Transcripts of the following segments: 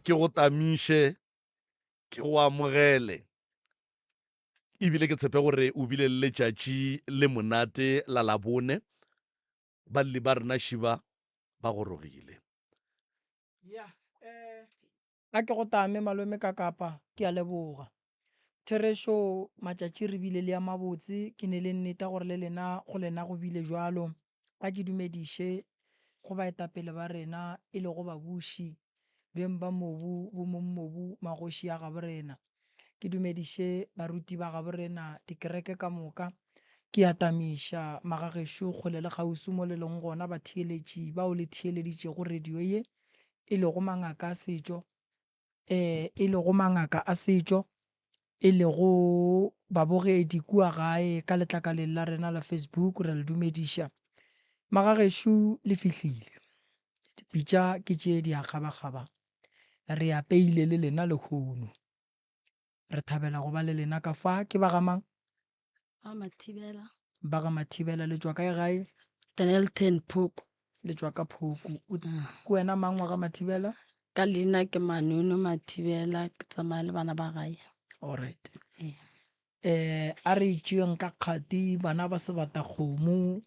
Ke go tamiše, ke go amogele, ebile ke tshepe gore o bile le letšatši le monate la Labone. Balli ba rena šiba ba gorogile. Ya, eh, a ke go tame malome ka kapa, ke a leboga. Therešo, matšatši re bile le a mabotse, ke ne le nneta gore le lena go lena go bile jwalo. A ke dumediše go baetapele ba rena e lego babuši, beng ba mobu, bomongmobu, magoši a gaborena. Ke dumediše baruti ba gaborena, dikereke ka moka. Ke atamiša magagešo kgole le kgauswi mo le leng gona batheeletši bao le theeleditšego radio ye, e lego mangaka a setšo, e lego mangaka a setšo, e lego babogedi kua gae ka letlakaleng la rena la Facebook, re a le dumediša. Magagešo le fihlile. Dipitša ke tše di a kgabakgaba. Re apeile le lena lehono. Re thabela go ba le lena ka fa. Ke ba ga mang? Ba Mathibela. Ba ga Mathibela. Le tšwa kae gae? Dennilton, Phooko. Le tšwa ka Phooko. Ke wena mang wa ga Mathibela? Ka leina ke Manono Mathibela, ke tsamaya le bana ba gae. Alright. Ee. Eh, a re itšeeng ka kgati bana ba sebatakgomo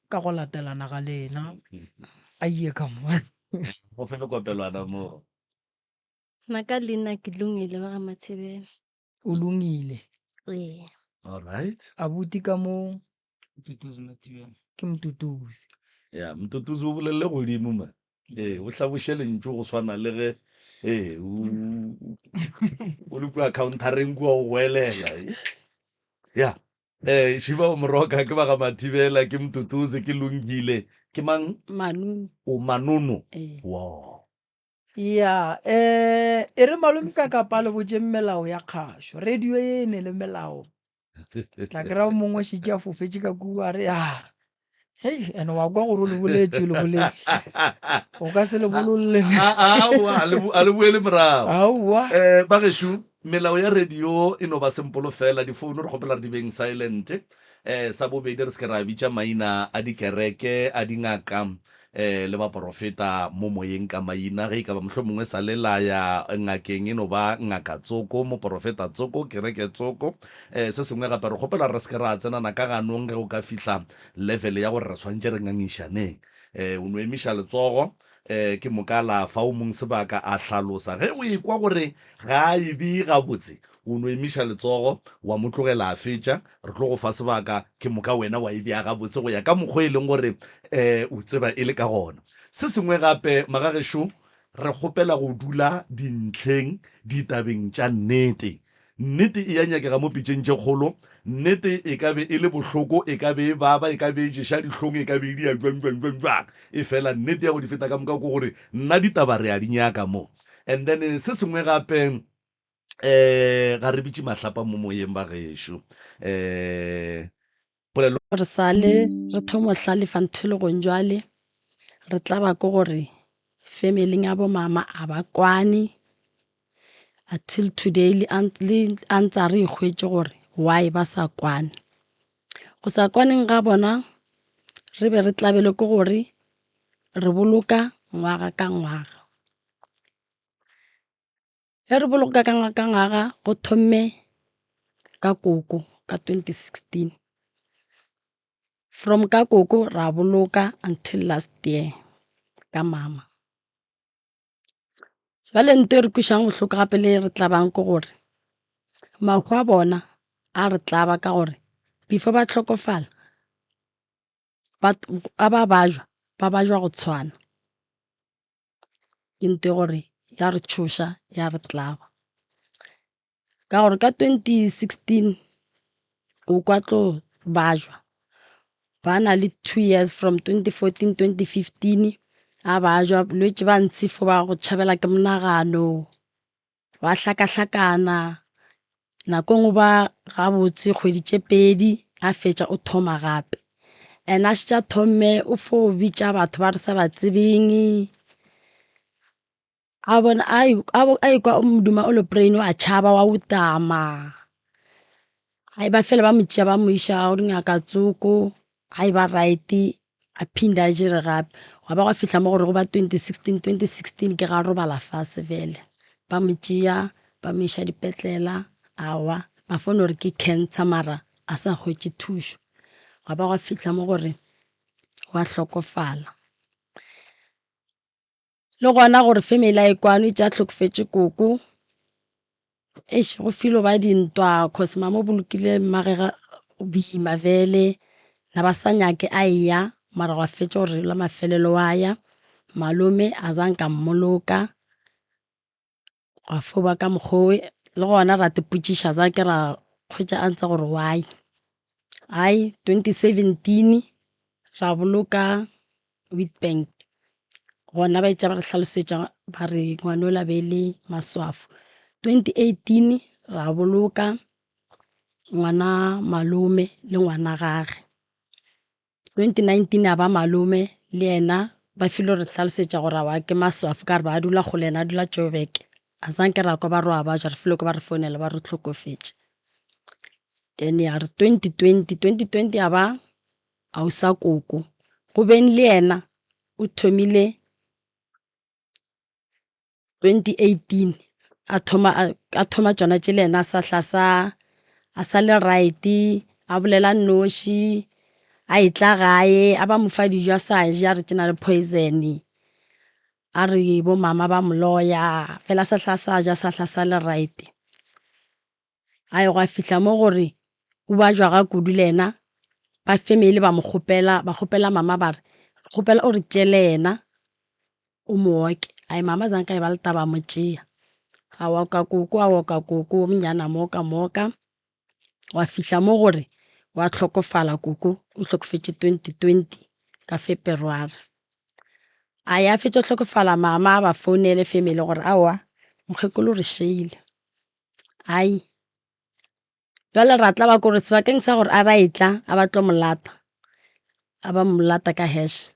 ka go latelana ga lena. A iye ka mo. Go fe le kopelwana mo. Nna ka leina ke Lungile wa ga Mathibela. O Lungile. Ee. All right. Abuti ka mo. Mtutuzi Mathibela. Ke Mtutuzi. Ya, Mtutuzi o bolelele godimo man. Ee, o hlaboše lentšu go swana le ge ee o le kua countereng kua o goelela. Ya. Eh, Shiba o moroka ke ba ga Mathibela, ke Mtutuzi, ke Lungile. Ke mang? Manono. O Manono. Ee. Wow. Ya, eh, e re malome ka kapa le botšeng melao ya kgašo. Radio ye e ne le melao. Tla kry-a o mongwe šetše a fofetše ka kua a re ya hei ene wa kwa gore o le boletše o le boletše o ka se le bololle Aowa, a le bu- a le boele morago. aowa Eh, bagešo melao ya radio e no ba sempolo fela difounu re kgopela re di beng silent eh sa bobedi re se ke ra bitša maina a dikereke a dingaka eh, le baporofeta mo moyeng ka maina, ge e ka ba mohlomongwe sa le la ya ngakeng e no ba ngaka tsoko, moporofeta tsoko, kereke tsoko. Eh, se sengwe gape re kgopela re se ke ra tsenana ka ganong ge go ka fihla level ya gore re swantše re ngangišaneng. Eh, o no emiša letsogo, eh, ke moka la fa o mong sebaka a hlalosa. Ge o ekwa gore ga a e bee gabotse, o no emiša letsogo wa mo tlogela a fetša, re tlo go fa sebaka, ke moka wena wa e bea gabotse go ya ka mokgwa e leng gore um o tseba e le ka gona. Se sengwe gape, magagešo, re kgopela go dula dintlheng ditabeng tša nnete. Nnete e ya nyakega mo pitšeng tše kgolo. Nnete e ka be e le bohloko, e ka be e baba, e ka be e ješa dihlong, e ka be e dia jwang, jwang, jwang, jwang. Efela nnete ya go di feta ka moka ke gore nna ditaba re a di nyaka mo. And then se sengwe gape, um ga re bitše mahlapa mo moyeng ba gešo um polelo Re sa le re thoma go hlalefa ntho e jwale re tlaba ke gore family-ing ya bo mama a ba kwane until today le a ntse a re hwetše gore why ba sa kwane. Go sa kwaneng ga bona re be re tlabelwe ke gore re boloka ngwaga ka ngwaga. Ge re boloka ka ka ngwaga go thomme ka koko ka 2016. From ka koko ra boloka until last year ka mama. Jwale ntho e re kwešang bohloko gape le re tlabang ke gore mahu a bona a re tlaba ka gore before ba hlokofala ba ba bajwa, ba bajwa go tshwana. Ke nto e gore ya re tšhoša ya re tlaba. Ka gore ka 2016 o kwa tlo bajwa ba na le 2 years from 2014 2015 a bajwa bolwetši ba ntshe fo ba go tšhabela ke monagano. Ba hlakahlakana, nako e nngwe ba gabotse kgwedi tše pedi a fetša o thoma gape. And a šetše a thomme o fo bitša batho ba re sa ba tsebeng, a bona a ekwa modumo wa aeroplane wa tšhaba wa utama. Hai ba fela ba mo tšea ba mo iša go dingaka tsoko, hai ba right a phinda a jere gape. Gwa ba gwa fihla mo gore go ba 2016, 2016 ke ga robala fase fela. Ba mo tšea ba mo iša dipetlela, aowa ba fo no re ke cancer mara a sa hwetše thušo. Gwa ba gwa fihla mo gore wa hlokofala. Le gona gore family a e kwane o itše a hlokofetše koko, eish go filo ba dintwa cause mama o bolokile mmage boima bjale, na ba sa nyake a eya mara gwa fetša gore la mafelelo wa ya. Malome a zanka a mmoloka, gwa fo ba ka mokgwa o le gona ra ipotšiša zanke ra hwetša answer gore why. Hai 2017 ra boloka Witbank, gona ba etša ba re hlalosetša ba re ngwana yola be e le maswafo. 2018 ra boloka ngwana malome le ngwana gage. 2019 a ba malome le yena ba filo re hlalosetša gore aowa ke maswafo ka re ba dula kgole yena a dula Joburg. A zanke ra kwa ba re wa bajwa re filo kwa ba re founela ba re o hlokofetše. Then ya re 2020, 2020 ya ba ausa koko go beng le yena o thomile 2018 a thoma a thoma tšona tše le yena a sa hla sa a sa le right a bolela nnoši a etla gae a ba mo fa dijo a sa je a re ke na le poison a re bo mama ba mo loya fela a sa hla sa ja sa hla sa le right. A ye gwa fihla mo gore o bajwa ga kudu le yena ba family ba mo kgopela ba kgopela mama ba re re kgopela o re tšeele yena o mo oke. Ai mama zanka e ba le taba a mo tšea a oka koko a oka koko o monnyane a mo oka mo oka gwa fihla mo gore wa hlokofala koko o hlokofetše 2020 ka Feberware. A ya fetša go hlokofala mama a ba founele family gore aowa mokgekolo o re šeile. Ai, bjale ra tla ba kore sebakeng sa gore a ba etla a ba tlo mo lata, a ba mo lata ka hash,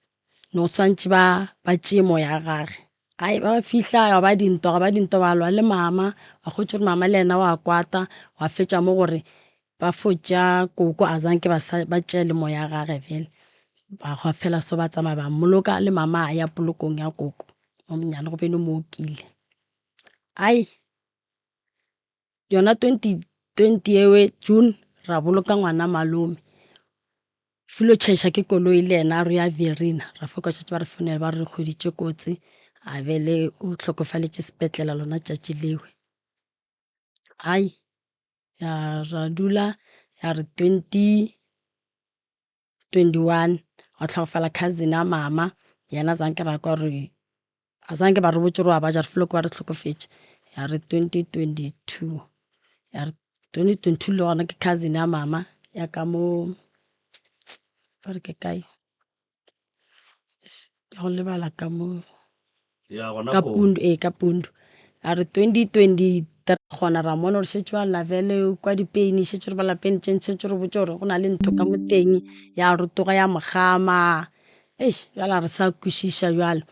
no swantše ba ba tšee moya wa gage. Ai ba fihla gwa ba dintwa gwa ba dintwa ba lwa le mama, wa hwetša gore mama le yena wa kwata, gwa fetša mo gore ba fo tšea koko a zanke ba sa ba tšee le moya wa gage bjale. Ba hwa fela so ba tsamaya ba mmoloka le mama a ya polokong ya koko o monnyane go bene o mo okile. Ai yona 2020 ewe June ra boloka ngwana malome filo tšhaiša ke koloi le yena a re ya Verena ra fo kwa šetše ba re founela ba re hweditše kotsi a be le o hlokofaletše sepetlela lona tšatši lewe. Ai ya ra dula ya re 2021 gwa hlokofala cousin ya mama yena zanke ra kwa gore a zanke ba re botše gore wa ba ja re feel ba re hlokofetše ya re 2022 ya re 2022 le gona ke cousin ya mama ya ka mo ba re ke kae ke go lebala ka mo ya gona ka ko pundu ee ka pundu a re 2023 gona ra mona gore šetše wa lavele kwa dipeini šetše re bala peni tše šetše re botše gore go na le ntho ka mo teng ya rotoga ya mogama eish bjale ga re sa kwešiša bjale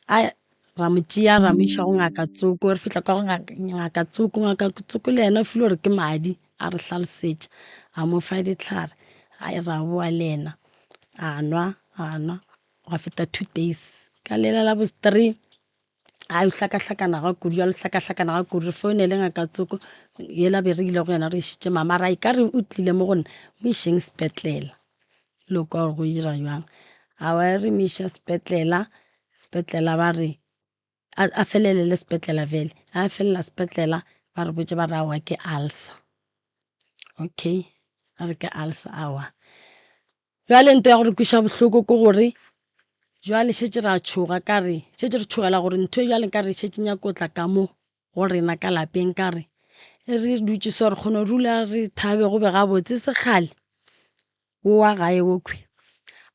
a ra mo tšea ra mo iša go ngaka tsoko re fihla kwa go ngaka tsoko ngaka tsoko le yena o file gore ke madi a re hlalosetša a mo fa dihlare a ra boa le yena a nwa a nwa gwa feta 2 days ka lela la bo 3 a o hlakahlakana ga kudu jalo hlakahlakana ga kudu re founele ngaka tsoko yela be re ile go yena re išitše mama ra e ka re o tlile mo go nna mo išeng sepetlela le kwa gore go ira jwang awa re mo iša sepetlela sepetlela ba re a felele le sepetlela vele a felela sepetlela ba re botše ba re aowa ke ulcer okay a re ke ulcer aowa bjale nto ya gore kweša bohloko ke gore jwale šetše ra tšhoga ka re šetše re tšhogela gore ntho e bjale ka re šetše nyako tla ka mo go rena ka lapeng ka re e re dutše so re kgone go dula re thabe go be gabotse sekgale o wa gae okhwi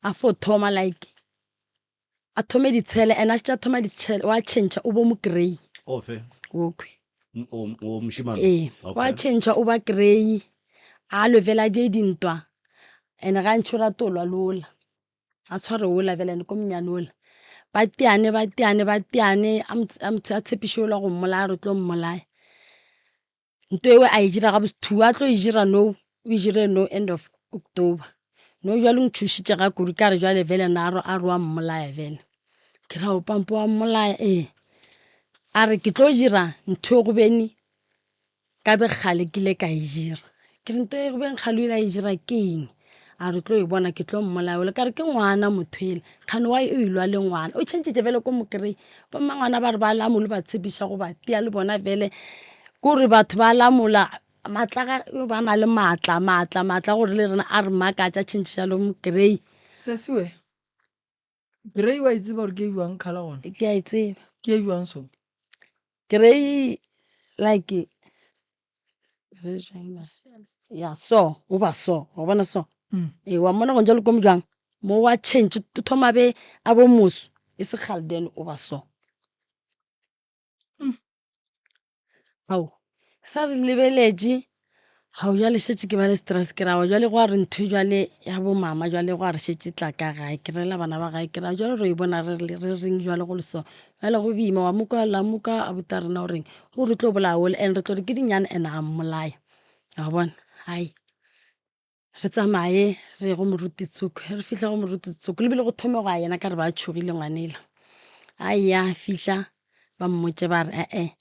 a fo thoma like a thome ditshele and a šetše a thoma ditshele wa tšhentšha o bo mo grey ofe okhwi o mošemane ee wa tšhentšha o ba grey a lwe fela a die dintwa and gantši o rata o lwa le ola a tshware ola fela and ko monyane ola ba teane ba teane ba teane a tshepiše ola go mmolaya re tlo mmolaya Nto ewe a e dira ga bose a tlo e dira nou, o e dire nou end of October. Nou jwale o ntšhošitše ga kudu ka re jwale vele na a re wa mmolaya vele. Ke ra o pampo wa mmolaya ee. A re ke tlo dira ntho e gobeni ka be kgale ke ile ka e dira. Ke re ntho e gobeng kgale o ile a e dira ke eng? A re tlo e bona ke tlo mmolaya ole ka re ke ngwana motho ele kgane why o ilwa le ngwana o tšhentšhetše bjale ko mo kry bo mmangwana ba re ba lamole ba tshepiša go ba tia le bona bjale kore batho ba lamola maatla ga ba na le maatla maatla maatla gore le rena a re makatša tšhentšhetša le mo kry. Sesiwe, Grey wa e tseba gore ke e jwang colour gona? Ke a e tseba. Ke e jwang so? Grey like ya so o ba so wa bona so mm. ee wa mmona go njalo ko mojang mo wa change o thoma be a bo moso e se kgale then o ba so mm. Ao, sa re lebeletše, gao jwale šetše ke ba le stress ke ra wa jwale gwa re ntho jwale ya bo mama jwale gwa re šetše tla ka gae ke rela bana ba gae ke ra jwale re e bona re re reng jwale go le so jwale go boima wa mo kwa la mo kwa abuti a rena o reng o re tlo bolaya ole and re tlo re ke dinyane and a mmolaya wa bona hai. Re tsamaye re ye go moruti Tsoko. Ge re fihla go moruti Tsoko, le bile go thome go ya yena ka re ba tšhogile ngwanela. A ya fihla ba mmotše ba re ee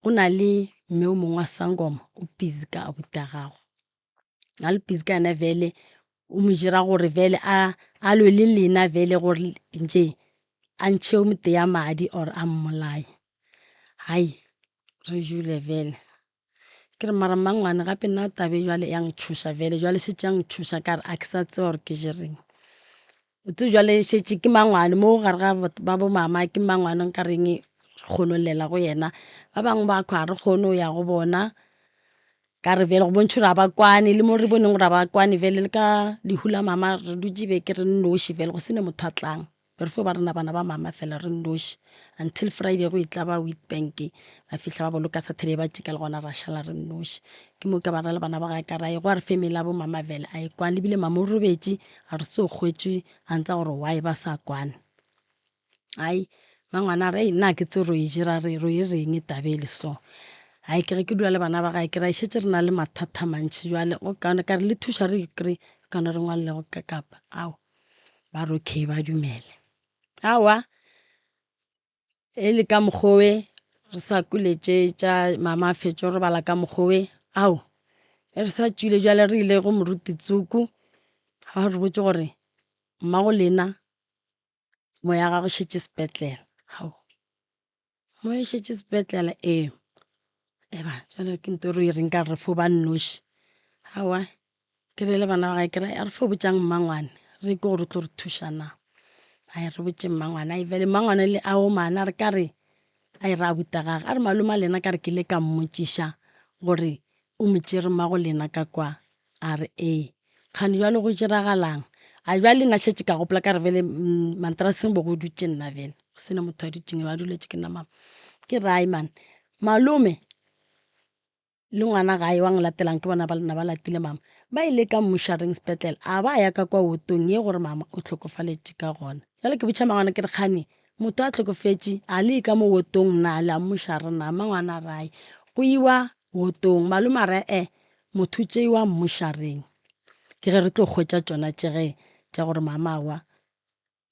go na le mme o mongwe wa sangoma o busy ka abuti ya gago. A le busy ka yena vele o mo dira gore vele a a lwe le lena vele gore nje a ntšhe o motee ya madi or a mmolaye. Hai re jule vele. Ke re mara mmangwane gape nna tabe jwale ya ntšhoša vele jwale šetše ya ntšhoša ka re a ke sa tseba gore ke jereng. O tsebe jwale šetše ke mangwane mo gare ga batho ba bo mama ke mangwane nka reng re kgone go llela go yena. Ba bangwe ba kwa ga re kgone go ya go bona ka re bjale go bontšha gore ga ba kwane le mo re boneng gore ga ba kwane bjale le ka lehu la mama re dutše beke re nnoši bjale go sena motho a tlang. Be re fo ba rena bana ba mama fela re nnoši until Friday go etla ba Witbank ba fihla ba boloka Saturday ba tšeka le gona ra šala re nnoši. Ke mo ka ba ra le bana ba gae ka ra ye gwa re family ya bo mama vele a e kwane ebile mama o robetše a re so kgwetšwe a ntsa gore why ba sa kwane. Ai mangwana a re ei nna ga ke tsebe ro e dira re ro e reng taba ele so. Ai ke re ke dula le bana ba gae ke ra e šetše re na le mathata a mantši jwale go kaone ka re le thuša re e kry-e kaone re ngwalele go ka kapa ao. Ba re okay ba dumele. Aowa e le ka mokgowe re sa kwele tše tša mama a fetša go robala ka mokgowe ao e re sa tšwile bjale re ile go moruti Tsoko ba re botše gore mmago lena moya wa gagwe o šetše sepetlele. Ao moya o šetše sepetlele ee, eba jwale ke ntho e re e reng ka re fo ba nnoši. Aowa ke re le bana ba gae ke re a re fo botšang mmangwane re kwe gore o tlo re thuša na. Ai re botše mmangwane, ai bjale mmangwane le a omana a re ka re a e ra abuti wa gage a re malome a lena ka re ke ile ka mmotšiša gore o mo tšere mmago lena ka kwa. A re, Ee. Kgane bjalo go diragalang? A bjale nna šetše ka gopola ka re bjale mantraseng bo go dutše nna bjale go sena motho a dutšeng ba duletše ke nna mama. Ke re ai man malome le ngwana gae wa nglatelang ke bona ba na ba latile mama ba ile ka mmušareng sepetlele a ba ya ka kwa wotong ye gore mama o hlokofaletše ka gona. Bjale ke botša mangwana ke re kgane motho a hlokofetše a le ka mo wotong na le a mmušare na? Mangwana a re ai go iwa wotong. Malome a re eh Motho tšeiwa mmošareng. Ke ge re tlo hwetša tšona tše ge tša gore mama aowa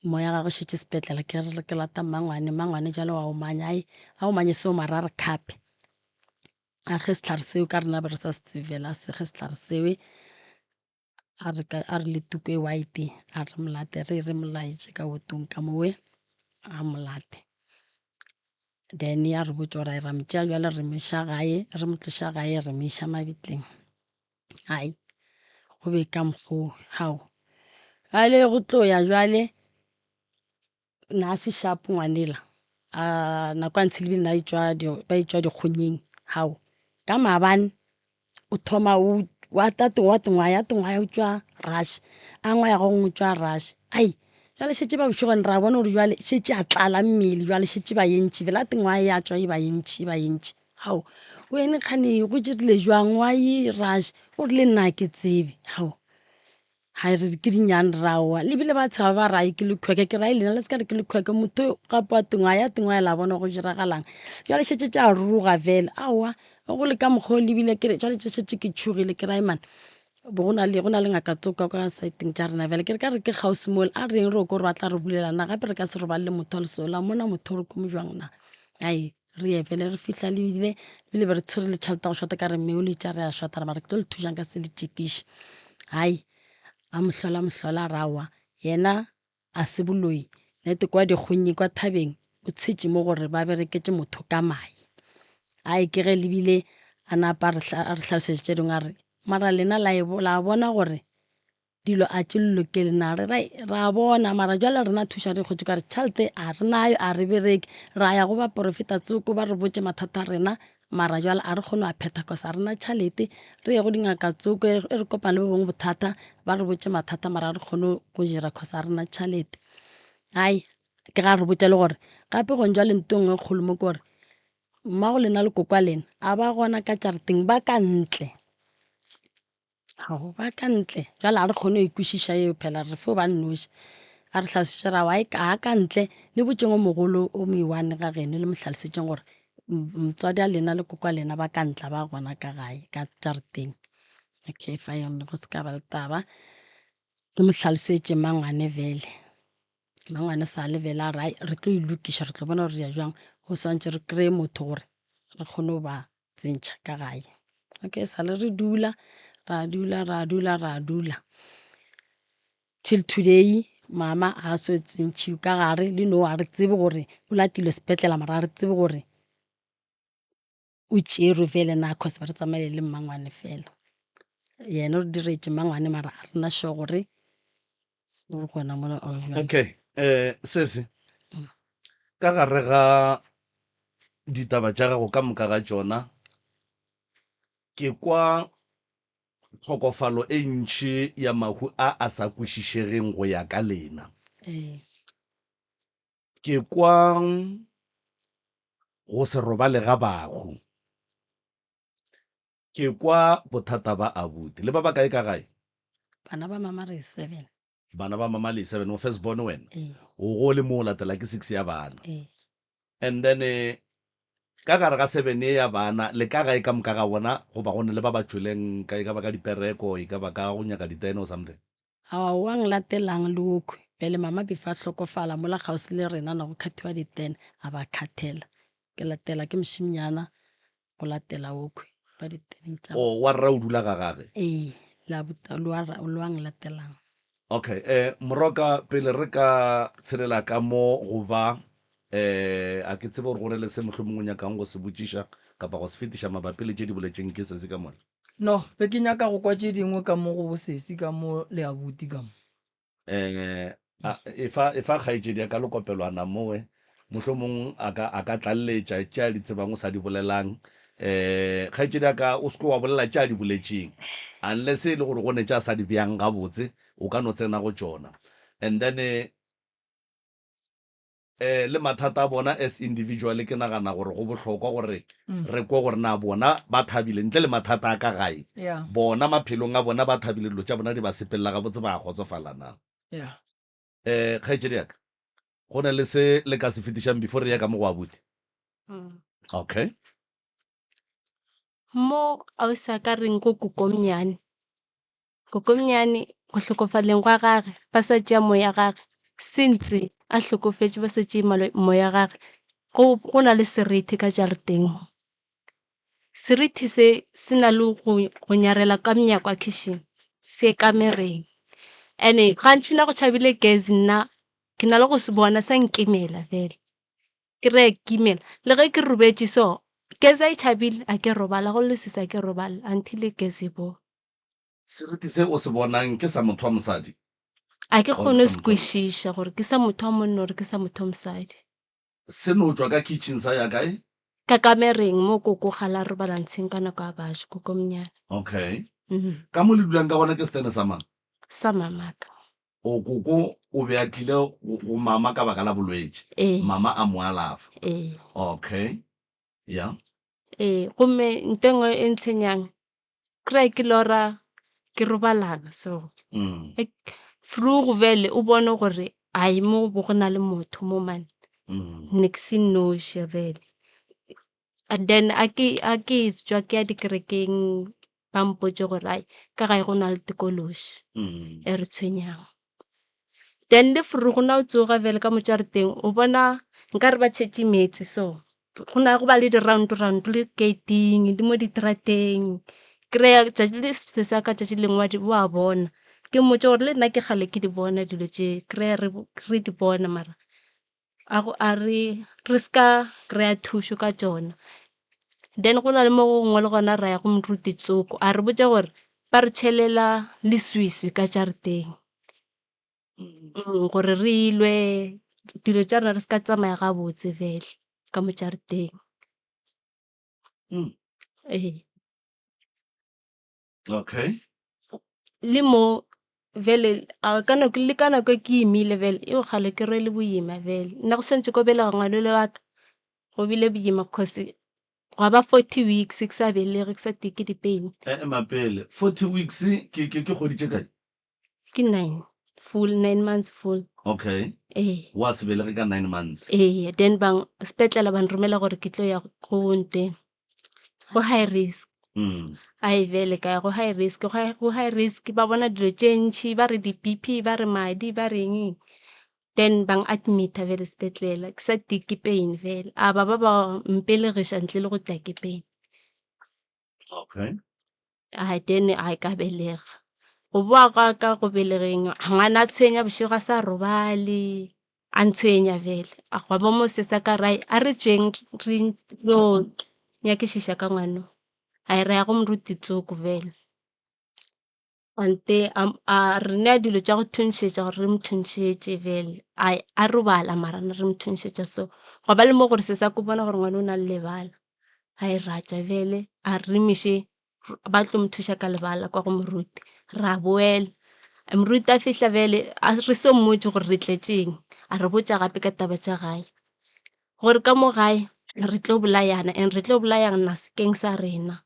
moya gagwe šetše sepetlele ke re ke lata mmangwane, mmangwane jalo wa omanya ai a omanye seo mara a re khape a ge sehlare seo ka rena be re sa se tsebe fela a sege sehlare sewe a re ka a re le tuku e white a re molate re re molaetše ka wotong ka mowe a molate. Then ya re botša gore ra mo tšea bjale re mo iša gae, re mo tloša gae re mo iša mabitleng. Ai go be ka mokgo hao. Bjale go tlo ya bjale na a se sharp ngwanela a nako a ntshe lebile na etšwa ba etšwa dikgonyeng hao. Ka maabane o thoma o wa ta wa tengwaya tengwaya o tšwa rush a ngwaya go ngwe tšwa rush ai jwale šetše ba bošegong ra bona gore jwale šetše a tlala mmele jwale šetše ba ye ntši fela tengwaya ya tšwa e ba ye ntši e ba ye ntši ao wene kgane go dirile jwang wa ye rush o rile nna ke tsebe ao Hai re ke dinyane ra oa le bile ba tshaba ba rae ke lekhweke ke rae lena le se ka re ke lekhweke motho gape wa tengwa ya tengwa ya la bona go diragalang jwale šetše tša ruruga fela aowa go le ka mokgwa o lebile ke re jwale tše šetše ke tšhogile ke rae man bo go na le go na le ngaka tsoka kwa saeteng tša rena bjale ke re ka re ke kgauswi mole a reng re o ko re ba tla re bulela na gape re ka se robalele motho wa lesola mona motho o re ko mo jwang na. Ai re ye fele re fihla le bile ebile be re tshwere le tšhelete ya go šota ka re mme o letša re a šota mara ke tlo le thušang ka se le tšekiše. Hai a mohlola mohlola a re aowa yena a se boloi nete kwa dikgonnye kwa thabeng o tshetše mo gore ba bereketše motho ka mae. Ai ke ge le bile a napa a re hlalosetša tše dingwe a re mara lena la e la bona gore dilo a tše le lokele na re ra ra bona mara jwale rena thuša re kgotse ka re tšhelete a re nayo a re bereke ra ya go baporofeta tsoko ba re botše mathata a rena mara jwale a re kgone go a phetha cause a rena tšhelete re ye go dingaka tsoko e re kopana le bo bongwe bothata ba re botše mathata mara a re kgone go dira cause a rena tšhelete ai ke ga re botša le gore gape gone jwale nto e nngwe e kgolo mo ke gore mmago lena le koko wa lena a ba gona ka jarateng ba ka ntle. Ao, ba ka ntle jwale ga re kgone go e kwešiša eo phela re fo ba nnoši. A re hlalosetša ra wa a ka ntle le botšeng o mogolo o moiwane ga geno le mo hlalosetšeng gore motswadi a lena le koko a lena ba ka ntle ba gona ka gae ka jarateng. Okay fine go se ka ba le taba, ke mo hlalosetše mmangwane bjale. Mmangwane sa le bjale a re ai re tlo e lokiša re tlo bona gore re ya jwang go swantše re kry-e motho gore re kgone go ba tsentšha ka gae. Okay sa le re dula, ra dula, ra dula, ra dula till today mama a so tsentšhiwe ka gare le nou ga re tsebe gore o latile sepetlela mara ga re tsebe gore o tšerwe fela na cause ba re tsamaile le mmangwane fela. Yena o re diretše mmangwane mara ga re na sure gore o gona mola or jwang. Okay sesi ka gare ga ditaba tša gago ka moka ga tšona ke kwa tlhokofalo e ntši ya mahu a a sa kwešišegeng go ya ka lena. Ee. Ke kwa go se robale ga bahu. Ke kwa bothata ba abuti. Le ba bakae ka gae? Bana ba mama re seven. Bana ba mama le seven. O first born wena? Ee. O gole mo o latela ke six ya bana. Ee. And then ka gare ga seven ye ya bana le ka gae ka moka ga bona goba go na le ba ba tšweleng ka e ka ba ka dipereko e ka ba ka go nyaka ditene or something? Aowa wa nlatelang le okhwi bjale mama before a hlokofala mola kgauswi le rena na go khathiwa ditene a ba khathela ke latela ke mošemnyana go latela okhwi ba diteneng tša Oh wa rra o dula ga gage? Ee le abuti le wa le wa nlatelang. Okay eh Moroka pele re ka tshelela ka mo go ba eh a ke tsebe gore go ne le se mohlomongwe o nyakang go se botšiša kapa go se fetiša mabapi le tše di boletšeng ke sesi ka mola? No, be ke nyaka go kwa tše dingwe ka mo go bosesi ka mo le abuti ka mo. Eh, a, efa, efa kgaetšedi ya ka lekopelwana mowe, mohlomong a ka, a ka tlaleletša tše a di tsebang o sa di bolelang. Eh, kgaetšedi ya ka, o se ke wa bolela tše a di boletšeng, unless e le gore go ne tše a sa di beang gabotse, o ka no tsena go tšona. And then, eh, le mathata a bona as individual ke nagana gore go bohlokwa gore mm. re kwe gore na bona ba thabile ntle le mathata a ka gae yeah. bona maphelong a bona ba thabile dilo tša bona di ba sepelela gabotse ba kgotsofala na yeah. eh kgaetšedi yaka go na le se le ka se fetišang before re ya ka mo go abuti mm. okay mo ausi a ka reng ko kokomnyane Kokomnyane go hlokofaleng gwa gage ba sa tšea moya gage since a hlokofetše ba sa tšee moya gage go go na le seriti ka jarateng. Seriti se se na le go go nyarela ka monyako wa kitchen se ye kamereng and-e gantši na go tšhabile gas nna ke na le go se bona sa nkimela fela. Ke re a kimela le ge ke robetše so gas a e tšhabile a ke robala go le leswiswi a ke robala until gas e bowa. Seriti se o se bonang ke sa motho wa mosadi? A ke Or ke kgone sa se motho wa monna? kwešiša gore ke sa motho wa monna or ke sa motho wa mosadi. Se no tšwa ka kitchen sa ya kae? Ka kamereng mo koko gala a robala ntsheng ka nako ya bajo, koko monyane. Okay. Mm. Ka mo le dulang ka gona ke setene sa mang? Sa mamaka. O koko o be a tlile go, go mama ka baka la bolwetši. Ee. Mama a mo alafa. Ee. Okay. Yeah. Ee, gomme nto e nngwe e ntshwenyang kry ke lora ke robalana so Mm. Vroeg bjale o bone gore ai mo bo go na le motho mo man Mm. ne ke se noši bjale and then a ke a ke tšwa ke ya dikerekeng ba mpotše gore ai ka gae go na le tikološi Mm. e re tshwenyang. Then le vroeg na o tsoga bjale ka mo jarateng o bona nkare ba tšhetše meetse so. Go na go ba le di-round round le gate-ing le mo ditrateng. Kry-a tšatši le sesi wa ka tšatši le lengwe wa bona. Ke mmotše gore le nna ke kgale ke di bona dilo tše, kry-a re di bona mara a re re se ka kry-a thušo ka tšona. Then go na le mo gongwe le gona ra ya go moruti tsoko a re botša gore ba re tšhelela leswiswi ka jarateng. Gore re lwe dilo tša rena di se ka tsamaya gabotse fela ka mo jarateng. Ee. Okay. Le mo bjale a ka nako le ka nako e ke imile bjale eo kgale ke rwele boima bjale nna go swanetše ko belega ngwana ole wa ka go bile boima cause gwa ba 40 weeks ke sa belege ke sa teke di-pain. Ema pele, 40 weeks ke ke ke kgwedi tše kae? Ke nine full, nine months full. Okay. Ee. Wa se belege ka nine months. Ee, then bang sepetlele ba nromela gore ke tlo ya go nteng go high risk. Ai bjale ka ya go high risk, go high risk ba bona dilo tše ntši ba re di-B_P ba re madi ba reng. Then bang admit-a bjale sepetlele ke sa tike pain fela, a ba ba ba mpelegiša ntle le go tla ke pain. Okay. Ai then ai ka belega. Go boa gwa ka go belegeng ngwana a tshwenya bošego a sa robale, a ntshwenya bjale. A gwa ba mo sesi a ka re ai a re tšweng re yo nyakišiša ka ngwano. Ai ra ya go moruti tsoko bjale. Ante a re nea dilo tša go thunšetša gore re mo thunšetše bjale. Ai a robala mara re mo thunšetša so. Gwa ba le mo gore sesi a ko bona gore ngwana o na le lebala. Ai ra tšwa bjale a re miše ba tlo mo thuša ka lebala kwa go moruti. Ra boela, moruti a fihla bjale a re so mmotše gore re tletšeng, a re botša gape ka taba tša gae. Gore ka mo gae re tlo bolayana and re tlo bolayana sekeng sa rena.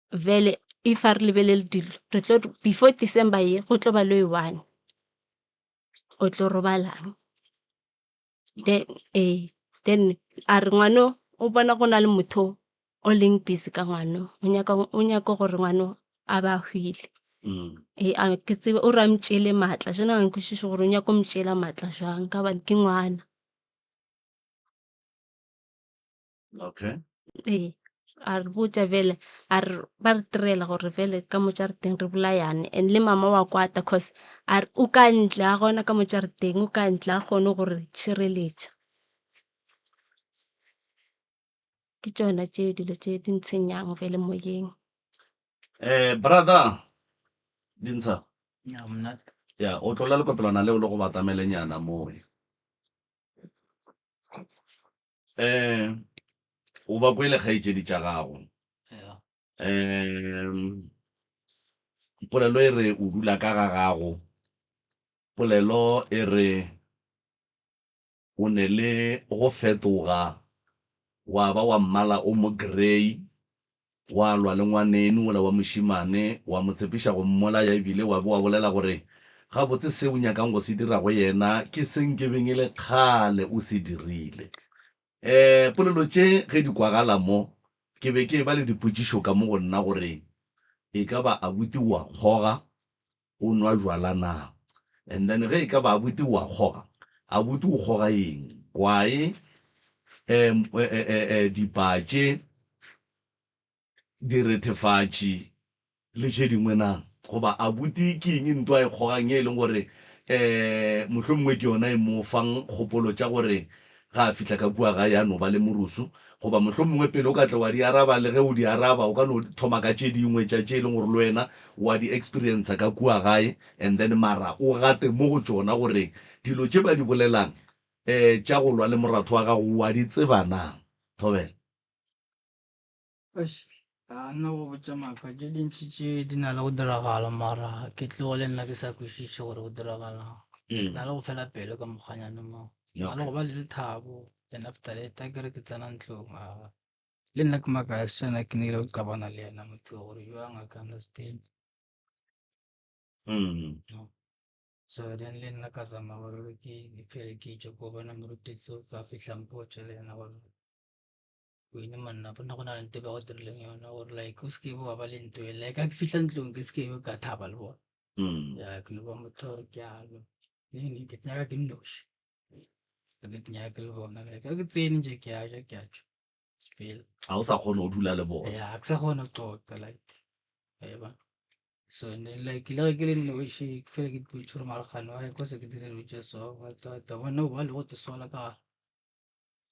Bjale if a re lebelele dilo re tlo before December ye go tlo ba le o one o tlo robalang. Then ee, then a re ngwano o bona go na le motho o leng busy ka ngwano o nyaka o nyaka gore ngwano a ba hwile. Ee, a ke tsebe o re a mtšele maatla jwale ga nkwešiše gore o nyaka go mtšela maatla jwang ka gobane ke ngwana. Okay. Ee, a re botša bjale a re ba re tirela gore bjale ka mo jarateng re bolayane and le mama wa kwata cause a re o ka ntle a gona ka mo jarateng o ka ntle a kgone go re tšhireletša. Ke tšona tše dilo tše di ntshwenyang bjale moyeng. Brother Dintsha. Ya mna. Ya, o tlola lekopelwana leo le go batamelenyana mowe. Um o ba kwele kgaetšedi tša gago. Um polelo e re o dula ka ga gago, polelo e re o ne le go fetoga wa ba wa mmala o mo grey, wa lwa le ngwaneno wola wa mošemane, wa mo tshepiša go mmolaya e bile wa be wa bolela gore gabotse se o nyakang go se dira go yena ke se nkebeng e le kgale o se dirile. Um polelo tše ge di kwagala mo, ke be ke eba le dipotšišo ka mo go nna gore e ka ba abuti o a kgoga, o nwa jwala na? And then ge e ka ba abuti o a kgoga, abuti o kgoga eng? Kwae, um dipatše, direthefatši le tše dingwe na? Goba abuti ke eng nto a e kgogang ye e leng gore um mohlomongwe ke yona e mo fang kgopolo tša gore Ge a fihla ka kua gae a no ba le morusu, goba mohlomongwe pele o ka tla wa di araba, le ge o di araba o ka no thoma ka tše dingwe tša tše e leng gore le wena wa di experiencer ka kua gae and then mara o gate mo go tšona gore dilo tše ba di bolelang um tša go lwa le moratho wa gago wa di tseba na? Thobela. Eish, a nna go botša maaka tše dintši tše di na le go diragala mara ke tlogo le nna ke sa kwešiše gore go diragalang. Ke na le go fela pelo ka mokgwanyane mo. Ke na le go ba le lethabo then after that a ke re ke tsena ntlong a le nna ke makala setswana ke nile go qabana le yena motho gore jwang a ka understand. So then le nna ka zama gore ke phele ke tšwe ko bona morutetsi o tla fihla mpotša le yena gore Wena monna bona go na le nto ba go dirileng yona gore like o seke wa ba le nto e like ga ke fihla ntlong ke seke ka thaba le bona. Ya ke no ba motho gore ke a lwa ne ke nyaka ke nnoši. Ga ke nyake le bona like ga ke tsene nje ke a ja ke a tšwa sepela. Ga o sa kgona go dula le bona. Ya ga ke sa kgona go qoqa like eba so and then like le ge ke le nnoši ke fele ke ipotša gore mara kgane wa ko se ke dire dilo tše so what what bona o ba le go te sola ka gare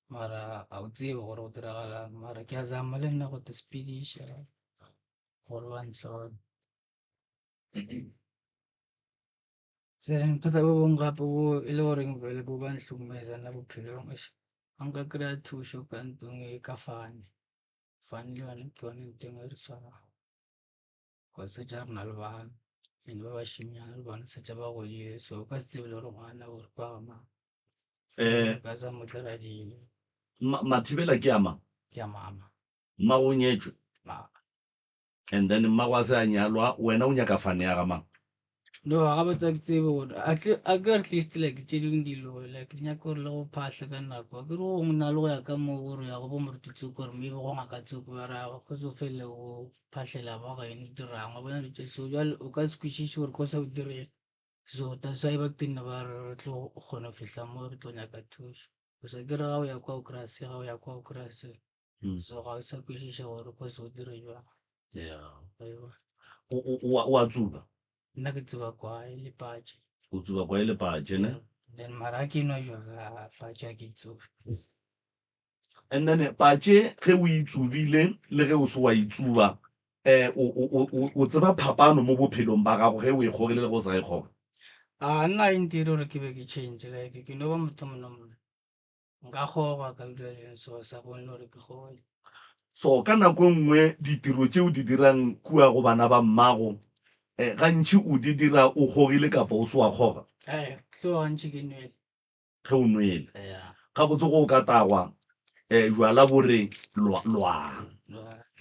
mara ga o tsebe gore go diragalang mara ke a zama le nna go te sepediša gore ba ntlhole. Then bothata bo bongwe gape bo e le goreng vele bo ba nhlukumeza nna bophelong eish ga nka kry-a thušo ka ntlong e ka fane, fane le yone ke yone ntho e nngwe e re tshwarang cause šetše re na le bana and ba bašemanyana le bona šetše ba godile so o ka se tsebe le gore ngwana gore ke wa ga mang ka sa mo dira dilo. Mathibela ke a mang? Ke a mama. Mmago o nyetšwe? And then mmago a se a nyalwa, wena o nyaka fane ya ga mang? No, gabotse a ke tsebe gore a ke at least like tše dingwe dilo like di nyaka gore le go phahle ka nako. A ke re gongwe na le go ya ka mo gore ya go bo moruti tsoko or maybe go ngaka tsoko ba ra go se o felele o phahlela ba geno o dirang wa bona dilo tše so jwale o ka se kwešiše gore ko sa o direng. So that's why ba tenne ba re re tlo kgona go fihla mo re tlo nyaka thušo. Because a ke re ga o ya kwa o kry-a se, ga o ya kwa o kry-a se. So ga o sa kwešiša gore ko se o dire jwang. Yeah. Aiwa. O, o, o, a- o a tsuba? Nna ke tsuba kwae le patše. O tsuba kwae le patše, ne? Then mara ha ke nwa jwala patše ha ke e tsube. And then patše ge o e tsubile le ge o se wa e tsuba, eh, o, o, o, o, o tseba phapano mo bophelong ba gago ge o e kgogile le ge o sa e kgoga? A nna e ntire gore ke be ke change like ke no ba motho o monormal. Nka kgogwa ka dula leng so sa bone gore ke kgole. So ka nako e nngwe ditiro tše o di dirang kua go bana ba mmago eh, gantši o di dira o kgogile kapa o se wa kgoga? Ee, tlo gantši ke nwele. Ge o nwele. Yeah. Gabotse go o ka tagwa eh, jwala bo re lwa, lwang.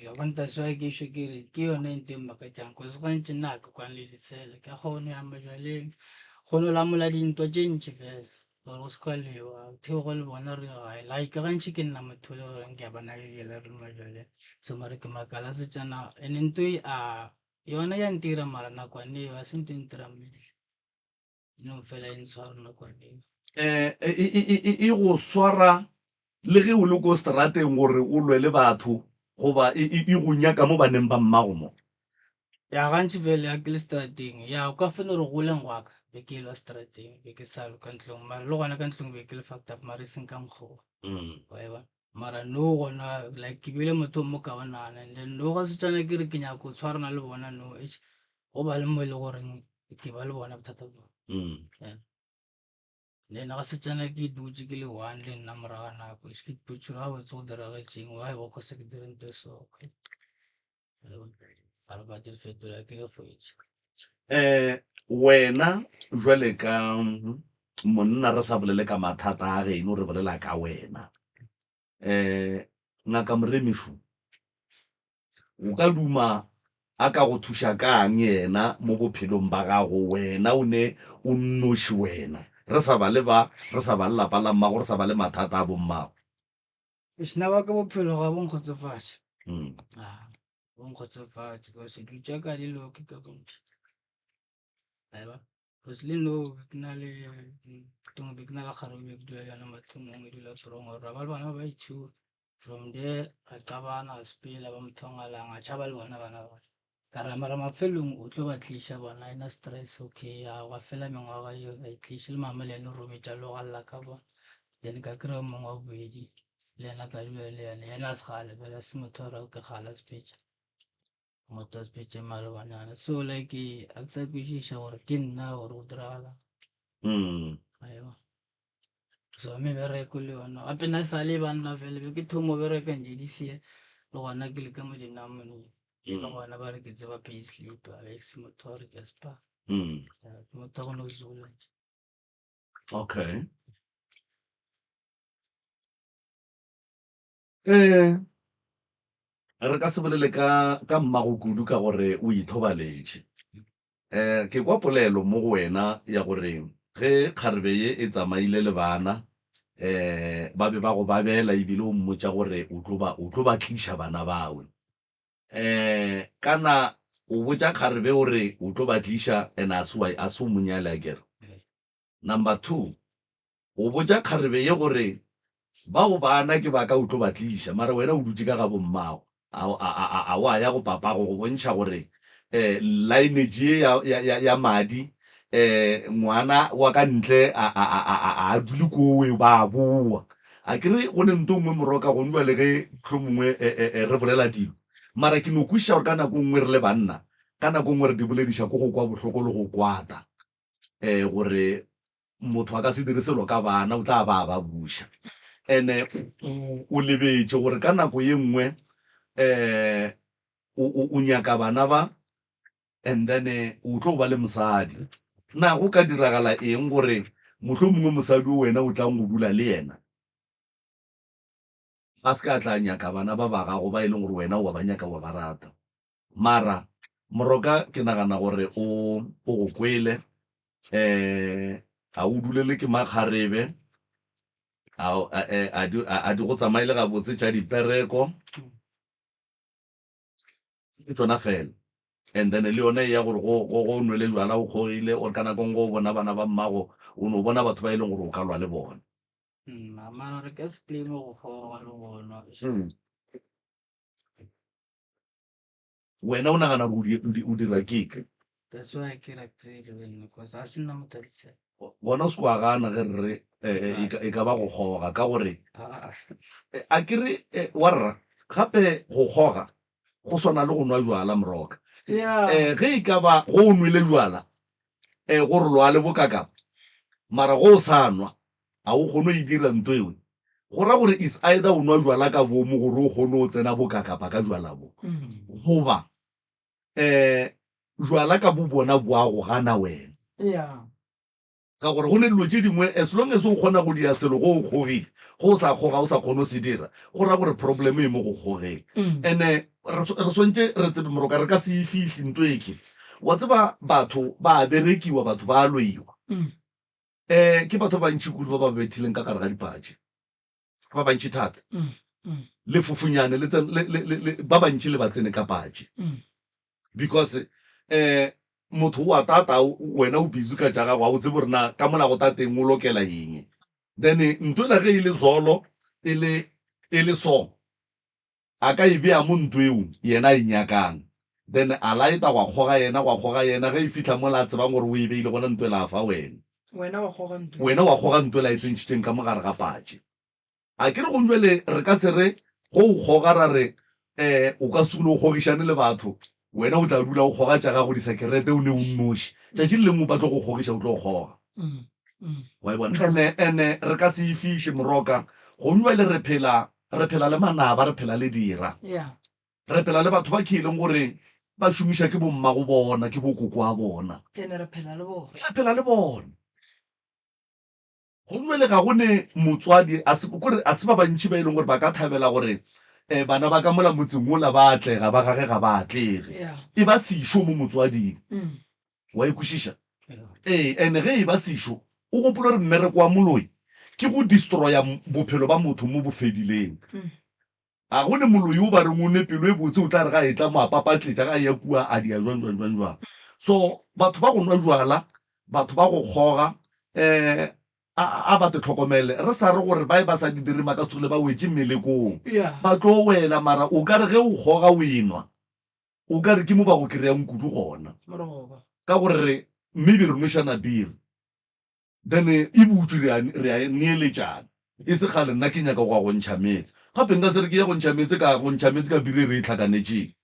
Ya bona that's why ke šo ke re ke yone ntho e mmakatšang cause gantši nna ga ke kwane le ditshele ke a kgona go ya majwaleng kgone go lamola dintwa tše ntši fela. Gore go se ka lewa theogo le bona re gae like gantši ke nna motho le goreng ke a ba nakekela re le majwaleng so mare ke makala setsana and ntho e a yona ya ntira mara nakwane eo a se ntho e ntirang mmele no fela e ntshwara nakwane eo. Eh, e, e, e, e, e go swara le ge o le ko strateng gore o lwe le batho goba e, e, e go nyaka mo baneng ba mmago mo? Ya gantši fela ya ke le strateng ya o ka fene gore goleng gwa ka be ke elwa strateng be ke sa loka ntlong mara le gona ka ntlong be ke le fucked up mara e seng ka mokgowa wa e bona mara no gona like ke bile motho o mo kaonana and then no ga setswana ke re ke nyako go tshwarana le bona no eish go ba le mo e le goreng ke ba le bona bothata bo Yeah. Le nna ga setswana ke dutše ke le one le nna morago ga nako eish ke ipotše gore gabotse go diragetšeng why go se ke dire ntho e so Um wena jwale ka monna re sa bolele ka mathata a geno re bolela ka wena um ngaka Moremišo o ka duma a ka go thuša kang yena mo bophelong ba gago wena o ne o nnoši wena re sa ba le ba re sa ba le lapa la mmago re sa ba le mathata a bommago. Bošina ba ka bophelo ga bo nkgotsofatše. Ah, bo nkgotsofatše because dilo tša ka di loke ka bontši. Eba, because le no ke na le tong be ke na le kgarebe be ke dula le yona mathomong e dula torongo ra ba le bana ba ba from there a qabana a sepela ba motho ngalang a tšhaba le bona bana ba ka ra mara mafelong o tlo ba tliša bona ena stress okay a gwa fela mengwaga eo a e tliše le mama le yena o robetša le go alla ka bona then ka kry-a mongwe wa bobedi le yena ka dula le yena yena a se gale fela se motho a rego ke gale a sepetša motho a sepetše malobanyana so like a ke sa kwešiša gore ke nna gore go diragala aewa so mebereko le yona gape nna sa le banna fele be ke thomo bereka nje di sie le gona ke le ka mo dinamoneng le gona ba re ke tseba pay slip a be se motho wa re ke spa ke motho wa go no zula Okay. Eh, re ka se bolele ka ka mmago kudu ka gore o ithobaletše. Eh, ke kwa polelo mo go wena ya gore ge kgarebe ye e tsamaile le bana, eh, ba be ba go babela ebile o mmotša gore o tlo ba o tlo ba tliša bana bawe. Eh, kana o botša kgarebe o re o tlo ba tliša and a se wa a se o mo nyale akere. Number 2. O botša kgarebe ye gore bao bana ke ba ka o tlo ba tliša, mara wena o dutše ka ga bommago. A, a, a, a, a wa ya go papago go bontšha gore eh, lineage ye ya, ya, ya, ya madi eh, ngwana wa ka ntle a, a, a, a, a, a dule kowe ba a boa. A ke re go ne nto nngwe moroka go ndwa le ge mohlomongwe eh, eh, eh, re bolela dilo. Mara ke no kwešiša gore ka nako nngwe re le banna, ka nako nngwe re di bolediša ko go kwa bohloko le go kwata eh, gore Motho a ka se dire selo ka bana, o tla ba a ba buša. Ene o lebetše gore ka nako ye nngwe um o nyaka bana ba and then o tlo ba le mosadi. Na go ka diragala eng gore mohlomongwe mosadi o wena o tlang go dula le yena a se ka tla nyaka bana ba ba gago ba e leng gore wena o a ba nyaka wa ba rata? Mara Moroka ke nagana gore o o go kwele um ga o dulele ke makgarebe a a di a di go tsamaele gabotse tša dipereko ke tšona fela and then le yone ya gore go go go nwele jwala o kgogile or ka nako nngwe o bona bana ba mmago o no bona batho ba e leng gore o ka lwa le bona. Mara re ka se blame go kgoga le gona. Wena o nagana gore o dira ke? That's why ke re tsebe le nna cause a se nna motho a ditsebe. Gona o se kwa gana ge re re e ka ba go kgoga ka gore a ke re wa rra gape go kgoga go swana le go nwa jwala moroka. Ge e ka ba go o nwele jwala gore lwale bokakapa mara go o sa nwa A o kgone go e dira nto ewe? Go ra gore it's either o nwa jwala ka boomo gore o kgone go tsena bokakapa ka jwala bo, goba um jwala ka bo bona bo a go gana wena. Yeah. Ka gore go ne dilo tše dingwe as long as o kgona go dia selo go o kgogile, go o sa kgoga o sa kgone go se dira, go ra gore problem e mo go kgogeng. And-e re swantše re tsebe moroka re ka se e fihle nto eke. Wa tseba batho ba a berekiwa, batho ba a loiwa. Um ke batho ba bantši kudu ba ba bethileng ka gare ga dipatše, ba bantši thata. Lefofunyane le tsene, le, le, le, le, ba bantši le ba tsene ka patše. Because um motho o a tata, wena o busy ka tša gago, ga o tsebe gore na ka mola go tateng o lokela eng. Then ntho ela ge e le zolo, e le, e le so, A ka e bea mo nto eo yena a e nyakang. Then a laeta gwa kgoga yena, gwa kgoga yena, ge e fihla mola a tsebang gore o e beile gona nto ela a fa wena. Wena wa kgoga nto. Wena wa kgoga nto ela a e tsentšhitšeng ka mo gare ga patše. A ke re gong jwale re ka se re go o kgoga ra re um o ka se dule o kgogišane le batho, wena o tla dula o kgoga tša gago disekerete o ne o nnoši. Tšatši le lengwe ba tlo go kgogiša o tlo kgoga. Wa e bona? Ene, ene re ka se e fiše moroka. Gong jwale re phela Re phela le manaba, re phela le dira. Re phela le batho ba ke e leng gore ba šomiša ke bommago bona, ke bokoko a bona. Ene re phela le bona. Re phela le bona. Go bjale ga go ne motswadi, a se, kore a se ba bantši ba e leng gore ba ka thabela gore um bana ba ka mola motseng wola ba atlega, ba gage ga ba atlege. E ba sešo mo motswading. Wa e kwešiša? Ee, and ge e ba sešo, o gopole gore mmereko wa moloi ke go destroya bophelo ba motho mo bo fedileng. Ga go ne moloi o ba reng o ne pelo e botse, o tla re ga a etla mo a papatletša, ga a eya kua a dia jwang jwang jwang jwang. So batho ba go nwa jwala, batho ba go kgoga, um a, a ba te hlokomele. Re sa re gore ba e ba sa di dire ba ka se tsogile ba wetše melekong. Ba tlo wela, mara o ka re ge o kgoga o enwa, O ka re ke mo ba go kry-ang kudu gona. Moroba. Ka gore re maybe re nwešana beer then e butšwe re a re a neeletšana. E se kgale nna ke nyaka go ya go ntšha meetse. Gape nka se re ke ye go ntšha meetse ka ya go ntšha meetse ka beer e re e tlhakanetšeng.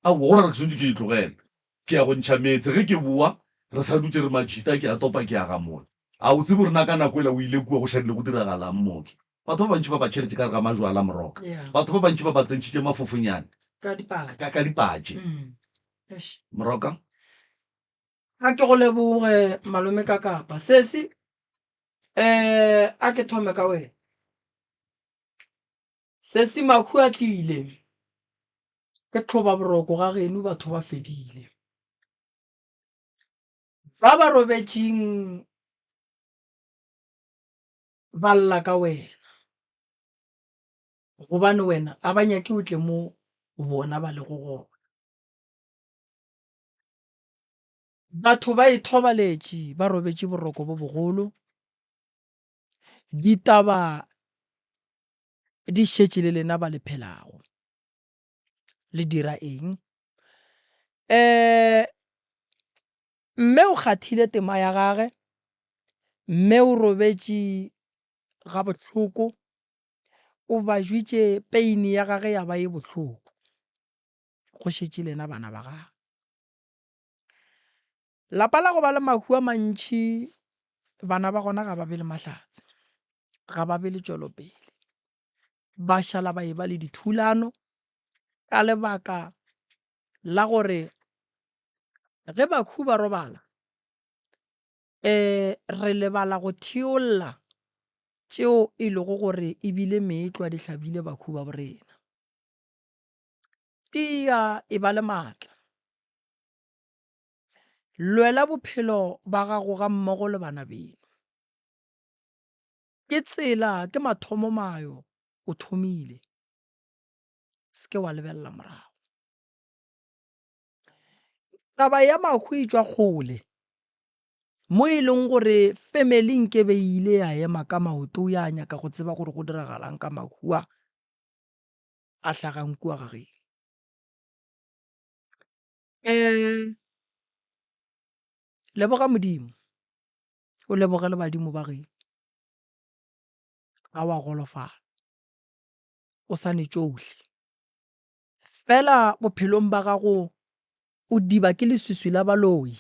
Aowa go ra gore ke swanetše ke e tlogele. Ke ya go ntšha meetse ge ke bowa re sa dutše re majita ke a topa ke ya gamola. A o tsebe gore na ka nako ela o ile kua go šadile go diragalang mooki. Batho ba bantši ba ba tšheletše ka gare ga majwala moroka. Batho ba bantši ba ba tsentšhitše mafofonyane Ka dipatše. Ka, ka dipatše. Eish. Moroka. A ke go leboge malome ka kapa. Sesi, eh, a ke thome ka wena. Sesi mahu a tlile. Ke tlhoba boroko ga geno batho ba fedile. Ba ba robetšeng ba lla ka wena, gobane wena a ba nyake o tle mo bona ba lego gona. Batho ba ithobaletše ba robetše boroko bo bogolo. Ditaba di šetše le lena ba le phelago. Le dira eng? Um mme o kgathile tema ya gage, mme o robetše gabohloko, o bajwitše peini ya gage ya ba ye bohloko. Go šetše lena bana ba gagwe. Lapa la go ba le mahu a mantši, bana ba gona ga ba be le mahlatse, ga ba be le tšwelopele. Ba šala ba eba le dithulano ka lebaka la gore ge bakhu ba robala, um re lebala go theolla tšeo e lego gore e bile meetlwa di hlabile bakhu ba borena. Tia e ba le maatla. Lwela bophelo ba gago gammogo le bana beno. Ke tsela, ke mathomomayo, o thomile. Se ke wa lebelela morago. Taba ya mahu e tšwa kgole, mo e leng gore family nkebe e ile ya ema ka maoto ya nyaka go tseba gore go diragalang ka mahu a a hlagang kua ga geno. Um leboga Modimo, o leboge le badimo ba geno. Ga wa golofala, o sa ne tšohle. Fela bophelong ba gago o diba ke leswiswi la baloi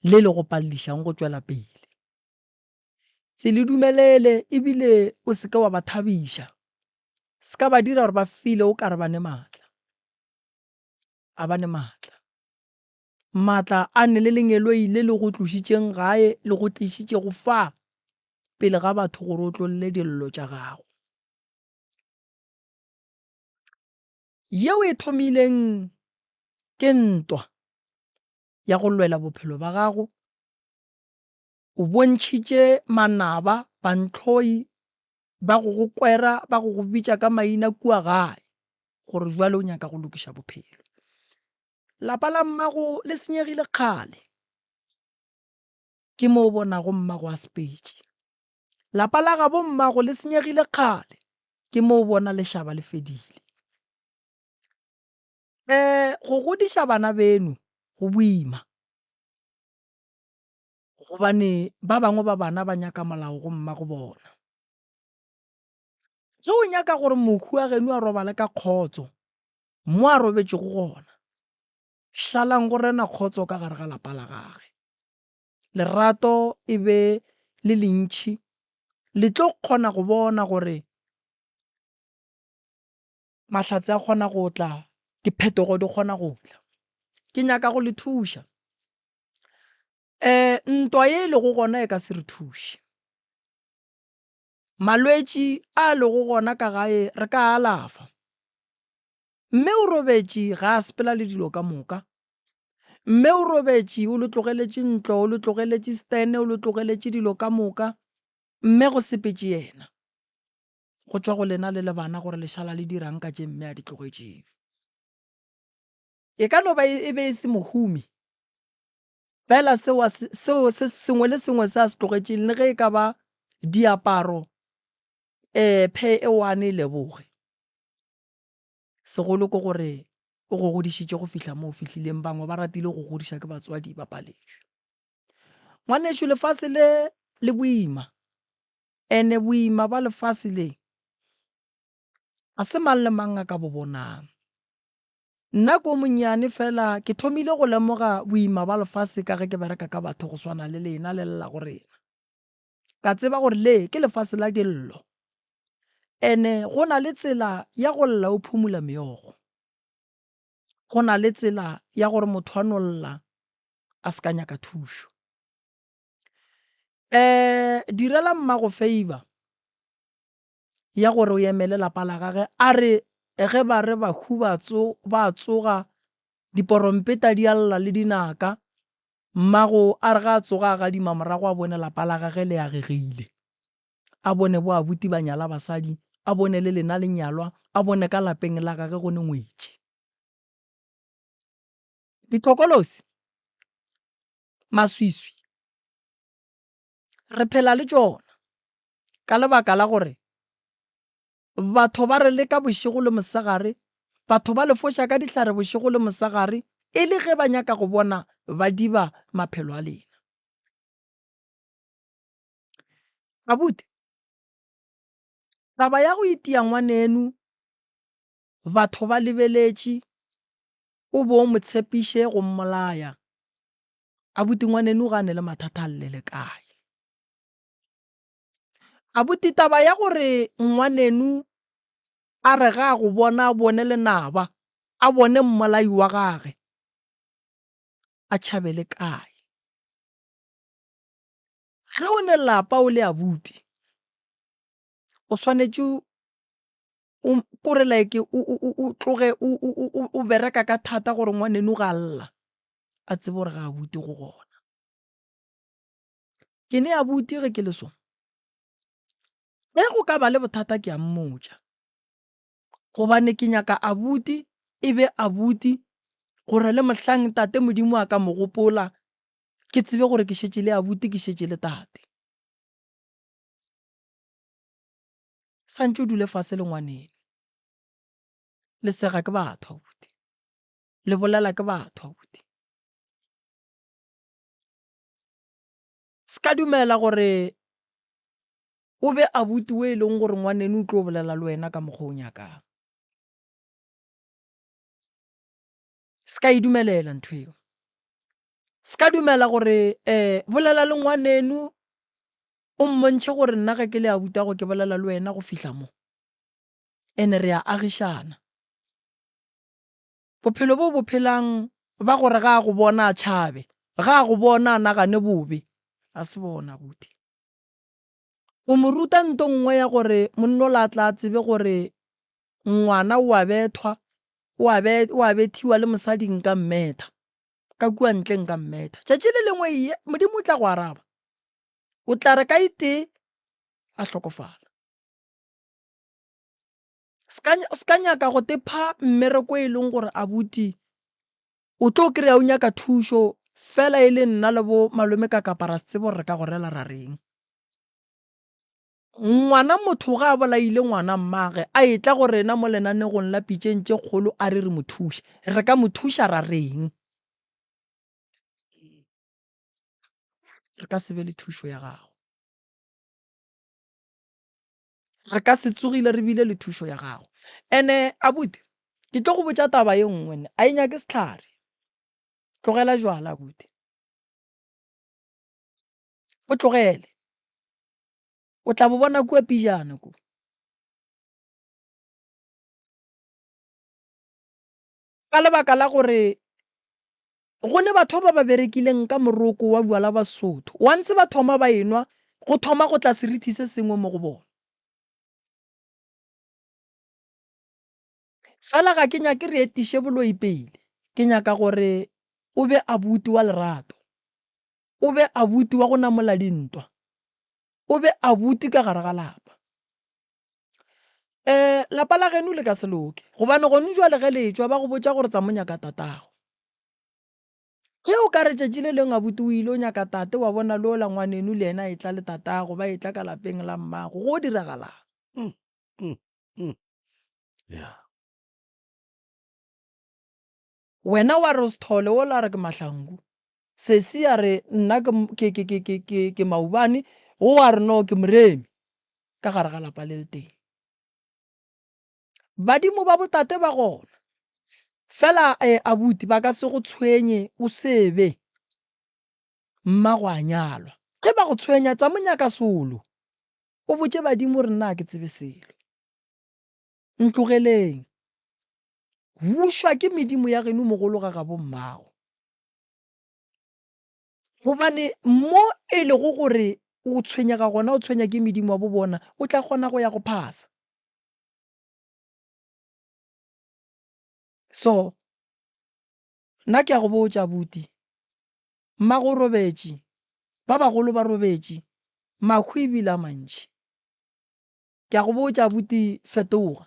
le le go paledišang go tšwela pele. Se le dumelele ebile o se ke wa ba thabiša. Se ka ba dira gore ba feel-e o ka re ba ne maatla. A ba ne maatla. Maatla a ne le lengeloi le le go tlošitšeng gae le go tlišitšego fa pele ga batho gore o tlolle dillo tša gago. Yeo e thomileng ke ntwa ya go lwela bophelo ba gago. O bontšhitše manaba, bantlhoi ba go go kwera, ba go go bitša ka maina kua gae gore jwale o nyaka go lokiša bophelo. Lapa la mmago le senyegile kgale. Ke mo o bonago mmago a sepetše. Lapa la gabo mmago le senyegile kgale. Ke mo o bona lešaba le fedile. Um go godiša bana beno go boima gobane ba bangwe ba bana ba nyaka molao go mmago bona. Ge o nyaka gore mohu wa geno a robale ka kgotso mo a robetšego gona, šalang go rena kgotso ka gare ga lapa la gage. Lerato e be le lentši, le tlo kgona go bona gore mahlatse a kgona go tla, diphetogo di kgona go tla. Ke nyaka go le thuša. Um ntwa ye e lego gona e ka se re thuše. Malwetši a lego gona ka gae re ka a alafa. Mme o robetše ga a sepela le dilo ka moka. Mme o robetše o le tlogeletše ntlo, o le tlogeletše stene, o le tlogeletše dilo ka moka. Mme go sepetše yena. Go tšwa go lena le le bana gore le šala le dirang ka tše mme a di tlogetšeng. E ka no ba e be e se mohumi, Fela seo a se, seo se sengwe le sengwe se a se tlogetšeng, le ge e ka ba diaparo, eh, phe e one e leboge. Segolo ke gore o go godišitše go fihla mo o fihlileng, bangwe ba ratile go godiša ke batswadi ba paletšwe. Ngwanešu lefase le le boima, ene boima ba lefase le ga se mang le mang a ka bo bonang. Nna ko monnyane fela ke thomile go lemoga boima ba lefase ka ge ke bereka ka batho go swana le lena le lla go rena. Ka tseba gore le ke lefase la dillo. Ene go na le tsela ya go lla o phumula meokgo. Go na le tsela ya gore motho a no lla a se ka nyaka thušo. Um direla mmago favor. ya gore o emele lapa la gage, a re ge ba re bahu ba tso, ba tsoga, diporompeta di a lla le dinaka, mmago a re ge a tsoga a gadima morago a bone lapa la gage le agegile, a bone bo abuti ba nyala basadi, a bone le lena le nyalwa, a bone ka lapeng la gage go ne ngwetši. Dithokolosi, maswiswi, re phela le tšona. Ka lebaka la gore batho ba re leka bošego le mosegare, batho ba le foša ka dihlare bošego le mosegare e le ge ba nyaka go bona ba diba maphelo a lena. Abuti, taba ya go itia ngwaneno batho ba lebeletše o bo o mo tshepiše go mmolaya, abuti ngwaneno ga a ne le mathata a llele kae? Abuti taba ya gore ngwaneno a re ga a go bona a bone lenaba, a bone mmolai wa gage, a tšhabele kae? Ge o ne lapa o le abuti, o swanetše o kore like o, o, o, o tloge o, o, o, o bereka ka thata gore ngwaneno ga a lla a tsebe gore ga abuti go gona. Ke ne abuti ge ke le so. Ge go ka ba le bothata ke a mmotša. Gobane ke nyaka abuti e be abuti gore le mohlang tate Modimo a ka mo gopola ke tsebe gore ke šetše le abuti ke šetše le tate. Santše o dule fase le ngwaneno. Le sega ke batho abuti. Le bolela ke batho abuti. Se ka dumela gore o be abuti o e leng gore ngwaneno o tlo bolela le wena ka mokgwa o nyakang. Se ka e dumelela ntho eo. Se ka dumela gore um bolela le ngwaneno o mmontšhe gore nna ge ke le abutago ke bolela le wena go fihla mo. Ene re a agišana. Bophelo bo bo phelang ba gore ga a go bona a tšhabe, ga a go bona a nagane bobe, ga se bona abuti. O mo ruta nto nngwe ya gore monnola a tla a tsebe gore ngwana o a bethwa, o a be, o a bethiwa le mosadi nka mmetha, ka kua ntle nka mmetha. Tšatši le lengwe ye, Modimo o tla go araba. O tla re ka e tee a hlokofala. Se ka nyaka go te pha mmereko e leng gore abuti o tlo kry-a o nyaka thušo fela e le nna le bo malome ka kapa ra se tsebe gore re ka go rela ra reng. Ngwana motho ga a bolaile ngwana mmage a etla go rena mo lenanegong la pitšeng tše kgolo a re re mo thuše, re ka mo thuša ra reng? Re ka se be le thušo ya gago. Re ka se tsogile re bile le thušo ya gago. Ene abuti, ke tlo go botša taba ye nngwe ne, a e nyake sehlare. Tlogela jwala abuti. O tlogele. O tla bo bona kua pijana ko. Ka lebaka la gore Go ne batho ba ba berekileng ka moroko wa bjala ba Sotho. Once ba thoma ba enwa, go thoma go tla seriti se sengwe mo go bona. Fela ga ke nyake re etiše boloi pele. Ke nyaka gore o be abuti wa lerato. O be abuti wa go namola dintwa. O be abuti ka gare ga lapa. Um lapa la geno le ka se loke gobane gone jwale ge le tšwa ba go botša gore tsa mo nyaka tatago. Ge o ka re tšatši le lengwe abuti o ile o nyaka tate wa bona le ola ngwaneno le yena e tla le tatago ba e tla ka lapeng la mmago go diragalang? Mm, mm, mm. Yeah. Wena wa re o Sethole wola a re ke Mahlangu. Sesi a re nna ke, ke, ke, ke, ke, ke, ke Maubane, wo a re no ke Moremi. Ka gare ga lapa le letee. Badimo ba botate ba gona. Fela eh, abuti ba ka se go tshwenye o sebe mmago a nyalwa. Ge ba go tshwenya tsa mo nyaka solo. O botše badimo gore nna ga ke tsebe selo. Ntlogeleng. Bušwa ke medimo ya geno mogolo ga gabo mmago. Gobane mo e lego gore o tshwenyega gona, o tshwenya ke medimo wa bo bona, o tla kgona go ya go phasa. So, nna ke a go botša abuti, mmago o robetše, ba bagolo ba robetše, mahu ebile a mantši. Ke a go botša abuti, fetoga.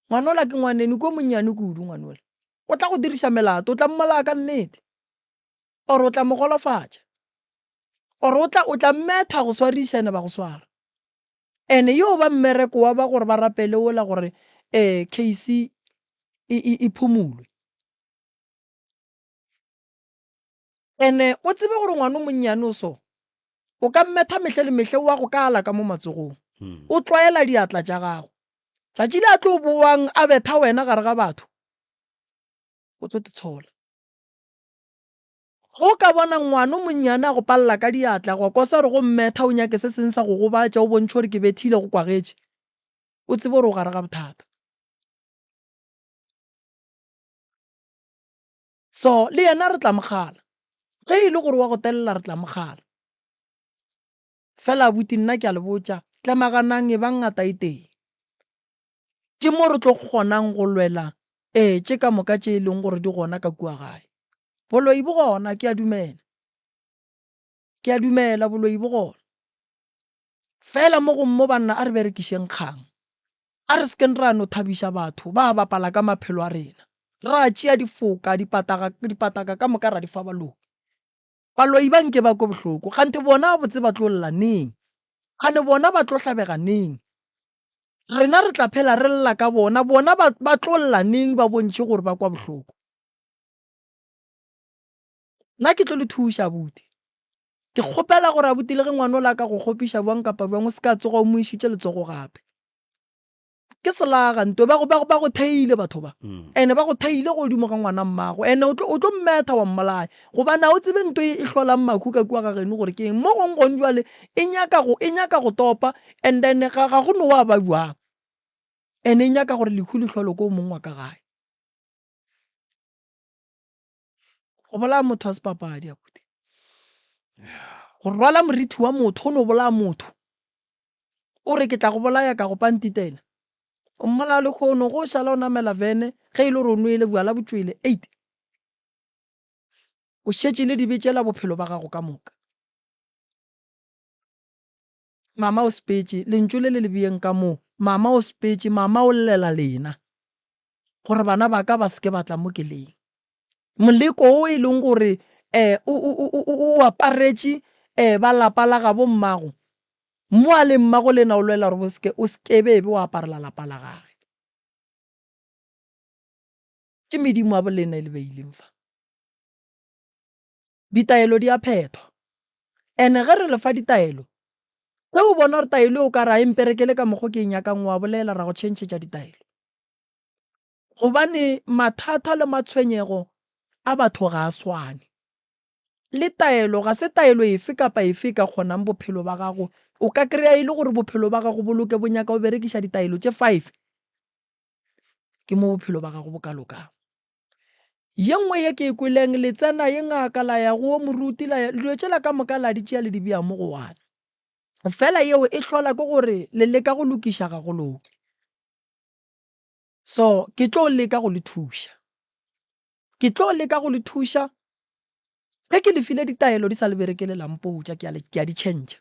Ngwanola ke ngwaneno, ke o monnyane kudu ngwanola. O tla go diriša melato, o tla mmolaya ka nnete. Or o tla mo golofatša. Or o tla o tla mmetha go swariša ene ba go swara. Ene yo ba mmereko wa ba gore ba rapele wola gore um case e, e, e phumulwe. Ene o tsebe gore ngwana o monnyane o so, o ka mmetha mehle le mehle o a go kala ka mo matsogong. O tlwaela diatla tša gago. Tšatši le a tlo boang a betha wena gare ga batho, o tlo titshola. Ge o ka bona ngwana o monnyane a go palela ka diatla, gwa kosa gore go mmetha o nyake se seng sa go gobatša o bontšhe gore ke bethile go kwagetše, o tsebe gore o gare ga bothata. So le yena re tla mo kgala. Ge e le gore wa go telela re tla mo kgala. Fela abuti nna ke a le botša, tlemaganang e bang ngata e tee. Ke mo re tlo kgonang go lwela ee tše ka moka tše e leng gore di gona ka kua gae. Boloi bo gona, ke a dumela. Ke a dumela boloi bo gona. Fela mo gongwe mo banna a re berekišeng kgang. A re sekeng ra no thabiša batho ba bapala ka maphelo a rena. Ra tšea difoka, dipataka, dipataka ka moka ra di fa baloi. Baloi ba nke ba kwe bohloko. Kganthe bona botse ba tlo lla neng? Kgane bona ba tlo hlabega neng? Rena re tla phela re lla ka bona, bona ba, ba tlo lla neng ba bontšhe gore ba kwa bohloko? Nna ke tlo le thuša abuti. Ke kgopela gore abuti le ge ngwanola a ka go kgopiša bjang kapa bjang o se ka tsoga o mo išitše letsogo gape. Ke selaga ntwe ba go ba go ba go theile batho ba. Ene ba go theile godimo ga ngwana mmago. Ene o tlo o tlo mmetha wa mmolaya. Gobane a o tsebe nto e hlolang makhu ka kua ga geno gore ke eng. Mo gong gong jwale e nyaka go e nyaka go topa and then ga ga go no wa ba jwang. Ene e nyaka gore lehu le hlolwe ko o mongwe wa ka gae. Go bolaya motho a se papadi abuti. Go rwala morithi wa motho o no bolaya motho. O re ke tla go bolaya ka go pantitela. O mmolaya lekgono go šala o namela vene ge e le gore o nwele bjala bo tšwele eight. O šetše le dibe tšela bophelo ba gago ka moka. Mama o sepetše, lentšu le le le beyeng ka mo, mama o sepetše, mama o llela lena, gore bana ba ka ba se ke ba tla mo ke leng. Moleko o e leng gore um o, o, o, o, o aparetše um ba lapa la gabo mmago, mo a leng mmago lena o lwela gore o se ke, o se ke be be wa aparela lapa la gage. Ke medimo ya bolena e le beileng fa. Ditaelo di a phethwa. Ene ge re le fa ditaelo, ge o bona gore taelo o ka re a e mperekele ka mokgo ke e nyakang, wa bolela ra go tšhentšhetša ditaelo. Gobane mathata le matshwenyego a batho ga a swane. Le taelo ga se taelo efe kapa efe e ka kgonang bophelo ba gago. O ka kry-a e le gore bophelo ba gago bo loke bo nyaka o berekiša ditaelo tše five, ke mo bophelo ba gago bo ka lokang. Ye nngwe ye ke e kweleng, le tsena ye ngaka, la ya go wo moruti, la ya, dilo tšela ka moka la di tšea le di bea mo go one. Fela yeo e hlola ke gore le leka go lokiša ga go loke. So ke tlo leka go le thuša. Ke tlo leka go le thuša ge ke le file ditaelo di sa le berekele la mpotša ke a le ke a di tšhentšha.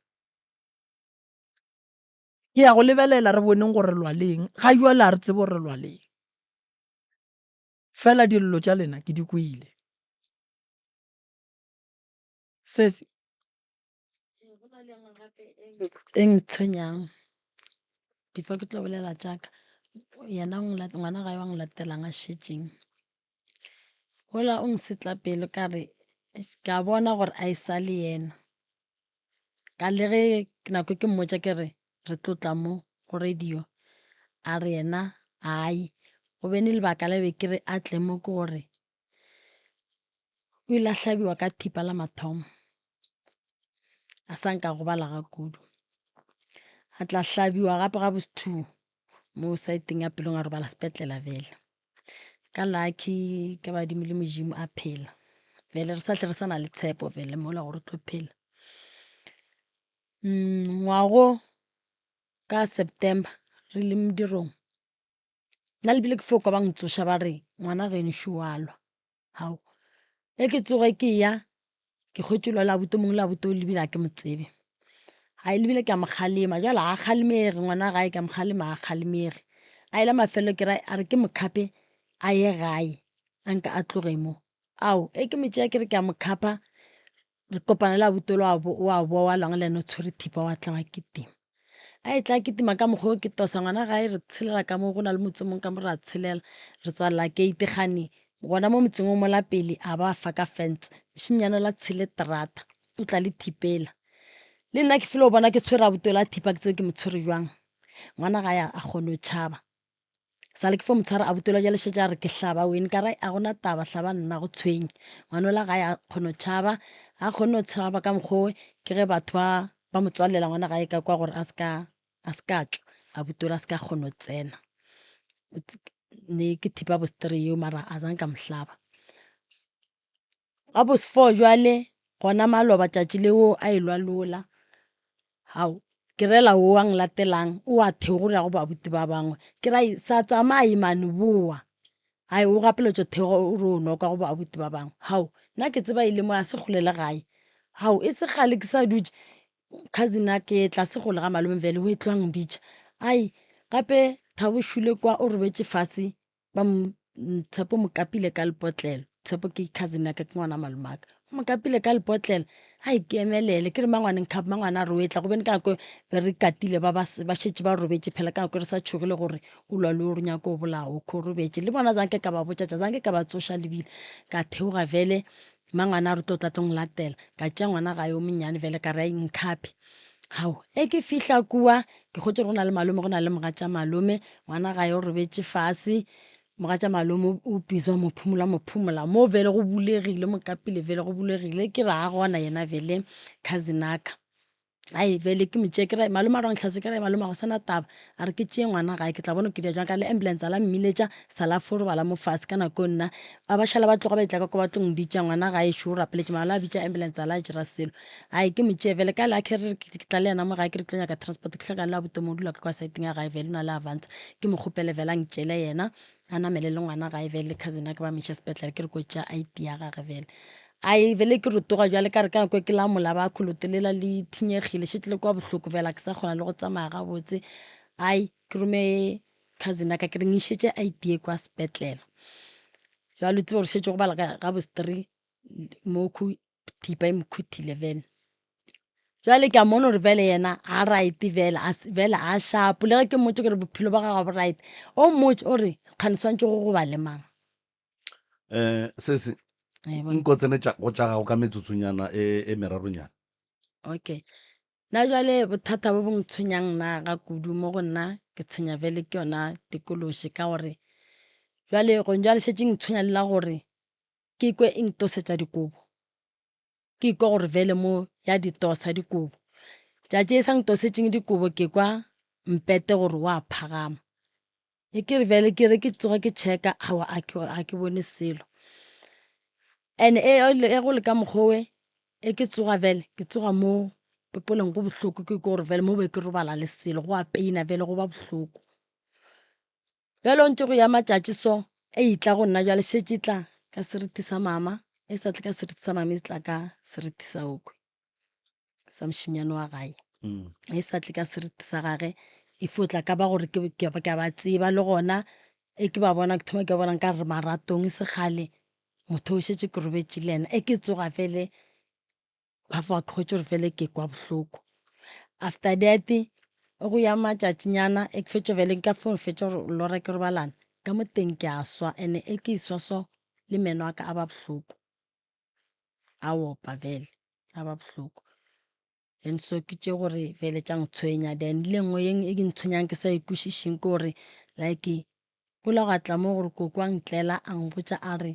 Ke ya go lebelela re boneng gore re lwa leng. Ga jwale a re tsebe gore re lwa leng. Fela dillo tša lena ke di kwele. Sesi. E ntshwenyang before ke tlo bolela tša ka, yena ngwana gae wa nlatelang a šetšeng, wola o nsetla pelo ka re ke a bona gore a e sa le yena. Ka le ge nako ke mmotša ke re re tlo tla mo go radio, a re yena ai. Go bene lebaka la be ke re a tle mo ke gore o ile a hlabiwa ka thipa la mathomo, a sa nka gobala ga kudu. A tla hlabiwa gape ga bos two mo side-eng ya pelong a robala sepetlela bjale. Ka lucky ka badimo le Modimo a phela, bjale re sa hle re sa na le tshepo bjale mola gore o tlo phela. Ngwago ka September re le modirong, nna le bile ke fo kwa ba ntsoša ba re ngwana geno šo wa lwa. Hao, ge ke tsoge ke ya ke hwetše lwa le abuti o mongwe le abuti o lebile ga ke mo tsebe. Hai le bile ke a mo kgalema jwale ga a kgalemege ngwana gae ke a mo kgalema ga a kgalemege. A ile mafelelo ke ra a re ke mo khape a ye gae a nka a tloge mo. Ao e ke mo tšea ke re ke a mo khapa re kopana le abuti ola wa boa wa lwang le yena o tshwere thipa wa tla wa kitima. A e tla kitima ka mokgwa o ke tosa ngwana gae re tshelela ka mo go na le motse o mongwe ka mo ra tshelela re tswalela gate gane gona mo motseng o mola pele a ba fa ka fence mošemanyana la tshele terata o tla le thipela le nna ke file go bona ke tshwere abuti la thipa ke tsebe ke mo tshwere jwang ngwana gae a kgone go tšhaba sa le ke fo motshwara a botela jale šetše a re ke hlaba wene ka re a gona taba hlaba nna go tshwenye ngwana ola gae a kgone go tšhaba a kgone go tšhaba ka mokgwa ke ge batho ba ba mo tswalela ngwana gae ka kwa gore a se ka a se ka tšwa a butola a se ka kgona go tsena ne ke thipa bostre yeo mara a zang ka mo hlaba Ga bos four jwale gona maloba tšatši leo a elwa lola hao ke rela wo a nlatelang o a theoga re ya go babuti ba bangwe ke ra sa tsamaye mane boa hai o gapeletšo theoga o re o nwa kwa go babuti ba bangwe hao nna ke tseba e le mo a se kgole le gae hao e se kgale ke sa dutše cousin ya ke tlase kgole ga malome bjale o e tlo a mbitša ai gape Thabo šule kwa o robetše fase Ba mo, Tshepo mo kapile ka lepotlelo. Tshepo ke cousin ya ka, ke ngwana malomaka. O mo kapile ka lepotlelo. Ai ke emelele, ke re mangwane nkhape, mangwane a re o etla. Gobane ka nako be re katile ba ba ba šetše ba robetše phela ka nako re sa tšhogile gore o lwa le o re nyaka o bolaya o kho robetše. Le bona zanke ka ba botša tša zanke ka ba tsoša lebile. Ka theoga vele mangwane a re tlo tla tlo nlatela. Ka tšea ngwana gae o monnyane vele ka re ai nkhape. Hao, e ke fihla kua ke hwetše gore go na le malome go na le mogatša malome ngwana gae o robetše fase mogatša malome o busy wa mo phumola mo phumola mo vele go bulegile mo kapile vele go bulegile ke re a gona yena vele cousin aka ai vele ke mo tšee ke re malome a re ntlhase ke re malome ga go sana taba a re ke tšee ngwana gae ke tla bona ke dira jwang ka le ambulance a la mmiletša sa la fo robala mo fase ka nako nna ba ba šala ba tloga ba etla ka kwa ba tlo mbitša ngwana gae šo o rapeletše mara la bitša ambulance a la dira selo Ai ke mo tšee vele ka le a re ke tla le yena mo gae ke re ke tlo nyaka transport ke hlokang le abuti mo dula ka kwa siteng ya gae vele o na le avanza ke mo kgopele vele a ntšele yena a namele le ngwana gae vele le cousin ya ka ba mo iše sepetlele ke re ko tšea ID ya gage vele ai vele ke rotoga jwale ka re ka nako e ke la mola ba kholote lela le thinyegile šetše le kwa bohloko vele a ke sa kgona le go tsamaya gabotse ai ke rome cousin ya ka ke re ngišetše ID e kwa sepetlele jwale o tsebe gore šetše go bala ga bos 3 mo thipa e mo khuthile vele jwale ke a mona gore vele yena a right vele vele a shapo le ge ke mmotse kore bophelo ba gagwe bo right o mmotse o re kgane swantse go goba le mang um sese nko tsene go tša gago ka metsotsonyana e, e meraronyana okay nna jwale bothata bo bo ntshwenyang nna ga kudu mo go nna ke tshwenya vele ke yona tikološi ka gore jwale gong jwale šetše ntshwenya le la gore ke kwe e ntosetša dikobo, ke ikwa gore bjale mo ya di tosa dikobo. Tšatši e sa ntosetšeng dikobo ke kwa mpete gore wa phagama. E ke re bjale ke re ke tsoga ke checka aowa a ke ga ke bone selo. And e e go le ka mokgwa owe e ke tsoga bjale ke tsoga mo popelong go bohloko ke kwa gore bjale mo be ke robala le selo go a pain-a bjale go ba bohloko. Bjale o ntše go ya matšatši so e itla go nna bjale šetše e tla ka seriti sa mama e sa tle ka seriti sa mama e tla ka seriti sa okwe sa mošemanyane wa gae mm. e sa tle ka seriti sa gage e fo tla ka ba gore ke a ba tseba le gona e ke ba bona ke thoma ke bona nka re maratong e segale motho o šetše ke robetše le yena e ke tsoga fele Ba fa ke hwetše gore fele ke kwa bohloko. After that go ya matšatšinyana e ke fetša fele nka fo fetša go lora ke robalana ka mo teng ke a swa and-e e ke swa so le meno a ka a ba bohloko, a opa fele a ba bohloko. And so ke tše gore fele tša ntshwenya then le nngwe ye e ntshwenyang ke sa e kwešišeng ke gore like go ile gwa tla mo gore koko a ntlela a mpotša a re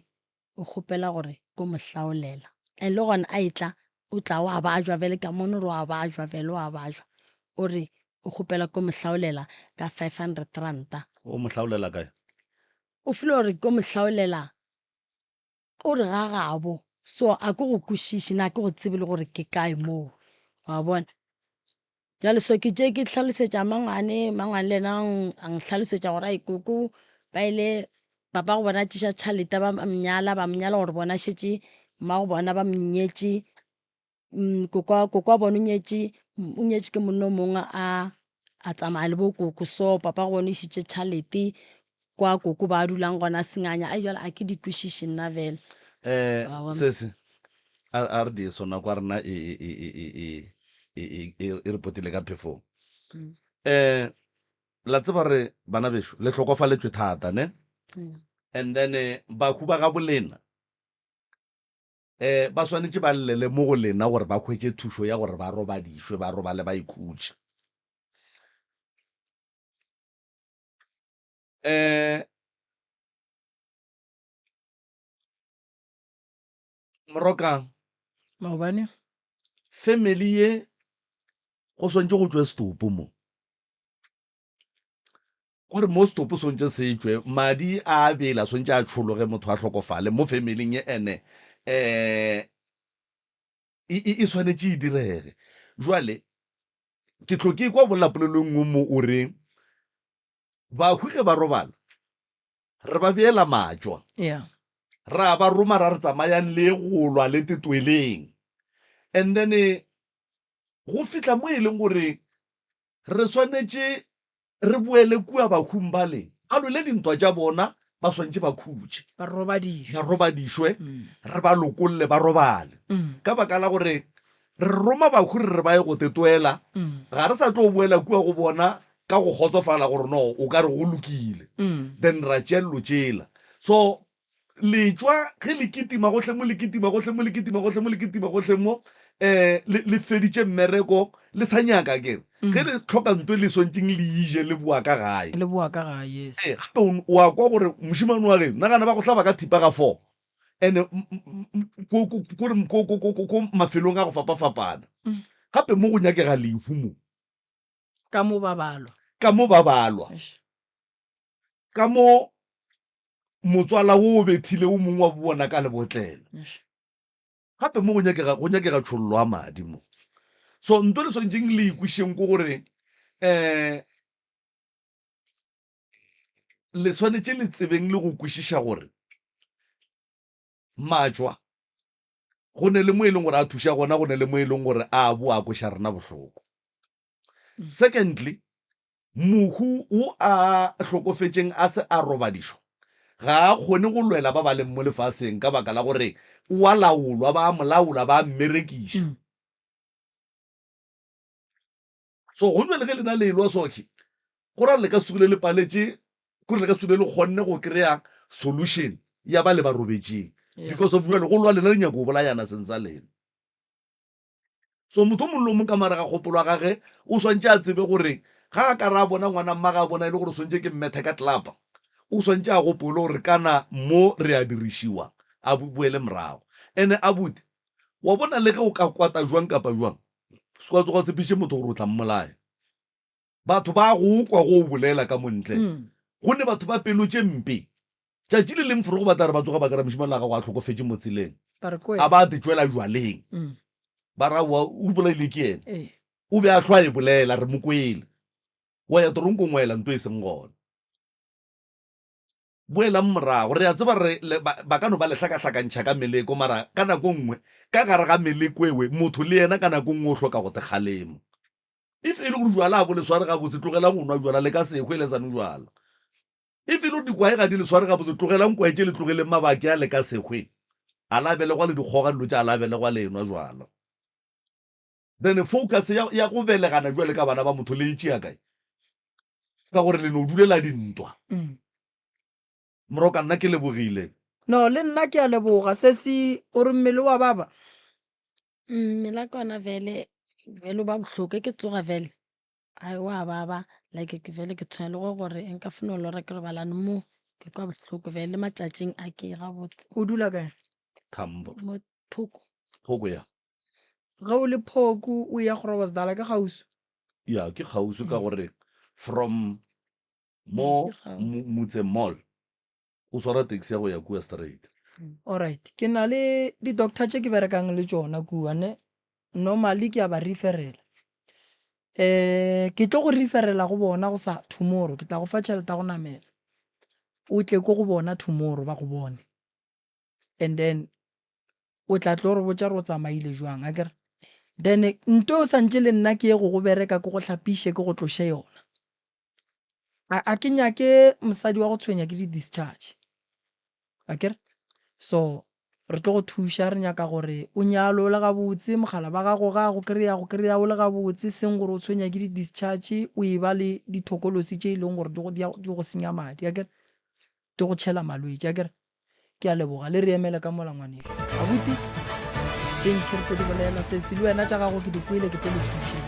o kgopela gore ko mo hlaolela and le gona a etla o tla wa bajwa bjale ka mono re wa bajwa bjale wa bajwa o re o kgopela ko mo hlaolela ka 500 ranta. O mo hlaolela kae? O feel gore ko mo hlaolela o re ga gabo so a ke go kwešiše na ke go tsebe le gore ke kae moo wa bona. Bjale so ke tše ke hlalosetša mangwane, mangwane le yena a nhlalosetša gore ai koko ba ile papa go bona tšiša tšhalete ba mnyala ba mnyala gore bona šetše mmago bona ba mnyetše koko koko wa bona o nyetše o nyetše ke monna o mongwe a a tsamaya le bo koko so papa go bona o išitše tšhalete kwa koko ba dulang gona senganya ai bjale a ke di kwešiše nna bjale. Um sese a re die sona kwa rena e, e, e, e, e, e, e, e, e re potile ka phefong. Um la tseba re bana bešo le hlokofaletšwe thata ne? And then bahu ba gabo lena um ba swanetše ba llele mo go lena gore ba hwetše thušo ya gore ba robadišwe, ba robale ba ikhutše. Um Moroka. Maobane. Family ye go swantše go tšwe setopo mo. Gore mo setopo swantše se tšwe, madi a bela swantše a tšhologe motho a hlokofale mo familing ye ene eh e, e, e swanetše e direge. Jwale ke tlo ke kwa bolela polelo e nngwe mo o re bahu ge ba robala re ba beela matšwa. Yeah. Ra ba roma ra re tsamayang le ye go lwa le tetweleng. And then go fihla mo e leng gore re swanetše re boele kua bahung bale, ba lwele dintwa tša bona, ba swanetše ba khutše. Ba robadišwe. Ba robadišwe, re ba lokolle ba robale. Ka baka la gore re roma bahu re re ba ye go tetwela, ga re sa tlo boela kua go bona ka go kgotsofala gore no o ka re go lokile, then ra tšea dilo tšela. So letšwa ge le kitima gohle mo, le kitima gohle mo, le kitima gohle mo, le kitima gohle mo, um le, le feditše mmereko, le sa nyaka ke re, ge le hloka nto e le swantšeng le ije, le boa ka gae. Le boa ka gae, yes. Ee, gape o, o a kwa gore mošemane wa geno, nagana ba go hlaba ka thipa ga four, and-e ko, ko, ko re ko, ko, ko, ko, ko mafelong a go fapafapana. Gape mo go nyakega lehu mo. Ka mo ba balwa. Ka mo ba balwa. Eish. Ka mo motswala wo o bethile o mongwe wa bona ka lebotlelo. Gape mo go nyakega, go nyakega tšhollo ya madi mo. So nto le swanetšeng le e kwešeng ke gore um le swanetše le tsebeng le go kwešiša gore matšwa go ne le mo e leng gore a thuša gona, go ne le mo e leng gore a boa a kweša rena bohloko. Secondly, mohu wo a hlokofetšeng a se a robadišwa, ga a kgone go lwela ba ba leng mo lefaseng ka baka la gore o a laolwa, ba a mo laola, ba a mmerekiša. So go bjale ge lena le elwa so, okay, go ra gore le ka se tsogile le paletše, kore le ka se tsogile le kgonne go kry-a solution ya ba le ba robetšeng because of bjale go lwa lena le nyaka go bolayana seng sa lena. So motho o mongwe le o mongwe ka mare ga kgopolo ya gage o swantše a tsebe gore ga a ka re a bona ngwana mmage a bona e le gore o swantše ke mmethe ka tlelapa, o swantše a gopole gore kana mo re a dirišiwa, a boele morago. Ene abuti, wa bona le ge o ka kwata jwang kapa jwang, se ka tsoga o tshepiše motho gore o tla mmolaya. Batho ba go kwa go o bolela ka mo ntle. Go ne batho ba pelo tše mpe. Tšatši le leng forogo ba tla re ba tsoga ba kry-a mošemane wa gago a hlokofetše mo tseleng. A ba a te tšwela jwaleng. Ba re aowa o bolaile ke yena. O be a hlwa a e bolela re mo kwele. Wa ya toronkong wa ela nto e seng gona. Boelang morago. Re a tseba re, le, ba, ba ka no ba le hlakahlakantšha ka meleko, mara ka nako nngwe, ka gare ga meleko ewe, motho le yena ka nako nngwe o hloka go te kgalema. If e le gore jwala ga bo le sware gabotse, tlogelang go nwa jwala, le ka se hwe le sa nwe jwala. If e le gore dikwae ga di le sware gabotse, tlogelang kwae tše le tlogeleng mabake a, le ka se hwe. A la belegwa le dikgoga dilo tše, a la belegwa le enwa jwala. Then focus ya, ya go belegana jwale ka bana ba motho le e tšea kae? Ka gore le no dulela dintwa. Moroka, nna ke lebogile. No, le nna ke a leboga. Sesi, o re mmele wa baba? Mmele wa ka ona vele, vele o ba bohloko. Ge ke tsoga vele, ai wa baba. Like ke vele ke tshwanela le gore nka fo no lora ke robalane mo, ke kwa bohloko vele. Le matšatšing a ke gabotse. O dula kae? Thambo. Mo Phoko. Phoko ya. Ge o le Phoko o ya Groblersdal ke kgauswi? Ya, ke kgauswi ka gore from mo Ke kgauswi. Motseng Mall o swara taxi ya go ya kua straight. Alright, ke na le di doctor tše ke berekang le tšona kua ne, normally ke a ba referela. Eh, ke tlo go referela go bona go sa tomorrow, ke tla go fa tšhelete ya go namela. O tle ko go bona tomorrow ba go bone. And then o tla tlo re botša gore o tsamaile jwang, akere? Then nto o santše le nna ke ye go go bereka ke go hlapiše ke go tloše yona. A, a ke nyake mosadi wa go tshwenya ke di-discharge. Akere? So, Re tlo go thuša, re nyaka gore o nyalwe o le gabotse, mogala ba gago ga a go kry-a, go kry-a o le gabotse, seng gore o tshwenya ke di-discharge, o e ba le dithokolosi tše e leng gore di go, di di go senya madi, akere? Di go tšhela malwetši, akere? Ke a leboga, le re emele ka mola ngwanešu. Abuti, tše ntši re tlo di bolela, sesi le wena tša gago ke di kwele, ke tlo le thuša.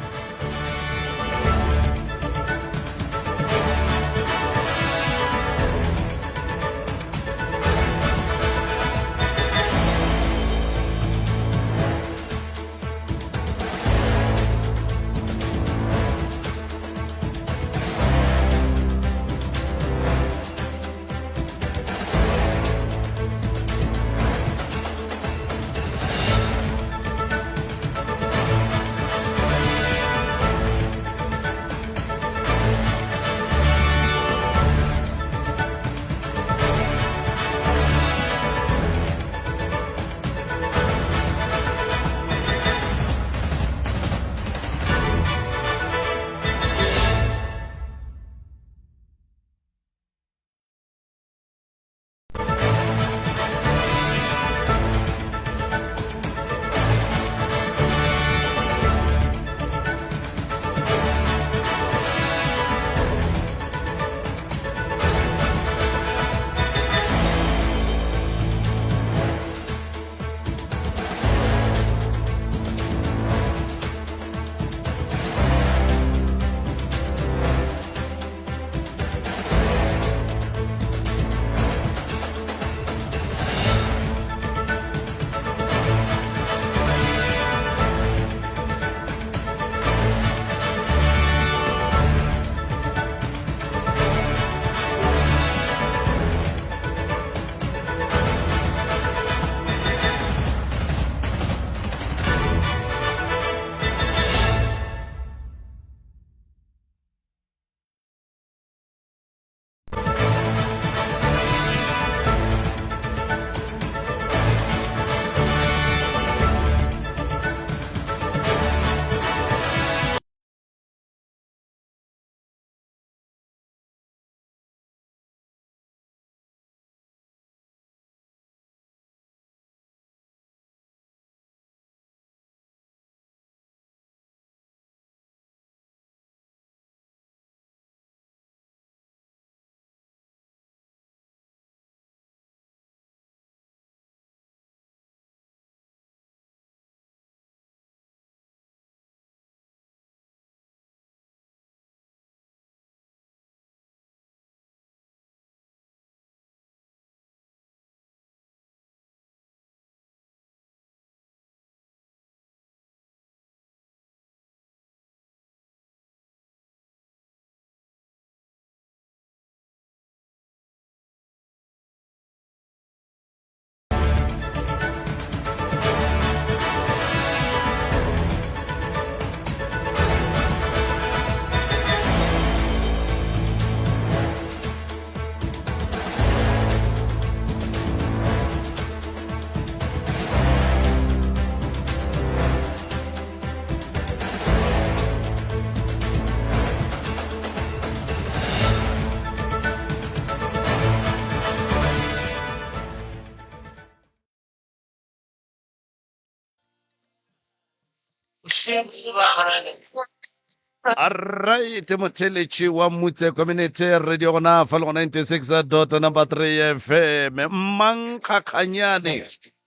Alright, motheletši wa Mutse Community Radio gona fa le go 96 dot number 3 FM. Mmang Kgakganyane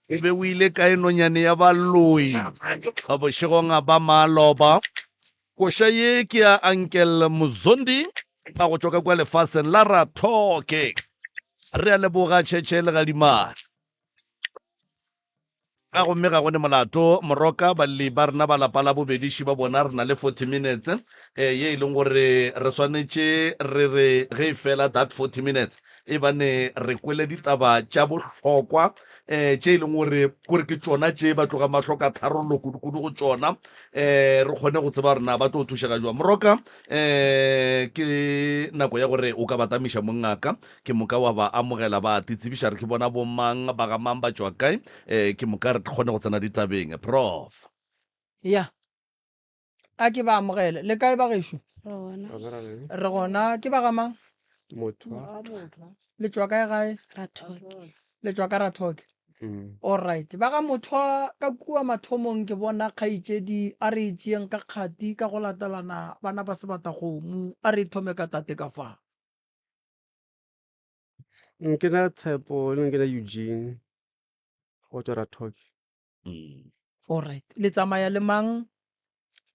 e be o ile kae nonyane ya baloi bošegong ba maloba. Koša ye ke ya Uncle Muzondi a go tšwa ka kua lefaseng la Rathoke. Re a leboga Tšhetšhe Legadimane. A gomme ga go ne molato, Moroka, balli ba rena ba lapa la bobediši ba bona re na le 40 minutes eh, ye e leng gore re swanetše re re ge e fela that 40 minutes e bane re kwele ditaba tša bohlokwa eh, tše e leng gore kore ke tšona tše ba tlogang ba hloka tharollo kudu-kudu go tšona eh, re kgone go tseba gore na ba tlo thušega jwang. Moroka, eh, ke nako ya gore o ka batamiša mongaka Ke moka wa ba amogela, ba titsebiša re ke bona bomang, ba ga mang, ba tšwa kae, eh, ke moka re kgone go tsena ditabeng. Prof. Ya. A ke ba amogele. Le kae ba gešo? Re gona. Re gona. Ke ba ga mang? Mothwa. Le tšwa kae gae? Rathoke. Le tšwa ka Rathoke. Mm. Alright, ba ga Mothwa ka kua mathomong ke bona kgaetšedi a re e tšeeng ka kgati ka go latelana bana ba Sebatakgomo a re e thome ka tate ka fa. Ke na Tshepo le ke na Eugene go tšwa Rathok. Mm. Alright, le tsamaya le mang?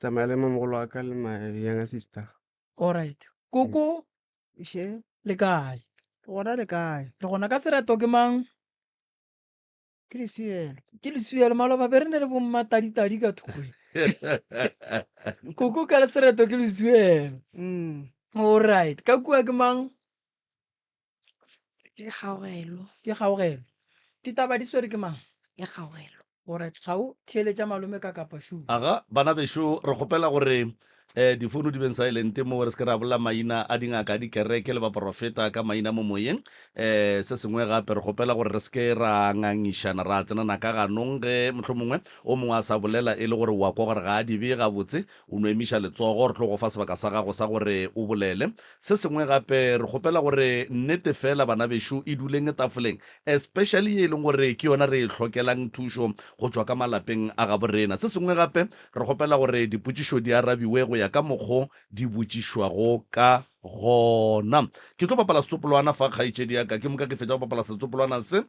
Tsamaya le mamogolo wa ka le my younger sister. Alright, koko Še, le kae? gona le kae? Re gona ka sereto ke mang? Ke lesielo. Ke lesielo maloba be re ne le bommataditadi ka thokwe. Koko ka sereto ke lesielo. Mm. Alright, ka kua ke mang? Ke kgaogelo. Ke kgaogelo. Ditaba di swere ke mang? Ke kgaogelo. Alright, kgao theeletša malome ka kapa shu. Aga, bana bešo, re kgopela gore um difounu di beng silent mo re se ke ra bolela maina a dingaka, a dikereke le baporofeta ka maina mo moyeng. Um se sengwe gape re kgopela gore re se ke ra ngangišana, ra tsenana ka ganong ge mohlomongwe o mongwe a sa bolela e le gore wa kwa gore ga a di bee gabotse, o no emiša letsogo, re tlo go fa sebaka sa gago sa gore o bolele. Se sengwe gape re kgopela gore nnete fela bana bešo e duleng tafoleng especially ye e leng gore ke yona re e hlokelang thušo go tšwa ka malapeng a gabo rena. Se sengwe gape re kgopela gore dipotšišo di arabiwe go ya ka mokgo di botšišwago ka gona. Ke tlo bapala setsopolwana fa kgaetšedi ya ka, ke moka ke fetša go bapala setsopolwana se um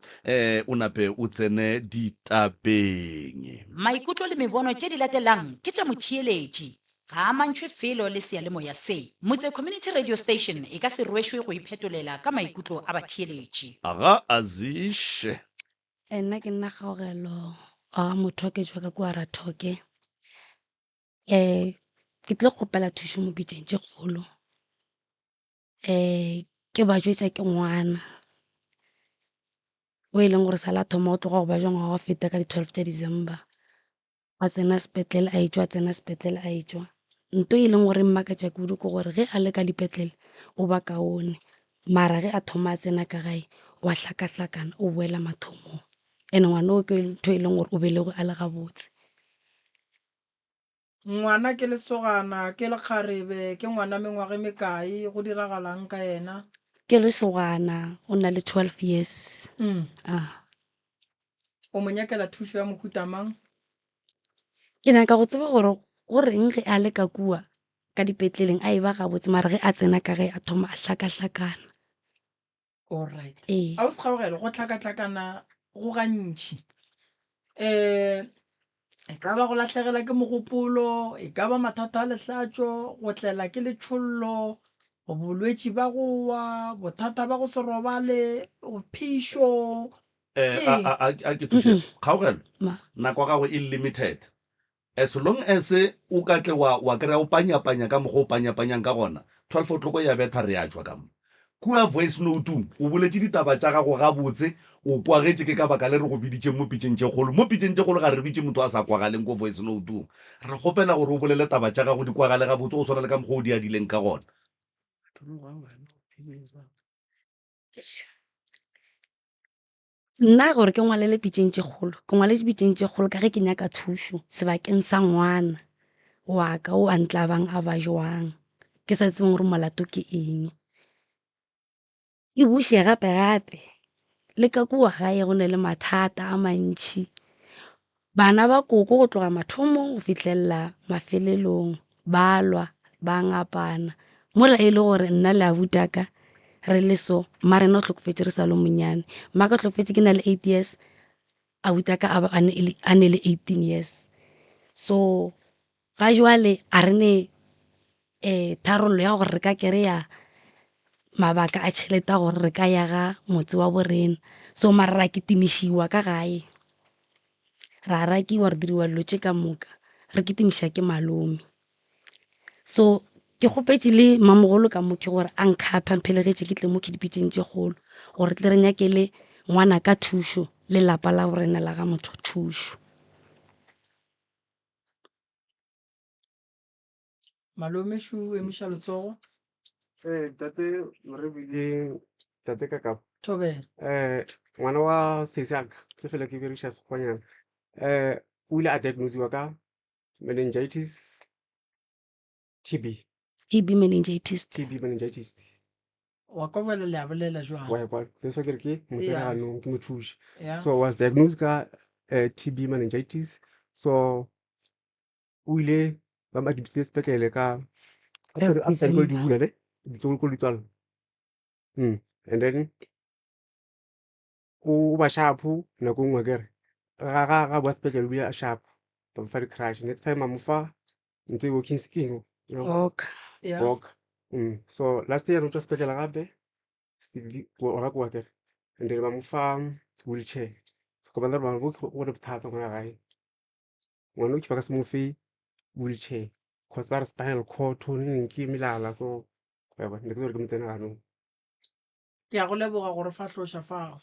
o nape o tsene ditabeng. Maikutlo le mebono tše di latelang ke tša motheeletši. Ga a amantšhwe felo le seyalemoya se. Motse Community Radio Station e ka se rwešwe go iphetolela ka maikutlo a batheeletši. Aga Azish. Nna ke nna Kgaogelo wa ga Mothoke tšwa ka kua Rathoke. Um ke tlo kgopela thušo mo pitšeng tše kgolo. Um ke ba jwetša ke ngwana o e leng gore sa la thoma go tloga go ba jwa ngwaga wa feta ka di-twelve tša December. A tsena sepetlele a etšwa, a tsena sepetlele a etšwa. Nto e leng gore e mmakatša kudu ke gore ge a le ka dipetlele o ba kaone, mara ge a thoma a tsena ka gae wa hlakahlakana o boela mathomong. And-e ngwana o ke ntho e leng gore o belegwe a le gabotse. Ngwana ke lesogana, ke lekgarebe, ke ngwana mengwaga e mekae, go diragalang ka yena? Ke lesogana, o na le 12 years. Mm. Ah. O mo nyakela thušo ya mohuta mang? Ke nyaka go tseba gore go reng ge a le ka kua ka dipetleleng a e ba gabotse mara ge a tsena ka ge a thoma a hlakahlakana. Alright. Ee. A o se kgaogelo go hlakahlakana go gantši. Um e ka ba go lahlegela ke mogopolo, e ka ba mathata a lehlatšo, go tlela ke letšhollo, bolwetši ba go wa, bothata ba go se robale, phišo. Eh, Ke a, eng? a, a, a ke thuše. Kgaogelo, Ma. nako ya gago e limited. As long as o ka tle wa, wa kry-a o panyapanya ka mokgwa o panyapanyang ka gona, 12 o'clock ya betha re a tšwa ka mo. Kua voice note-ong o boletše ditaba tša gago gabotse, o kwagetše ke ka baka le re go biditšeng mo pitšeng tše kgolo. Mo pitšeng tše kgolo ga re bitše motho a sa kwagaleng ko voice note-ong. Re kgopela gore o bolele taba tša gago di kwagale gabotse go swana le ka mokgwa o di adileng ka gona. Nna gore ke ngwalele pitšeng tše kgolo, ke ngwaletše pitšeng tše kgolo ka ge ke nyaka thušo sebakeng sa ngwana wa ka o a ntlabang a ba jwang, ke sa tsebeng gore molato ke eng. E buše gape gape le ka kua gae go na le mathata a mantši, bana ba koko go tloga mathomong go fihlelela mafelelong ba lwa ba ngapana mola e le gore nna le abuti wa ka re le so mma rena o hlokofetše re sa le monyane. Mmaka o hlokofetše ke na le eight years, abuti wa ka a ba a ne le eighteen years. So ga jwale a re ne tharollo ya gore re ka kry-a mabaka a tšhelete a gore re ka ya ga motse wa bo rena. So mara ra kitimišiwa ka gae, ra rakiwa re diriwa dilo tše ka moka, re kitimiša ke malome. So ke kgopetše le mamogolo ka mo ke gore a nkgaphe a mphelegetše ke tle mo ke dipitšeng tše kgolo gore tle re nyakele ngwana ka thušo le lapa la bo rena la ga motho thušo. Malome šo o emiša letsogo. Ee, tate Morebile, tate Kakapa. Thobela. Eh, ngwana wa sesi aka, ke fela ke berekiša sekgwanyana. Eh, o ile a diagnosiwa ka meningitis TB. TB meningitis. TB meningitis. Wa kwa bjale le a bolela jwale. Wa kwa, that's why ke re ke mo tsene Yeah. ganong ke mo thuše. Yeah. So was diagnosed ka TB meningitis. So o ile ba mo admitile sepetlele ka Ka a sa di December. bula ne di ko di tswala. And then o ba sharp nako nngwe akere ga ga ga boa sepetlele o ile a sharp ba mo fa di-crush next time a mo fa ntho e walking stick no Walk. Yeah. walk so last year o tswa sepetlele gape gona kua akere and then ba mo fa wheelchair so ka bona gore go ne bothata ngwana gae ngwana o ba ka se mo fe wheelchair cause ba re spinal cord neng ke melala so wa bona ne ke gore ke mo tsene ganong. Ke a go leboga gore fahloša fao.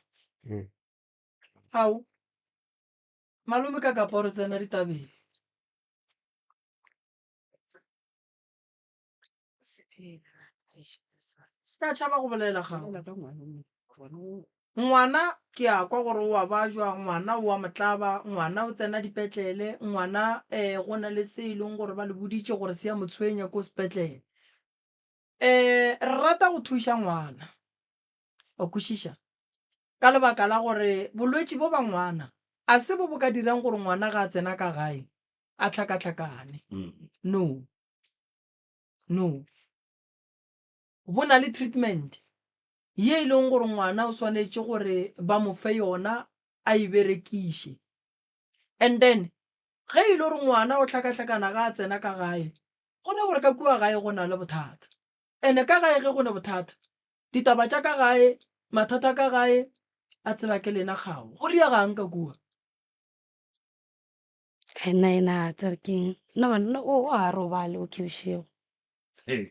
Ao, malome ka kapa o re tsena ditabeng. Se ka tšhaba go bolela gago. Ngwana ke a kwa gore o a bajwa, ngwana o a mo tlaba, ngwana o tsena dipetlele, ngwana um go na le se e leng gore ba le boditše gore se a mo tshwenya ko sepetlele. Re rata go thuša ngwana, wa kwešiša? Ka lebaka la gore bolwetši bo ba ngwana a se bo bo ka dirang gore ngwana ga a tsena ka gae a hlakahlakane. No, no. Bo na le treatment ye e leng gore ngwana o swanetše gore ba mo fe yona a e berekiše. And then ge e le gore ngwana o hlakahlakana ga a tsena ka gae, go ra gore ka kua gae go na le bothata. And-e ka gae ge go ne bothata, ditaba tša ka gae, mathata a ka gae a tseba ke lena kgao. Go diegang ka kua? Nna yena a tsere keng? Nna man, nna o a robale o ke bošego. Hey,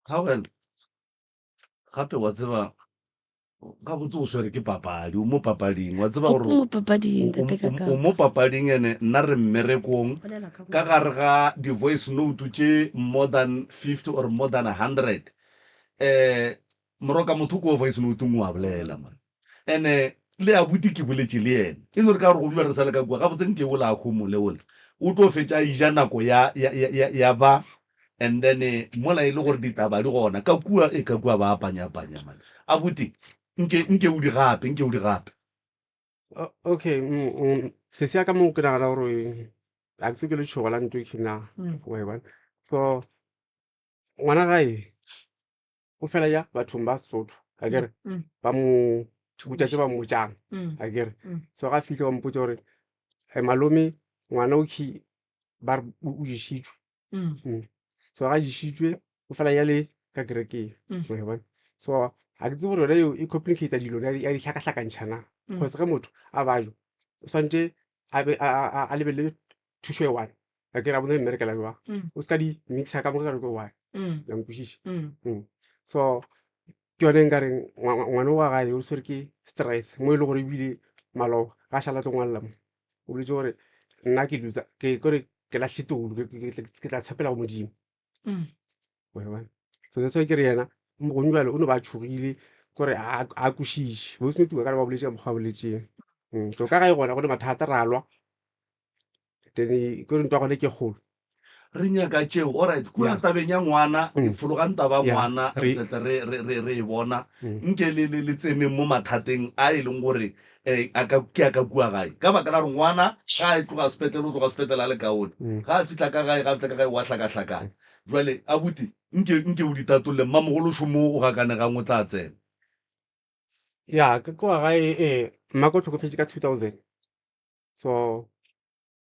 Kgaogelo, gape wa tseba gabotse o swere ke papadi o mo papading wa tseba gore mo papading tate ka o mo papading ene nna re mmerekong ka gare ga di-voice note tše more than 50 or more than 100 eh moroka motho ko voice note ngwe wa bolela man ene le abuti ke boletše le yena e no re ka gore gomme re sa le ka kua gabotse nke ola a homole ola o tlo fetša a ija nako ya, ya, ya, ya, ya ba and then eh, mola e le gore ditaba di gona ka kua e ka kua ba a panyapanya man abuti nke nke o di gape nke o di gape Okay sesi ya ka mo ke nagana gore a ke tsebe ke letšhogo la ntho e na wa e bona so ngwana gae o fela ya bathong ba Sesotho akere ba mo botša tše ba mmotšang akere so ga fihle ba mpotša gore malome ngwana o khi ba re o ješitšwe so ga ješitšwe o fela ya le ka kerekeng wa e bona so ga ke tsebe gore yona eo e complicate dilo ya di hlakahlakantšha na cause ge motho a bajwa o swanetše a be a lebelele thušo e one akere a bone mmerekela jwang o se ka di mixa ka moka ka nako e one la nkwešiša so ke yone nka reng ngwana wa gae o swere ke stress mo e le gore ebile maloba ga šala tlo ngwalela mo o boletse gore nna ke lutsa ke kore ke latlhe toulo ke tla tshepela go modimo wa bona so that's why ke re yena gongwe bjale o no ba tšhogile kore a kwešiše bo seno tuka ka re ba boletse ka mokgwa a boletseng so ka gae gona go ne mathata ra lwa then kore ntwa gone ke kgolo re nyaka tšeo alright kua Yeah. tabeng ya ngwana Mm. fologang taba ya Yeah. ngwana re Re- tletle re re re re e bona Mm. nke le le le tseneng mo mathateng a e leng gore eh, a ka ke a ka kua gae ka baka la gore ngwana ga a tloga sepetlele o tloga sepetlele a le kaone Mm. ga a fihla ka gae ga a fihla ka gae wa hlakahlakana jwale abuti nke nke o di tatolle mmamogolo šomo o gakanegang o tla tsena ya ka kua gae eh mmako o hlokofetše ka 2000 so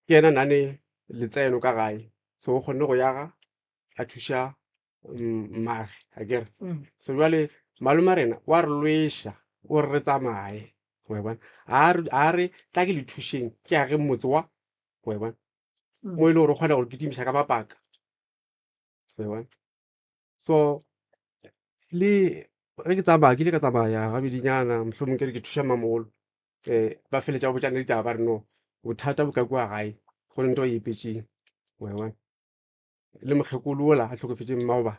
ke yena nane letseno ka gae so o kgonne go yaga a thuša mmage akere so jwale malome a rena wa re lweša o re re tsamaye wa e bona a re tla ke le thušeng ke age motse wa wa e bona mo e le gore o kgona go kitimiša ka mapaka wa e bona so le ge ke tsamaya ke ile ka tsamaya gabedinyana mohlomong ke re ke thuša mmamogolo um ba feletša ba botšana ditaba ba re no bothata bo ka kua gae go ne nto e epetšeng wa e bona le mokgekolo ola a hlokofetšeng mmaoba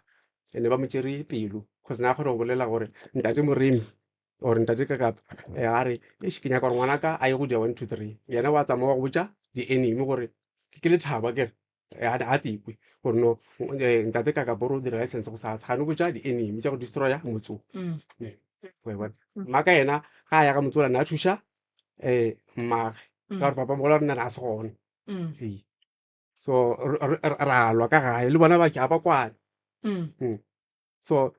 ene ba mo tšere pelo cause na a kgona go bolela gore ntate moremi or ntate kakapa a re eish ke nyaka gore ngwanaka a ye go dia 1 2 3 yena wa tsamaya wa go botša di-enemy gore ke lethabo akere. Ga tekwe gore no ntate Kakaporo o dira license go sa gane botša di-enemy tša go destroya motse o. Wa e bona? Mmaka yena ga a ya ka motse ola ne a thuša um mmage ka gore papa mogolo wa rena ne a se gona. Ee. So ra lwa ka gae le bona ba ga ba kwane. So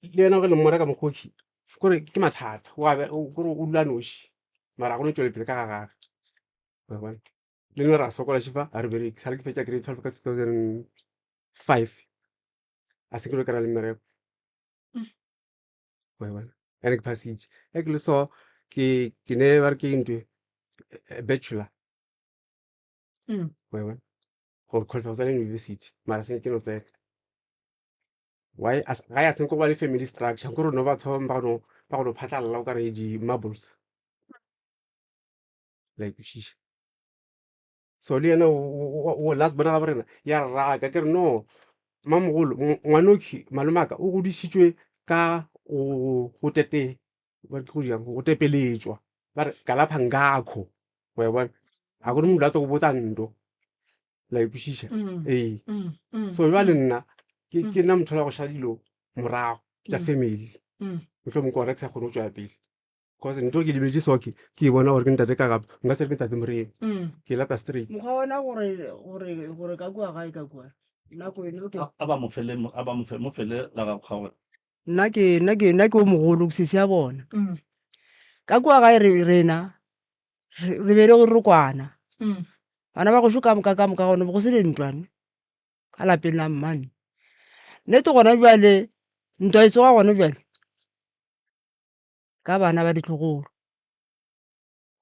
le yena ge le mmona ka mokgwa o kore ke mathata kore o dula noši mara ga go no tšwela pele ka ga gage. Wa e bona? Le nna ra sokola šifa ga re bereke sale ke fetša grade 12 ka 2005 a se ke lo kry-a le mmereko wa e bona ene ke phasitše ge ke le so ke ke ne ba re ke ntwe bachelor wa e bona gore qualify go tsena university mara se ke no tsena why ga ya senko ba le family structure kore no batho ba no ba go no phatlalla o ka re di marbles la ikwešiša so le yena o last bona ga borena ya re raka ke re no mamogolo ngwanokhi malomaka o godišitšwe ka go tete ba re ke go diang go tepeletšwa ba re kalapha ngakho wa e bona ga go ne motho a tlo go botsa nto la ikwešiša ee so jwale nna ke nna motho la go šala dilo morago tša family mohlomong ke gona ke sa kgone go tšwela pele Cause ntho ke lebetše soke ke e bona gore ke ntate ka gape nka se re ke ntate Moremi ke lata straight. Mokgwa wona gore gore gore ka kua gae ka kua nna ko eno ke A ba mo fele a ba mo fe mo fele la gago kgaogelo. Nna ke nna ke nna ke o mogolo ke sesi ya bona. Ka kua gae re rena re re be le gore re kwana. Bana ba gešo ka moka ka moka gone go se le ntwa ne ka lapeng la mmane. Nnete gona bjale ntwa e tsoga gona bjale. Ka bana ba ditlogolo.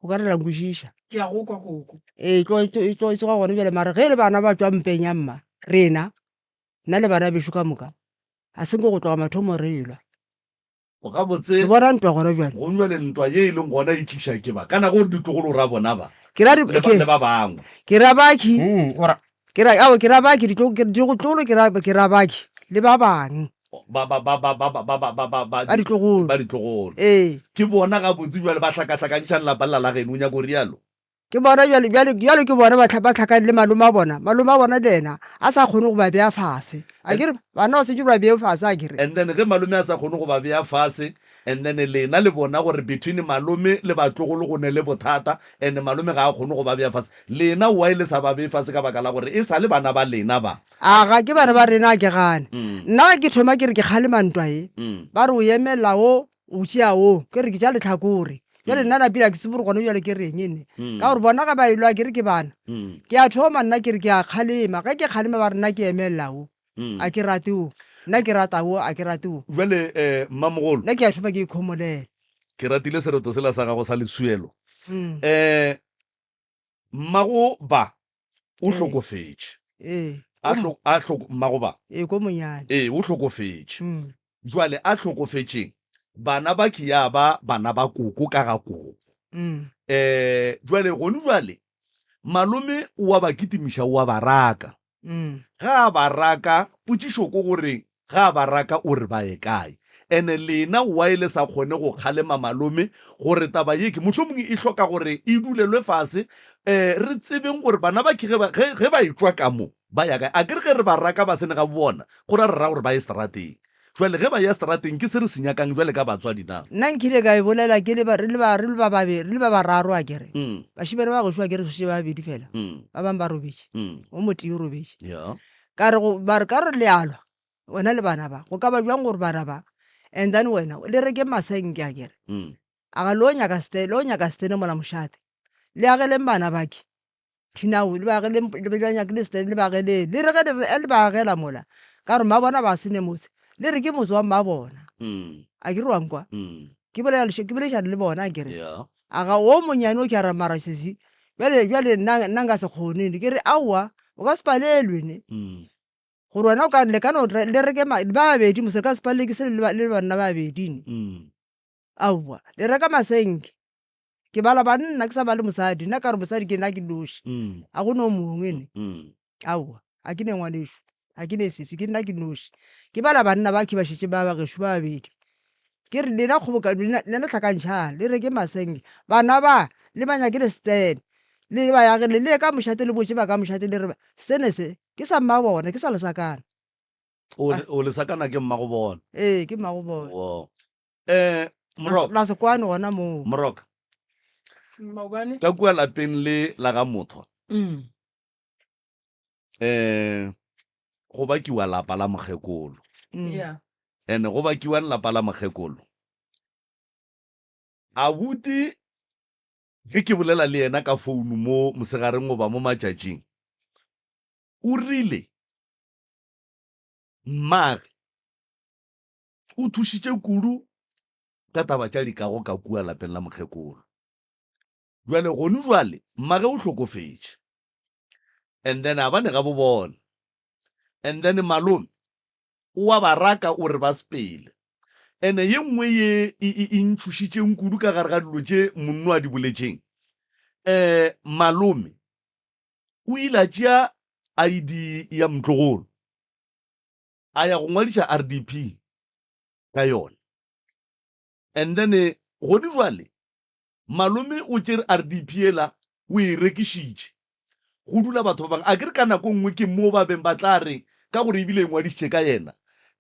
O ka re la nkwešiša. Ke a go kwa koko. Ee, e tlo, e tlo, e tlo, e tsoga gone bjale mara ge e le bana ba tšwa mpeng ya mma, rena, nna le bana bešo ka moka, ga se nke go tloga mathomo re elwa. Gabotse, Re bona ntwa gona bjale. Go bjale ntwa ye e leng gona e tliša ke ba, kana gore ditlogolo o ra bona ba, Ke ra di, le ba, ke, le ba bangwe. ke ra bakhi, Mm, o ra. ke ra, aowa, ke ra bakhi, ditlo, ke, ditlogolo ke ra, ke ra bakhi, le ba bangwe. Ba, ba, ba, ba, ba, ba, ba, ba, ba, ba, Ba ditlogolo. Ba ditlogolo. Ee. Ke bona gabotse bjale ba hlakahlakantšhang lapa lela la geno, o nyaka go rialo? Ke bona bjale, bjale, bjale ke bona ba, ba hlakane le malome a bona. Malome a bona le yena a sa kgone go ba bea fase. A ke re, bana ba swanetše ba bee fase, a ke re. And then ge malome a sa kgone go ba bea fase, and then lena le bona gore between malome le batlogolo go ne le bothata, and malome ga a kgone go ba bea fase, lena why le sa ba bee fase ka baka la gore e sa le bana ba lena ba? Aga, ke bana ba rena, a ke gane. Nna ge ke thoma ke re ke kgalema ntwa ye, ba re o emelela wo, o tšea wo, ke re ke tša lehlakore. Bjale nna napile ga ke tsebe gore gona bjale ke reng ene. Ka gore bona ge ba elwa ke re ke bana. Ke a thoma nna ke re ke a kgalema, ge ke kgalema ba re nna ke emelela wo, a ke rate wo, nna ke rata wo, a ke rate wo. Bjale mmamogolo. Nna ke a thoma ke ikhomolela. Ke ratile sereto sela sa gago sa Leswielo. Um Mmago ba o hlokofetše. Ee. A hlo, a hloko, mmago ba. Ee, ko monyane. Ee, o hlokofetše. Jwale a hlokofetšeng, bana ba ke ya ba bana ba koko ka ga koko. Eh, jwale gone jwale, malome o a ba kitimiša, o a ba raka. Ge a ba raka, potšišo ko gore ge a ba raka o re ba ye kae? Ene lena why le sa kgone go kgalema malome gore taba ye ke mohlomongwe e hloka gore e dulelwe fase um re tsebeng gore bana ba ke ge ba ge ge ba etšwa ka mo ba ya kae? Akere ge re ba raka ba sene ga bona go ra re ra gore ba ye seterateng. Jwale ge ba ya seterateng ke se re se nyakang jwale ka batswadi na? Nna nkile ka e bolela ke le ba, re le ba, re le ba babe, re le ba bararo a ke re. Bašemane ba gešo a ke re šetše ba babedi fela, ba bang ba robetše, o motee o robetše. Ka re go, ba re ka re le a lwa, wena le bana ba, go ka ba bjang gore bana ba, and then wena le reke masenke a ke re. A ga lo nyaka ste, lo nyaka stene mola mošate, le ageleng bana ba ke. Thinao, le ba agele, le ba nyakile stand, le ba ageleng. Le re ge le re, le ba agela mola, ka gore mmabona ba se ne motse, le re ke motse wa mmabona. A ke re wa nkwa? Ke bolela, ke boledišana le bona, a ke re. A ga o monyane o ke a re mara sesi, bjale, bjale nna, nna nka se kgone ne. Ke re aowa, o ka se palelwe ne. Gore wena o ka, le ka no, le reke ba babedi mose, le ka se palelwe ke selo le le banna ba babedi ne. Aowa, le reka masenke. Ke bala banna ke sa bale mosadi, nna ka re mosadi ke nna ke noši, ga go no mongwe ne. Aowa, ga ke ne ngwanešu, ga ke ne sesi, ke nna ke noši. Ke bala banna ba ke ba šetše ba ba gešo ba babedi. Ke re lena kgoboka, lena lena hlakantšhang, le reke masenke. Bana ba, le ba nyakele stene, le ba yagele, le ye ka mošate le botše ba ka mošate le re stene se. Ke sa mma bona, ke sa lesakana. O le, o lesakana ke mmago bona. Ee, ke mmago bona. Wo. Eh, Moroka. La sekwane gona moo. Moroka. Maobane. Ka kua lapeng le la ga Mothwa. Mm. Eh, go bakiwa lapa la mokgekolo. Mm. Yeah. Ene go bakiwang lapa la mokgekolo. Abuti ge ke bolela le yena ka founu mo mosegareng goba mo matšatšing, o rile mmage o thušitše kudu ka taba tša dikago ka kua lapeng la mokgekolo. Bjale gonu jwale mmage o hlokofetše and then a ba ne ga bo bona and then malome o a ba raka o re ba sepele. Ene ye nngwe ye e, e, e ntšhošitšeng kudu ka gare ga dilo tše monno a di boletšeng, um malome o ile a tšea ID ya motlogolo a ya go ngwadiša RDP ka yona. And then gone jwale Malome o tšere RDP yela o e rekišitše. Go dula batho ba bangwe. A ke re ka nako nngwe ke mo ba beng ba tla re ka gore ebile e ngwadišitše ka yena,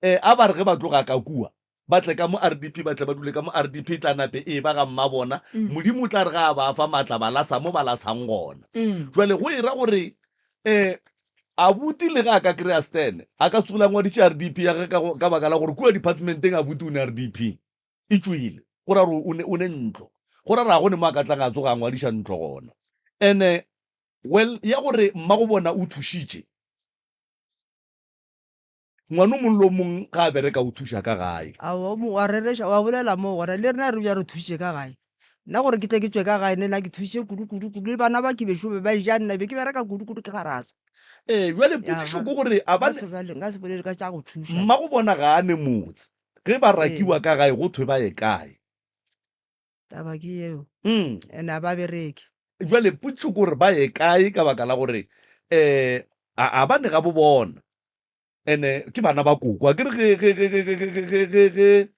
eh, a ba re ge ba tloga ka kua ba tle ka mo RDP, ba tle ba dule ka mo RDP, e tla nape e eba ga mmabona. Modimo o tla re ga a ba fa maatla ba lasa mo ba lasang gona. Jwale go e ra gore eh, abuti le ge a ka kry-a stand, a ka se tsogile a ngwadiše RDP ya gage ka, ka baka la gore kua departmenteng abuti o ne RDP. e tšwele, go ra gore o ne, o ne ntlo. Go ra gore ga go ne mo a ka tlang a tsoga a ngwadiša ntlo gona. And-e, well, ya gore mmagobona o thušitše, ngwana o mong le o mong ga a bereka o thuša ka gae. Aowa, o mongwe wa rereša, wa bolela moo gona, le rena re bja re thušitše ka gae. Nna gore ke tle ke tšwe ka gae, le nna ke thušitše kudu, kudu, kudu. Le bana ba ke bešo be ba eja nna, be ke bereka kudu, kudu ke garasa. Ee, bjale potšišo ke gore a ba Nka se bale, nka se bolele ka tša go thuša. Mmagobona ga a ne motse. Ge ba rakiwa ka gae go thwe ba ye kae? Taba ke yeo. Mm. And a ba bereke. Jwale potšišo ke gore ba ye kae ka baka la gore um a ba ne ga bo bona. And ke bana ba koko. Akere ge ge ge ge ge ge ge ge ge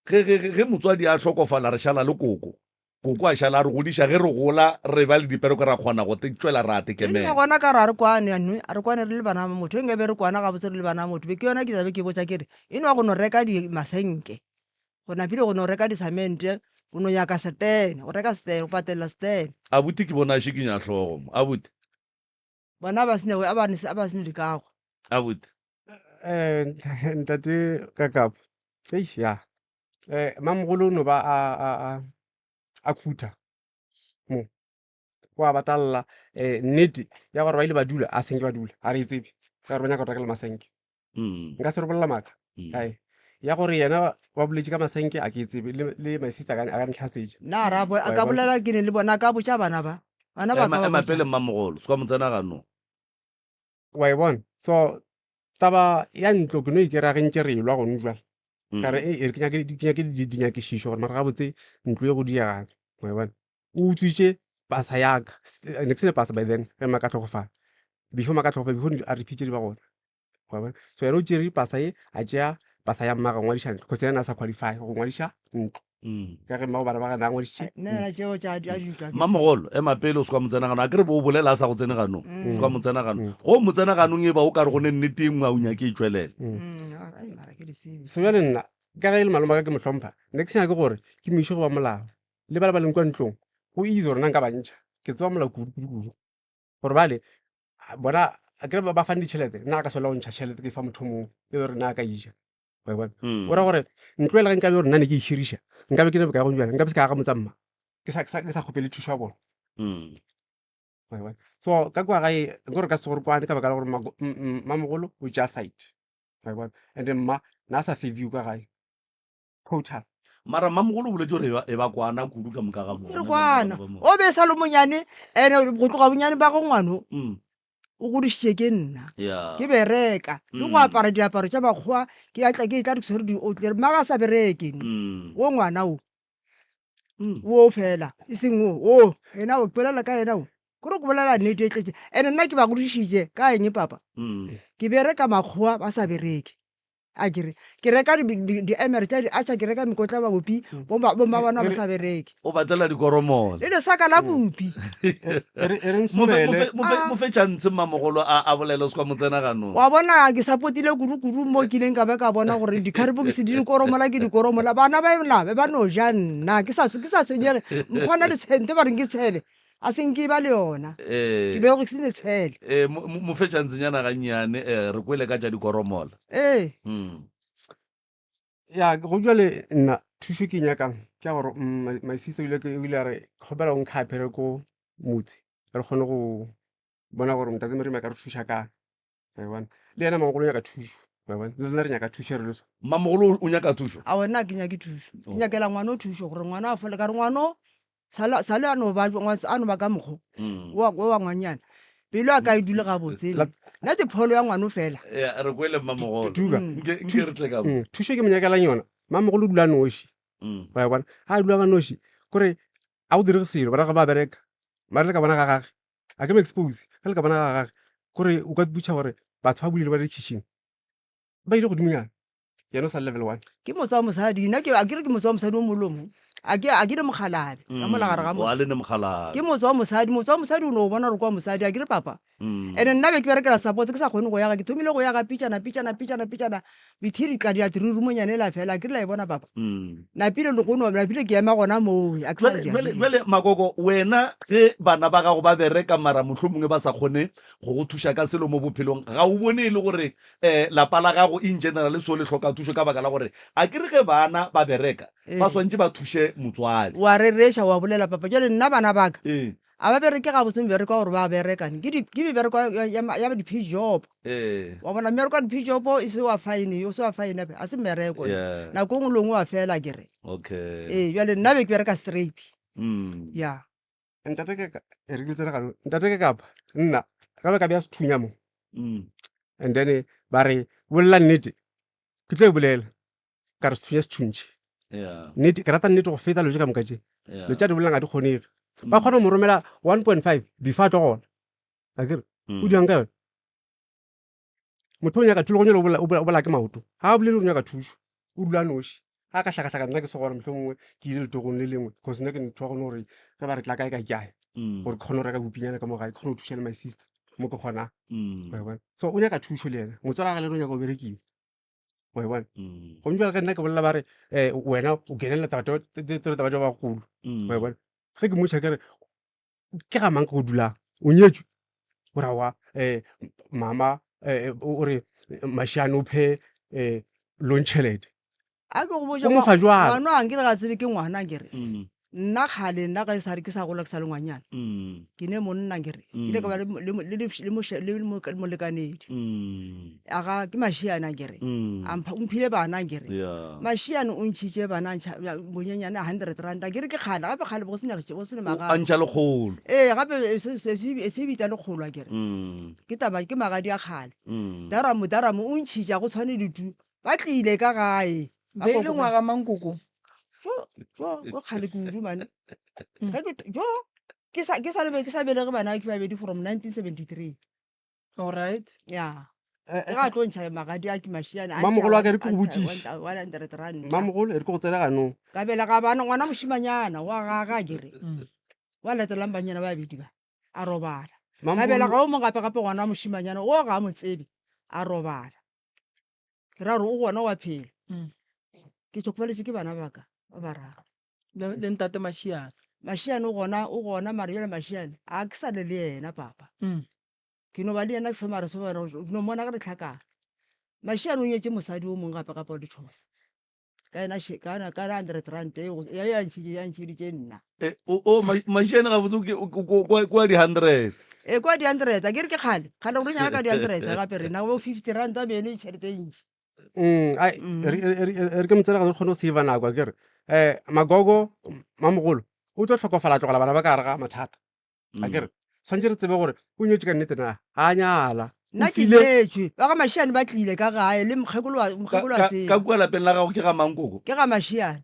ge ge ge ge motswadi a hlokofala re šala le koko. Koko a šala a re godiša ge re gola re ba le dipereko ra kgona go te tšwela ra Ke nna tekemela. gona ka re a re kwane anwe, a re kwane re le bana ba motho. Ge nka be re kwana gabotse re le bana ba motho, be ke yona ke tla be ke botša ke re, e nwa go no reka di masenke, go napile go no reka disamente, go no nyaka setene, go reka setene, go patelela setene. Abuti ke bona a šikinya hlogo mo. Abuti. Bona ba sene, a ba ne, a ba sene dikago. Abuti. Eh, ntate Kakapa, eish ya. Eh, mamogolo o no ba a a a a khutha mo o a batalla eh nnete ya gore ba ile ba dula a senke ba dula a re e tsebe ka gore ba nyaka go rekela masenke Mm. nka se re bolela maaka Mm. kae ya gore yena ba boletše ka masenke a ke e tsebe le, le my sister a ka a ka ntlhasetša Nna a ra bo, a Wa e ka bona? bolela ke ne le bona, a ka botša bana ba. Bana ba Ema ka ba ema botša. pele mmamogolo, se kwa mo tsena ganong. Wa e bona? So taba ya ntlo ke no ikera ge ntše re elwa gone jwale. Ka re Mm. e re ke nyake ke nyake dinyakišišo gore mara gabotse ntlo e go diegang. Wa e bona? O utswitše pasa ya ka. Ne ke sena pasa by then ge maka hlokofala. Before maka hlokofala before a re di ba gona. Wa bona? So yena o tšere pasa ye a tšea pasa ya mmagwe a ngwadiša ntlo cause yena a sa qualify go ngwadiša ntlo. Mm. Ka ge mmago bana ba gagwe na ngwadišitše Nna yona tšeo tša di utlwa ke Mmamogolo, ema pele o se kwa mo tsena ganong. A ke re bo o bolela a sa go tsene ganong. Mm. O se kwa mo tsena ganong. Go mo tsena ganong e ba o ka re go ne nnete e nngwe a o nyake e tšwelele. Mm, ai, mara ke disebi. So bjale nna ka ge e le malome wa ka ke mo hlompha, ne ke sa nyake gore ke mo iše go ba molao. Le bale ba leng kwa ntlong, go easy gore nna nka ba ntšha. Ke tseba molao kudu kudu kudu. Gore bale bona akere ba fane ditšhelete, nna ga ka swanela go ntšha tšhelete ke fa motho o mongwe e le gore nna a ka e ja. Wa e bona? Mm. O ra gore ntlo ele ge nkabe gore nna ne ke e hiriša, nkabe ke ne bokae gone bjale, nkabe se ka aga motsa mma. Ke sa, ke sa, ke sa kgopele thušo ya bona. Mm. Wa e bona? So ka kwa gae nkore ka se gore kwane ka baka la gore mako- m- m- mmamogolo o tšea side. Wa e bona? And then mma na a sa febiwe ka gae. Total. Mara mmamogolo o boletše gore e ba- e ba kwana kudu ka moka ga Re bona. kwana. Ba- ba- ba- O be e sa le monyane ene go tloga bonyane ba go ngwano Mm. o godišitše ke nna. Yeah. Ke bereka le go Mm. apara diaparo tša makgowa ke a tla ke etla ke tshwere di otle mma ga sa bereke ne. Mm. Wo ngwana wo. Mm. Wo fela e seng wo. Wo yena wo ke bolela ka yena wo. Ke re ke bolela nnete e tletše. Ene nna ke ba godišitše ka eng papa? Mm. Ke bereka makgowa ba sa bereke. A ke re, ke reka diemere tša diatšha, ke reka mekotla ya mabopi, bomma bona ba sa bereke. O ba tlela dikoromola. Le lesaka la bupi. Mo fe tšhantshe mmamogolo a a bolele, o se kwa mo tsena ganong. Wa bona, ke sapotile kudu-kudu mo ke ileng ka ba ka bona gore dikharibokisi di dikoromola ke dikoromola. Bana ba na be ba no ja nna, ke sa ke sa tshwenyege. Mokgwana le tshente ba reng ke tshele, a se nke e ba le yona. Ke bego ke se ne tshele. Ee, mo fe tšhantsenyana gannyane, re kwele ka tša dikoromola. Ee. Ya, go bjale nna thušo ke e nyakang ke ya gore my sister o ile o ile a re ke kgopela o nkgaphe re ko motse re kgone go bona gore ntate Moremi a ka re thuša kang. Wa e bona? Le yena mamogolo o nyaka thušo. Wa e bona? Le rena re nyaka thušo re le so. Mamogolo o nyaka thušo? Aowa nna ga ke nyake thušo. Ke nyakela ngwano thušo gore ngwana a fole. Ka re ngwano sale sale a no ba a no ba ka mokgo wa wa ngwanyana. Pelo ya ka e dule gabotse. Nna ke pholo ya ngwano fela. Ya re kwele mmamogolo. Tuka. Nke nke re tle ka mo. Thušo ke mo nyakelang yona. Mamogolo o dula noši. Wa e bona? Ga a dula ka noši kore a go direge selo bana ga ba bereka. Mara le ka bona ga gage a ke mo expose ge le ka bona ga gage kore o ka botša gore batho ba buile ba le kitchen ba ile godimonyana yena o sa le level one. Ke motse wa mosadi nna ke a ke re ke motse wa mosadi o molomo a ke a ke ne mokgalabe ka mola gare ga motse. Wa le ne mokgalabe. Ke motse wa mosadi motse wa mosadi o no bona gore ke wa mosadi a ke re papa. Ene nna be ke berekela support ke sa kgone go yaga ke thomile go yaga pitšana pitšana pitšana pitšana bithiri tla dia tirurumonyana ela fela a ke re la e bona papa. Napile le go no napile ke ema gona moo a ke sa Jwale, jwale, jwale Makoko, wena ge bana ba gago ba bereka mara mohlomongwe ba sa kgone go go thuša ka selo mo bophelong, ga o bone e le gore um lapa la gago in general so le hloka thušo ka baka la gore a ke re ge bana ba bereka ba swantše ba thuše motswadi? Wa rereša wa bolela papa. Jwale nna bana ba ka a ba bereke gabotse mebereko ya gore ba bereka ke di ke mebereko ya ya ya di-p-job. Ee. Wa bona mmereko wa di-p-job e se wa fine o se wa fine a se mmereko. Yeah. Nako e nngwe le nngwe wa fela ke re. Okay. Ee jwale nna be ke bereka straight. Mm. Ya. Ntate ke ka e re ke tsene gano ntate ke kapa nna ka be ka bea sethunya mo. Mm. And then ba re bolela nnete ke tlo e bolela. Ka re sethunya se thuntše. Yeah. Nnete ke rata nnete go feta dilo tše ka moka tše. Yeah. Dilo tša di bolelang ga di kgonege. Ba kgona go mo romela 1.5 before a tlo gona. A ke re o dirang ka yone? Motho o nyaka thušo, le go o bola ke maoto. Ga a bolele o nyaka thušo, o dula noši. Ga a ka hlakahlakana nna ke se gona, mohlomongwe ke ile letogong le lengwe cause nna ke motho wa gone gore ge ba re tla kae kae ke a ya gore ke kgone go reka bopinyana ka mo gae, ke kgone go thuša le my sister mo ke kgonang. Wa e bona? So o nyaka thušo le yena, motswala wa gage le yena o nyaka go berekiwa. Wa e bona? Gomme bjale ge nna ke bolela ba re um wena o kenelela taba taba tša bagolo. Wa e bona? Ge ke mmotšiša ke re ke ga mang ke go dulang o nyetšwe o ra wa um mama um o re mašiane o phe um loan tšhelete A ke go botše o mo fa jwang ngwana a nkere ga tsebe ke ngwana nkere nna kgale nna ge sa re ke sa gola ke sa le ngwanyana ke ne monna nkere ke ile ka ba le le le le le molekanedi a ga ke mašiane akere a mpha o mphile bana akere mašiane o ntšhitše bana a ntšha bonyenyane hundred rand akere ke kgale gape kgale go sene go sene magadi a ntšha lekgolo ee gape se se se bitsa lekgolo akere ke taba ke magadi a kgale daramo daramo o ntšhitše ga go tshwane le tu ba tlile ka gae Be e le ngwaga mang koko? Jo jo go kgale kudu mane ge ke jo ke sa ke sa ke sa belege bana ke babedi from 1973 Alright. Ya. Ke ga tlo ntšha magadi a ke mašiane. Mamogolo wa ka re ke go botšiše. 100 rand. Mamogolo e re ke go tsena ganong. Ka belega bana ngwana mošimanyana wa gaga a kere. Wa latelang banyana ba babedi ba a robala. Ka belega o mongwe gape gape ngwana wa mošimanyana o ga a mo tsebe a robala. Ke ra gore o gona wa phela. Ke hlokofaletše ke bana ba ka ba bararo. Le, le ntate Mašiane. Mašiane o gona, o gona mara bjale Mašiane a ke sa le le yena papa. Ke no ba le yena so mara so mara ke no mmona ge re hlakana. Mašiane o nyetše mosadi o mongwe gape gape wa Lethose. Ka yena še ka yona ka hundred rand e go ya ya ntšhitše ya ntšhiditše nna. E, o, o Ma- Mašiane gabotse ke o- o- kwa kwa di hundred. E kwa di hundred a ke re ke kgale kgale go nyaka ka di hundred gape rena bo 50 rand a be e le tšhelete e ntši. Mm, ai, Mm. re re- re- re ke motsela ga re kgone go save nako ke re um magogo mamogolo o tlo hlokofala a tlogela bana ba ka gare ga mathata a ke re tshwanetse re tsebe gore o nyetše ka nnete na ga a nyala O Nna ke file nyetšwe ba ga Mašiane ba tlile ka gae le mokgekolo wa Ka, mokgekolo wa ka, ka tseba kua lapeng la gago ke ga mang koko? ke ga Mašiane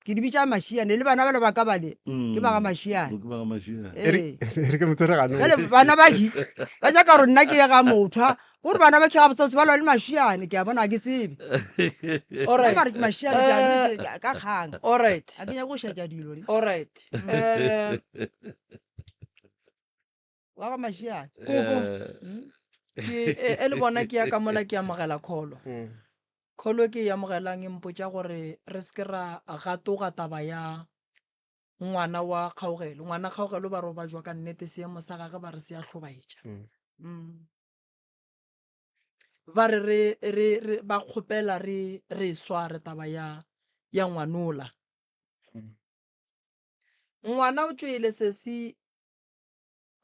ke di bitša Mašiane le bana bale ba ka bale ke ba ga Mašiane Ke ba ga Mašiane. e re ee e re ke motsele ganong Jale bana ba ki ba nyaka gore nna ke ye ga mothwa. Gore bana ba ke gabotsebotse ba lwa le mašiane, ke a bona, ga ke tsebe. Alright. Ba re ke mašiane, ke a- ke- ka kgang. Alright. Ga ke nyake go šetša dilo. ne. Alright. Eh, Wa ga mašiane. Koko. Eh, Ke e e le bona ke ya ka mola ke amogela kholo. Kholo e ke e amogelang e mpotša gore re se ke ra gatoga taba ya ngwana wa Kgaogelo. Ngwana Kgaogelo ba re o bajwa ka nnete, seemo sa gage ba re se a hlobaetša. Ba re re re re ba kgopela re re e sware taba ya ya ngwanola. Ngwana o tšwele sesi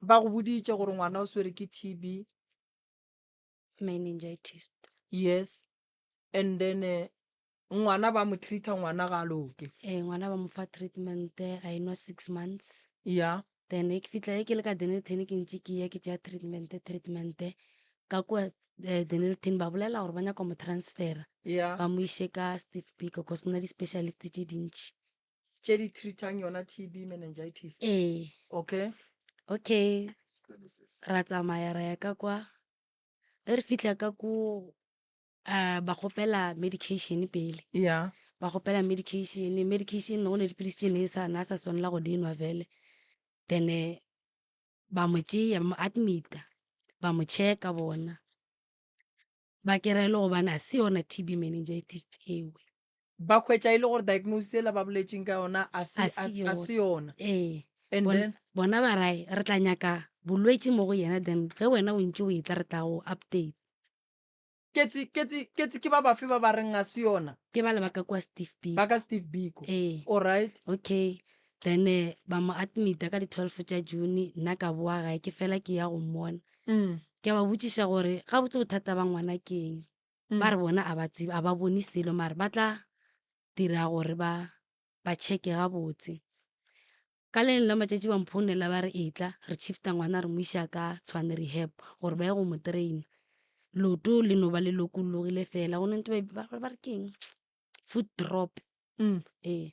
ba go boditše gore ngwana o swere ke TB. Meningitis. Yes. And then eh, ngwana ba mo treata ngwana ga a loke. Ee, ngwana ba mo fa treatment a enwa 6 months. Yeah. Then e ke fihla e ke le ka Dennilton ke ntše ke ya ke tšea treatment treatment ka kua eh, Dennilton ba bolela gore ba nyaka go mo transfera Yeah. ba mo iše ka Steve Biko cause go na di-specialist tše dintši. Tše di treatang yona TB meningitis. Ee. Okay. Okay, ra tsamaya ra ya ka kwa. Ge re fihla ka ko um ba kgopela medication pele. Yeah. Ba kgopela medication, medication go ne dipilisi tše ne sa na sa swanela go di nwa vele. Then eh, ba mo tšea ba mo admit-a, ba mo checka bona. Ba kry-a e le gobane a se yona T_B meningitis eo. Ba hwetša e le gore diagnosis ela ba boletšeng ka yona a se, A a se se, a yona. se yona. Ee. And Bon- then? Bona ba ra re tla nyaka bolwetši mo go yena then ge wena o ntše o etla re tla go update. Ketsi, ketsi, ketsi ke ba bafe ba ba reng a se yona? Ke bale ba ka kua Steve Biko. Ba ka Steve Biko. Ee. Alright. Okay. Then eh, ba mo admita ka di 12 tša June, nna ka boa gae ke fela ke ya go mmona. Ke a ba botšiša gore gabotse bothata ba ngwana ke eng. Ba re bona a ba tsebe, a ba bone selo mare ba tla dira gore ba ba checke gabotse. Ka le leng la matšatši ba mphounela ba re etla re shifta ngwana re mo iša ka Tshwane rehab gore ba ye go mo trainer. Leoto le no ba le lokologile fela go ne ntho ba ba re ke eng foot drop. Ee,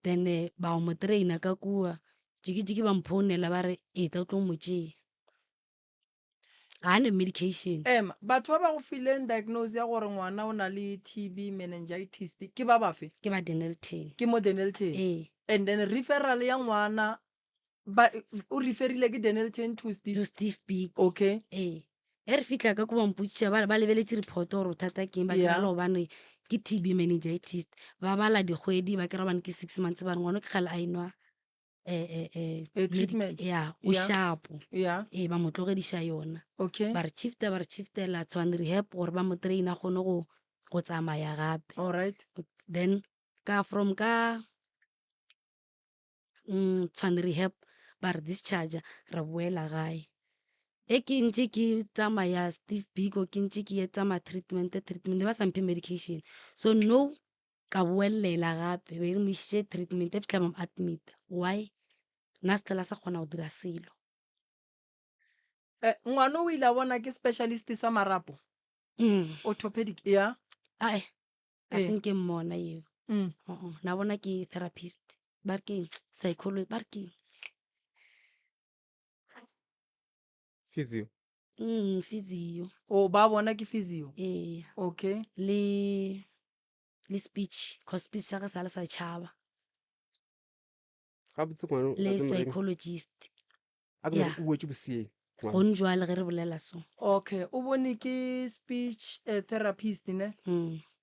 then ba go mo trainer ka kua jiki-jiki ba mphounela ba re etla o tlo mo tšea. Ga a ne medication. Ema, batho ba ba go fileng diagnose ya gore ngwana o na le TB meningitis ke ba bafe? Ke ba Dennilton. Ke mo Dennilton? Ee. And then referral ya ngwana ba o referile ke Dennilton to Steve? To Steve Biko. Okay. Ee. Ge re fihla ka ko ba mpotšiša ba ba lebeletše report gore bothata ke eng ba Yeah. kry-a gobane ke TB meningitis. Ba bala dikgwedi ba kry-a gobane ke 6 months ba re ngwana ke kgale a enwa eh, eh, eh, Eh, treatment. ya o Yeah. shapo Yeah. ee ba mo tlogediša yona Okay. ba re shifta ba re shiftela Tshwane rehab gore ba mo train a kgone go go tsamaya gape All right. then ka from ka Tshwane rehab ba re discharge ra boela gae e ke ntše ke tsamaya Steve Biko ke ntše ke etsa ma treatment treatment ba sa mphe medication so no Ka boelela gape, be re mo išitše treatment, a fihla ba mo admit-a. Why? Nna se tlhola sa kgona go dira selo. Eh, ngwana o ile a bona ke specialist sa marapo? Mm. Orthopedic, ya? Ae, a Eh. se nke mmona eo. Uh-uh. Na bona ke therapist. Ba re ke eng? Psychology, ba re ke eng? Physio. Physio. O, ba bona ke physio? Ee. Okay. Le le speech cause speech sa ge sa le sa tšhaba Gabotse ngwana le a ke mo reng? psychologist A ke mo Yeah. re o wetše boseeng ngwana. gone jwale ge re bolela so Okay, o bone ke speech eh, therapist ne?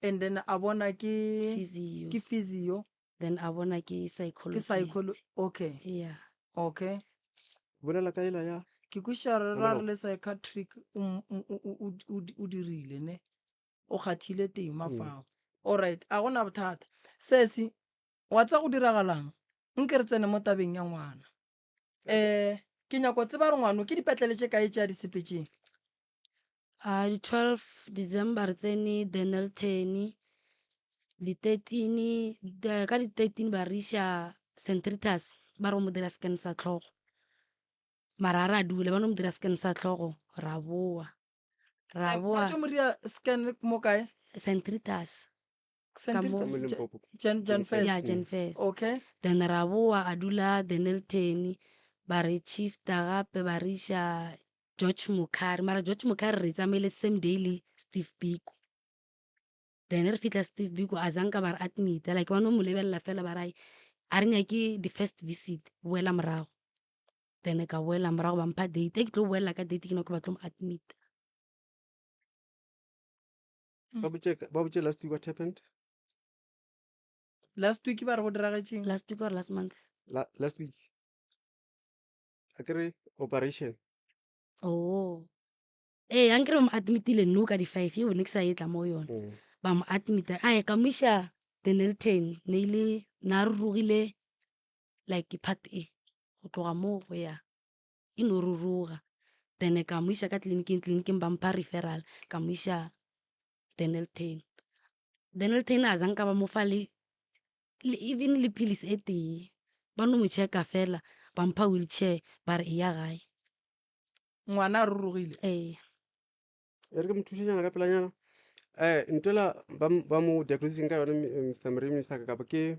And then a bona ke physio ke physio, then a bona ke ke psychologist psycholo okay. yeah Okay. Bolela ka ela ya Ke kwešiša re ra Molao. re le psychiatric o m- o o o o o dirile ne? O kgathile tema fao. Alright, a gona bothata. Sesi, wa tseba go diragalang? Nke re tsene mo tabeng ya ngwana. Um ke nyako tseba gore ngwano ke dipetlele tše kae tše a di sepetšeng? A di 12 December re tsene Dennilton, di 13 ka di 13 ba re iša St. Rita's ba re ba mo dira scan sa tlhogo. Mara ga re a dula ba no mo dira scan sa tlhogo ra boa. Ra Ba boa tšo mo dira scan mo kae? St. Rita's. St. Ka mo- Rita's, Mo Limpopo. Jan, Jan First. Yeah, Jan First. Okay. Then ra boa a dula Dennilton ba re shifta gape ba re iša George Mukhari mara George Mukhari re tsamaile same day le Steve Biko. Then re fihla Steve Biko a zanka ba re admit-a like ba no mo lebelela fela ba re ai a re nyake di first visit boela morago. Then ka boela morago ba mpha date e ke tlo boela ka date ke nako ba tlo mo admit-a. Ba botše ba botše last week what happened? Last week ba re go diragetšeng? Last week or last month? La, last week. A ke re operation. Oh. Ee, ankere ba mo admitile no ka di-five eo ne ke sa etla mo yona. Mm. Ba mo admita. Ae ka mo iša Dennilton ne ile na rurugile like part e go tloga mo go ya e no ruruga. Then ka mo iša ka tleliniking, tleliniking ba mpha referral ka mo iša Dennilton. Dennilton a zanka ba mo fa le le even le pilisi e tee. Ba no mo checka fela ba mpha wheelchair ba re eya gae. Ngwana a rurugile? Ee. E re ke mo thušenyana ka pelanyana. Eh, ntwela ba ba mo diagnosing ka yone Mr. Moremi Mr. Kakapa ke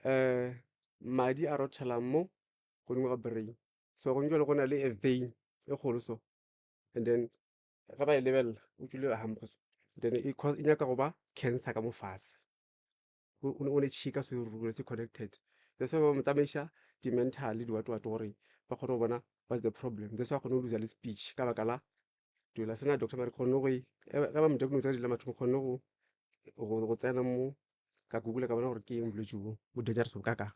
eh madi a rothelang mo godimo ga brain. So go jwale go na le a vein e kgolo so and then ge ba e lebelela o tšwile hump so then e e nyaka go ba cancer ka mo fase. O ne tšhika so e rurugile se connected. That's why ba mo tsamaiša di-mental di-what-what gore ba kgone go bona what's the problem. That's why a kgone go loser le speech ka baka la twela sena doctor mare kgonne go e ge ba mo diagnose ka dilo mathomo kgonne go go tsena mo ka google ka bona gore ke eng bolwetse bo bo dangerous bo kakang.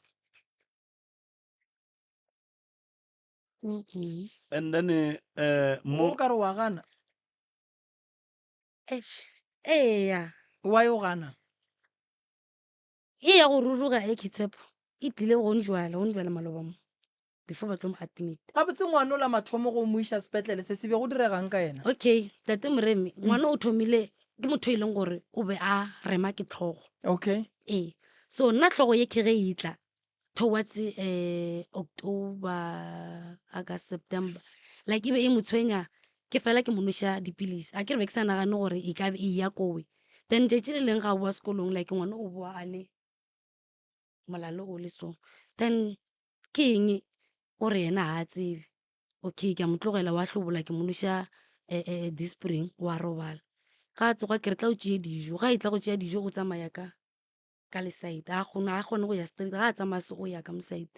Mm-mm. And then eh mo O ka re wa gana? Eish, eya. Why o gana? E ya go ruruga e ke tshepo e tlile go njwala, go njwala maloba mo before ba tlo mo admit. Gabotse ngwana ola mathomo go mo iša sepetlele se se be go diregang ka yena? Okay, tate Moremi, ngwana o thomile ke motho e leng gore o be a rema ke tlhogo. Okay. Ee. So nna tlhogo ye ke ge e tla towards eh October, August, September like e be e mo tshwenya ke fela ke mo nweša dipilisi a ke re be ke sa nagane gore e ka be e ya kowe then tšatši le leng ga a boa sekolong like ngwana o boa a le molalo o le so then ke eng o re yena ga a tsebe okay ke a mo tlogela wa hlobola ke mo nweša eh, eh, disprin wa robala ga a tsoga ke re tla o tšee dijo ga e tla go tšea dijo o tsamaya ka ka le side a kgone a kgone go ya straight ga a tsamaya se go ya ka mo side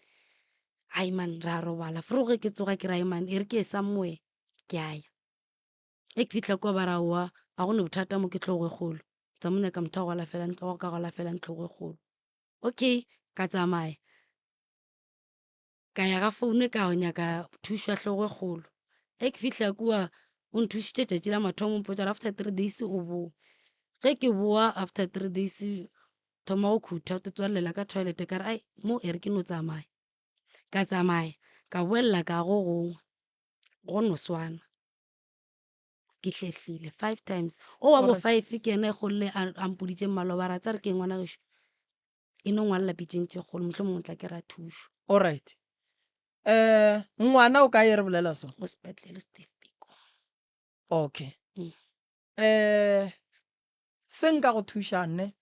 ai man ra robala fro ge ke tsoga ke ra man e re ke somewhere ke a ya e ke fihla kwa ba ra oa ga go ne bothata mo ke tlhogo e kgolo tsa mo nyaka motho wa go alafela ntlo wa go ka go alafela ntlhogo e kgolo okay ka tsamaya Ka ya ga foune ka go nyaka thušo ya hlogo e kgolo. Ge ke fihla kua o nthušitše tšatši la mathomo o mpotša gore after 3 days o boe. Ge ke boa after 3 days thoma go khutha o tswalelela ka toilet ka re ai mo e re ke no tsamaya. Ka tsamaya ka boelela ka go gongwe go no swana. Ke hlehlile five times. O wa bo five ke yena e golle a mpoditše maloba a re a tsare ke eng ngwana gešo. E no ngwalela pitšeng tše kgolo mohlomongwe o tla kry-a thušo. Alright. Eh, ngwana o kae re bolela so? O sepetlele Steve Biko. Okay. Mm. Eh, se nka go thuša nne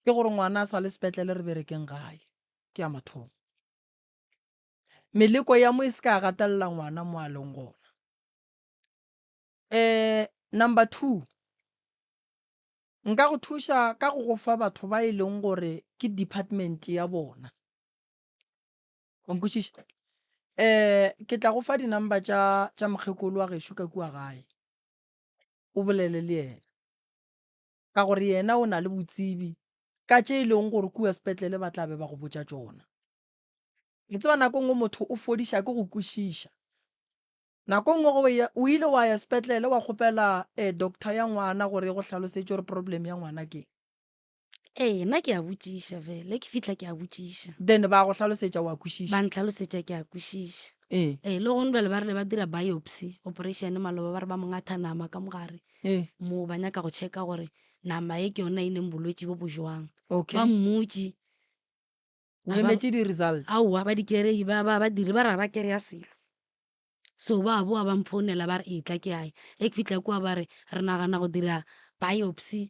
ke gore ngwana a sa le sepetlele re berekeng gae. Ke ya mathomo. Meleko ya mo e se ka gatelela ngwana mo a leng gona. Eh, number 2. Nka go thuša ka go go fa batho ba e leng gore ke department ya bona. O nkwešiša? Um ke tla go fa di-number tša tša mokgekolo wa gešo ka kua gae, o bolele le yena. Ka gore yena o na le botsebi ka tše e leng gore kua sepetlele ba tla be ba go botša tšona. Le tseba nako e nngwe motho o fodiša ke go kwešiša. Nako nngwe ge o eya, o ile wa ya sepetlele wa kgopela eh, doctor ya ngwana gore e go hlalosetše gore problem ya ngwana ke eng. Ee, nna ke a botšiša vele, ke fihla ke a botšiša. Then ba go hlalosetša wa kwešiša. Ba ntlhalosetša ke a kwešiša. Ee. Ee, le gone bjale ba rile ba dira biopsy operation maloba ba re ba mo ngatha nama ka mogare. Ee. Mo ba nyaka go checka gore nama e ke yona e neng bolwetši bo bo jwang. Okay. Ba mmutše. O emetše di-result. Aowa ba di kerei ba ba ba dire ba re ga ba kereya selo. So ba boa ba mphounela ba re etla ke ae. Ge ke fihla kua ba re re nagana go dira biopsy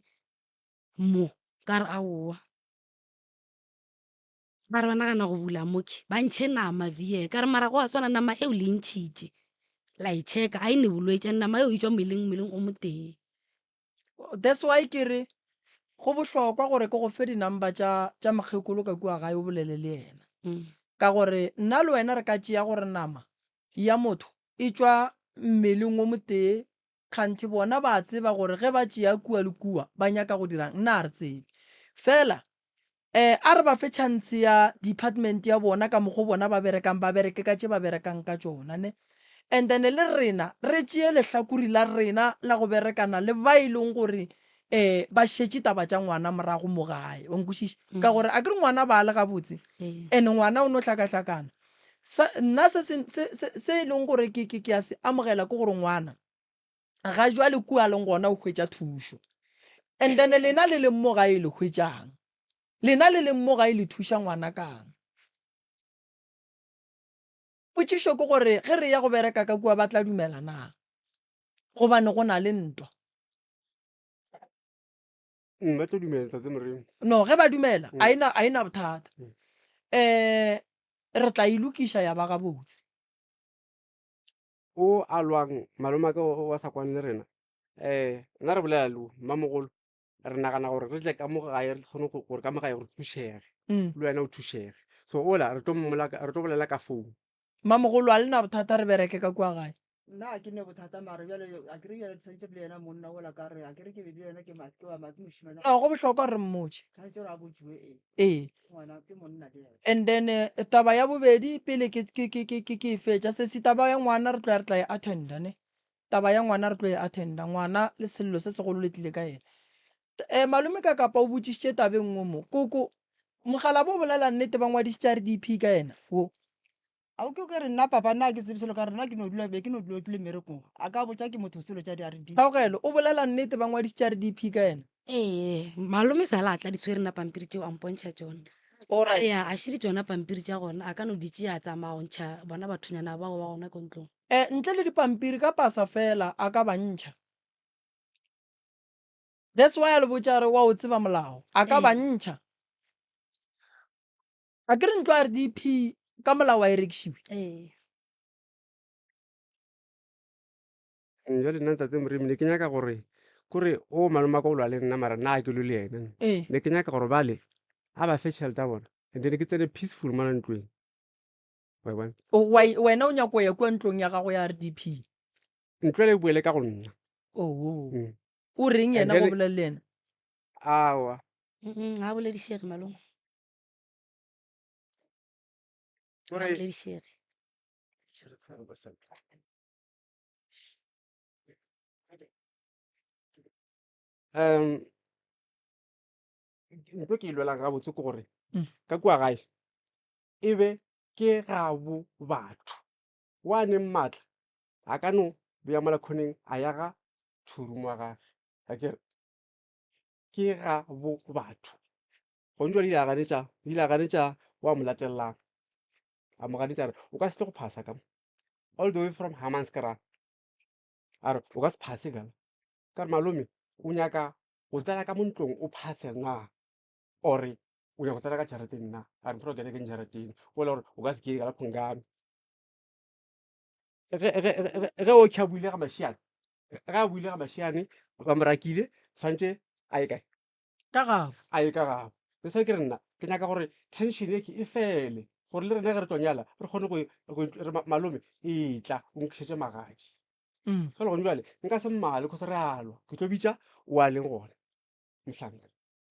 mo, ka re aowa. Ba re ba nagana go bula mo ke ba ntšhe nama vie, ka re mara go a swana nama eo le e ntšhitše. La e checka, ga e ne bolwetši, and nama eo e tšwa mmeleng, mmeleng o motee. That's why ke re go bohlokwa gore ke go fe di-number tša tša mokgekolo ka kua gae o bolele le yena. Ka gore nna le wena re ka tšea gore nama ya motho e tšwa mmeleng o motee kganthe bona ba tseba gore ge ba tšea kua le kua ba nyaka go dirang, nna ga re tsebe. Fela um a re ba fe chance ya department ya bona ka mokgo bona ba berekang, ba bereke ka tše ba berekang ka tšona ne. And then le rena re tšee lehlakori la rena la go berekana le ba e leng gore um ba šetše taba tša ngwana morago mo gae, wa nkwešiša? Ka gore akere ngwana ba le gabotse and ngwana o no hlakahlakana. Sa, nna se se, se, se, se e leng gore ke, ke, ke a se amogela ke gore ngwana ga jwale kua a leng gona o hwetša thušo. And then lena le leng mo gae le hwetšang? Lena le leng mo gae le thuša ngwana kang? Potšišo ke gore ge re ya go bereka ka kua ba tla dumela na? Gobane go na le ntwa. Mm, ba tlo dumela ntate Moremi. No, ge ba dumela, a ena, a ena bothata. Eh, re tla e lokiša ya ba gabotse. O a lwang malome a ka o a sa kwane le rena. Eh, nna re bolela le mmamogolo re nagana gore re tle ka mo gae re kgone gore ka mo gae re thušege. Mm. Le wena o thušege. So ola re tlo mmola re tlo bolela ka phone. Mmamogolo a le na bothata re bereke ka kua gae. Nna ga ke ne bothata mare bjale a ke re bjale tshwanetse le yena monna ola ka re a ke re ke be le yena ke ma ke wa ma ke mošimane. No, go bohlokwa gore re mmotše. Tshwanetse gore a botšiwe ee. Ee. Ngwana ke monna le yena. And then eh, taba ya bobedi pele ke ke ke ke ke ke e fetša sesi taba ya ngwana re tlo ya re tla e attenda ne. Taba ya ngwana re tlo e attenda ngwana le sello se segolo le tlile ka yena. Eh, malome ka kapa o botšišitše taba e nngwe mo. Koko mogala bo bolela nnete ba ngwadišitše RDP ka yena wo. A o ke o ke re nna papa nna ga ke tsebe selo ka re nna ke no dula be ke no dula ke le mmerekong a ka botša ke motho selo tša di RDP. Kgaogelo, o bolela nnete ba ngwadišitše RDP ka yena? Ee, malome sala a tla di tshwere nna pampiri tšeo a mpontšha tšona. Alright. Ea, a širi tšona pampiri tša gona a ka no di tšea a tsamaya go ntšha bona bathonyana bao ba gona ko ntlong. Eh, ntle le dipampiri ka pasa fela a ka ba ntšha. That's why a le botša a re wa o tseba molao. A ka ba Ee. ntšha. A ke re ntlo ya RDP ka molao a e rekišiwe? Ee. Jwale nna ntate Moremi ne ke nyaka gore kore o malome wa ka o lwa le nna mara nna a ke lwe le yena. Ee. Ne ke nyaka gore bale a ba fe tšhelete ya bona and then ke tsene peaceful mola ntlong. Wa e bona? O, wa, wena o nyaka go ya kua ntlong ya gago ya RDP? Ntlo ele e boele ka go nna. Oo. Mm. O reng And yena go then bolela le yena? aowa. Mm, ga a boledišege malome. Ga Kore boledišege. um ntho ke e lwelang gabotse ke gore Mm. ka kua gae e be ke gabo batho wa neng maatla a ka no bea mola khoneng a ya ga thurumo wa gage a ke re ke gabo batho Gone jwale ile a ganetša, o ile a ganetša wa mo latellang. A mo ganetša a re, o ka se tle go phasa ka mo. All the way from Hammanskraal. A re, o ka se phase ka. Ka re malome, o nyaka go tsena ka mo ntlong o phase na? Or o nyaka go tsena ka jarateng na? A re, mfana o kene ke jarateng. O le gore o ka se kene ka la phongane. Ge ge ge ge o a buile ga Mashiane, ge a buile ga Mashiane, ba mo rakile, tshwantše a ye kae? Ka gabo. A ye ka gabo. That's why ke re nna ke nyaka gore tension e ke e fele gore le rena ge re tlo nyala re kgone go go re malome etla o nkišetše magadi. Mm. Jwale gone jwale nka se mmale cause re a lwa ke tlo bitša o a leng gona mohlanka.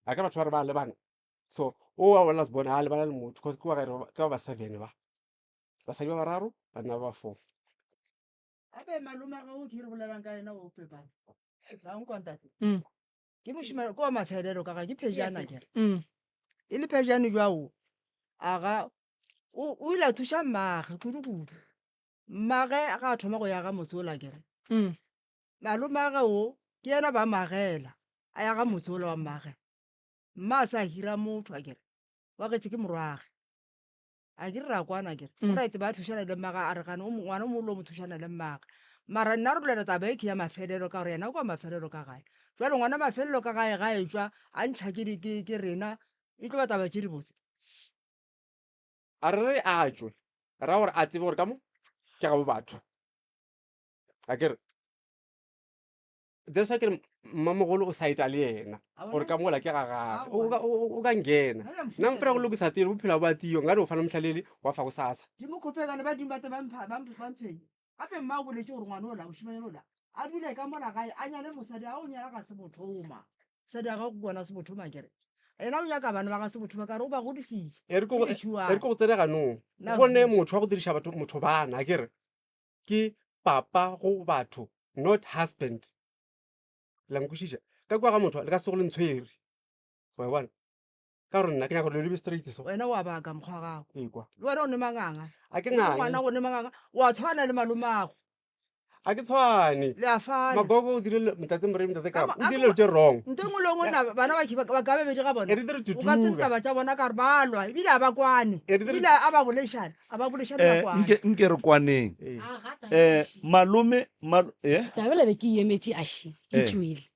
A ke batho ba re ba lebana so o wa wa last born a lebana le motho cause ke wa ke ba ba seven ba basadi ba bararo banna ba ba four. Gape malome a gago ke re bolelang ka yena o pepane. Ba nkwa ntate. Mm. Ke mošemane ke wa mafelelo ka ga ke phejana Yes, ke re. Mm. E le phejane jwao a ga o o ile a thuša mmage kudu-kudu. Mmage ga a thoma go ya ga motse ola ke re. Mm. Malomage o ke yena ba magela a ya ga motse ola wa mmage. Mma a sa hira motho a kere wa getše ke morwage. A ke re ra kwana ke re. Mm. Alright ba thušana le mmage a re gane o mo- ngwana o mogolo o mo thušana le mmage. Mara nna re bolela taba e ke ya mafelelo ka gore yena ke wa mafelelo ka gae. Jwale ngwana mafelelo ka gae ga etšwa a ntšha ke di- ke ke rena e tlo ba taba tše dibotse. A re re a tšwe, ra gore a tsebe gore ka mo ke gabo batho. A ke re that's why ke re mmamogolo o saeta le yena gore ka mola ke ga gage o ka- o- o ka nkena nna mfela go lokisa tele bophelo bo a tio nkare o fana mohlalele wa fa go sasa Di mo khopekane badimo ba te ba mpha ba mph- ba ntshwenye. Gape mma o boletše gore ngwana ola mošemanyana ola a dule ka mola gae a nyale mosadi a o nyala ga se bothoma. Mosadi wa gagwe ke bona se bothoma kere. Yena o nyaka bana ba ga se bothoma ka re o ba godišitše. E re ke Ke go- e re ditšhuana. ke go tsene ganong Nna go ne ruri. motho wa go diriša batho motho bana a ke re ke papa go batho not husband la nkwešiša ka kua ga motho le ka se go le ntshwere wa e bona ka gore nna ke nyaka gore le be straight so Wena wa baka mokgwa wa gago. ekwa Le wena o ne manganga. a ke O le ngwana ngange go ne manganga. Wa tshwana le malomago. A ke tshwane. Le a fana. Magogo o dirile ntate Moremi ntate Ka Kabo mo- o a dirile ke- tše wrong. Nto e nngwe le e nngwe na bana ba ba ba ka babedi ga bona. E re dire O ka tsene tutuga. taba tša bona ka re ba lwa ebile a ba kwane. E re dire Ebile a ba boledišane, a ba boledišane ba Eh, kwane. nke nke re kwaneng. Ee. Eh, malome mal eh Taba be ke emetše a še ke Eh. tšwele.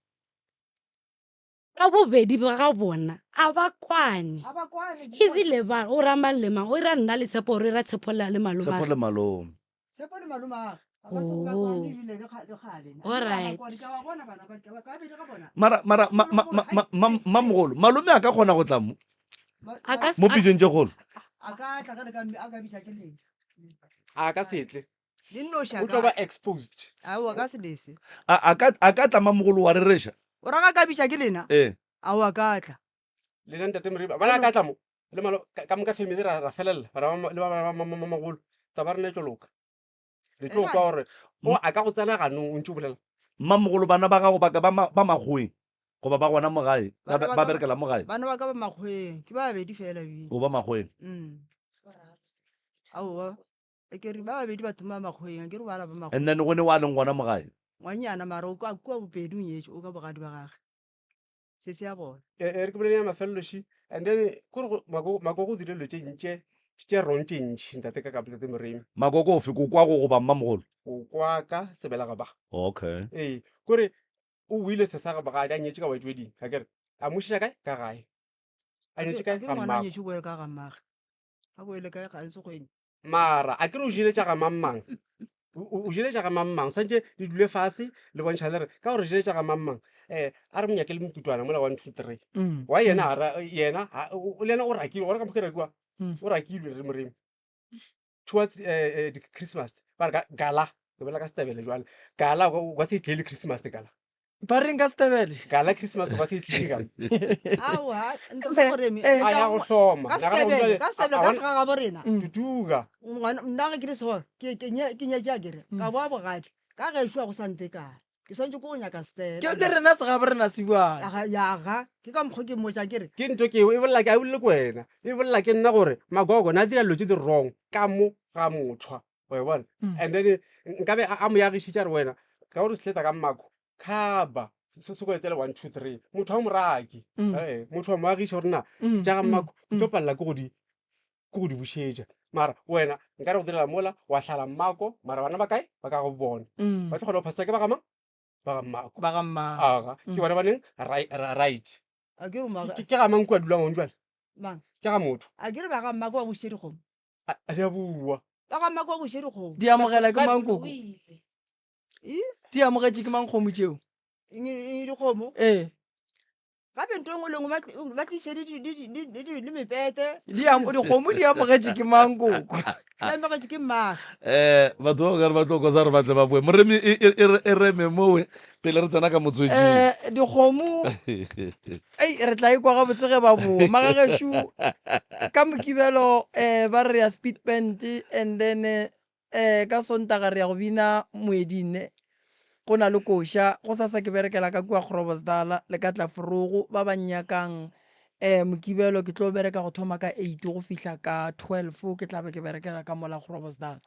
Ka bobedi ba ga bona a ba kwane. A ba kwane. ke Ebile ba o ra mang le mang, o ra nna le Tshepo o ra Tshepo le le Tshepo malomagwe. le malome. Tshepo le malomagwe. Ga ba se ba kwane Oh. ebile le kga- le kgale. Ebile a ba Alright. kwane ke a ba bona bana ba ka ba babedi ga bona. Mara mara ma Nngwe ma le ma nngwe, ai, ma ma ai, ai. mamogolo, malome a ka kgona go tla mo Ma- A ka mo a pitšong tše kgolo. A ka tla ge le ka a ka bitša ke lena. A ka se tle. Le nnoši a O tlo ka ba exposed. Aowa ka se lese. A a ka a ka tla mamogolo wa rereša. O ra ga ka bitša ke lena? Eh. Aowa ka tla. Le nna ntate Moremi bana a ka tla mo le malo ka ka moka family ra ra felelela bana ba ma- le ba ba ba mamagolo taba rena e tlo loka. Le tlo kwa gore o a ka go tsena ganong o ntse o bolela. Mmamogolo bana ba gago ba ka ba ba makgoweng goba ba gona mo gae ba Bana ba ba ka ba berekela mo gae? bana ba ka ba makgoweng ke ba babedi fela ebile. O ba makgoweng. Mm. Aowa e ke re ba babedi ba thoma makgoweng a ke re bala ba And makgoweng. then go ne wa leng gona mo gae? Ngwannyana mara o kwa kua bopedi o nyetše o ka bogadi ba gage. Se se ya bona. E e re ke bolele ya mafelelo ši and then kore go Makoko Makoko o dirile dilo tše ntše tše wrong tše ntši ntate ka ka ntate Moremi. Makoko ofe kokwago goba mmamogolo? Kokwaka sebelega ba. Okay. Ee kore o wile se sa bogadi a nyetše ka white wedding akere a mo šiša kae ka gae a nyetše A kae ke ga ngwana a mmagwe. nyetše o boele ka ga mmagwe. A boele kae ga Sekgweng. Mara a ke re o jele tša ga mang-mang o jele tša ga mang-mang swantše le dule fase le bontšha le re ka gore jele tša ga mang-mang um a re monyake le mokutwana mola 1 2 3 wa yena a ra yena le yena o rakilwe gona ka mokgo ke rakiwa o rakilwe re moremi towards eh, eh, christmas ba re gala ke bolela ka setebele jwale gala o ka se e tlele christmas gala Ba reng ka Setebele? Gala Christmas ba se e tlile gala. Aowa, ntate Moremi, Eh, A ya go hloma. ka Nagana gore Setebele, jwale ka Setebele, a ka bona- segagabo rena. Tutuga. Ngwana nna ge ke le so, ke ke nye ke nyetše akere, ka boa bogadi. Ka gešo ga go sa ntekana. Ke swanetše ke go nyaka Stella. Ke le rena segabo rena se bjalo. Aga ya ga, ke ka mokgo ke mmotšang ke re, Ke ntho ke e bolela ke a e bolele ke wena. E bolela ke nna gore Magogo na dira dilo tše di wrong ka mo ga mothwa. Wa e bona? And then nkabe a a mo yagišitše a re wena ka gore o sehleta ka mmako khaba se se go etele 1 2 3 motho wa moraki Mm. eh motho wa moagiša gore na Mm, tša ga mm, mmako o tlo mm. palela ke go di ke go di bušetša mara wena nka re go direla mola wa hlala mmako mara bana ba kae ba ka go bona Mm. ba tlo kgona go phasa ke ba ga mang ba ga mmako Ba ga mmako. aga ke Mm. bona ba neng right right a ke re Ke- ke ke ga mang kua dulang gong jwale mang? ke ga motho A ke re ba ga mmako ba bušitše dikgomo. a a di a bua Ba ga mmako ba bušitše dikgomo. Di amogela ke Ba- mang koko? Ih, Di amogetše ke mang kgomo tšeo? eng eng dikgomo? Ee. Gape ntho e nngwe le nngwe ba tli- ba tliše le di- di- di- di- di- le mepete. Di am- dikgomo di amogetše ke mang koko? Di amogetše ke mmage. Eh, batho ba okare ba tlo kosa re batle ba boe moremi e, e, e, e reme mowe pele re tsena ka motsweding Eh, dikgomo ei re tla ikwa gabotse ge ba boa magagešo ka mokibelo um ba re ya speed band and then um ka sontaga re ya go bina moeding ne go na le koša go sasa ke berekela ka kua Groblersdal le ka Tlaforogo ba ba nnyakang um mokibelo ke tlo bereka go thoma ka eight go fihla ka 12 ke tla be ke berekela ka mola Groblersdal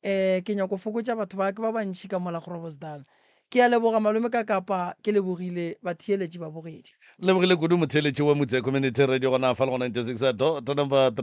um ke nyako fokotša batho ba ke ba bantši ka mola Groblersdal Ke a leboga malome ka kapa ke lebogile batheeletši babogedi. Lebogile kudu motheeletši wa Mutse Community Radio gona fa le go 96 dot number 3.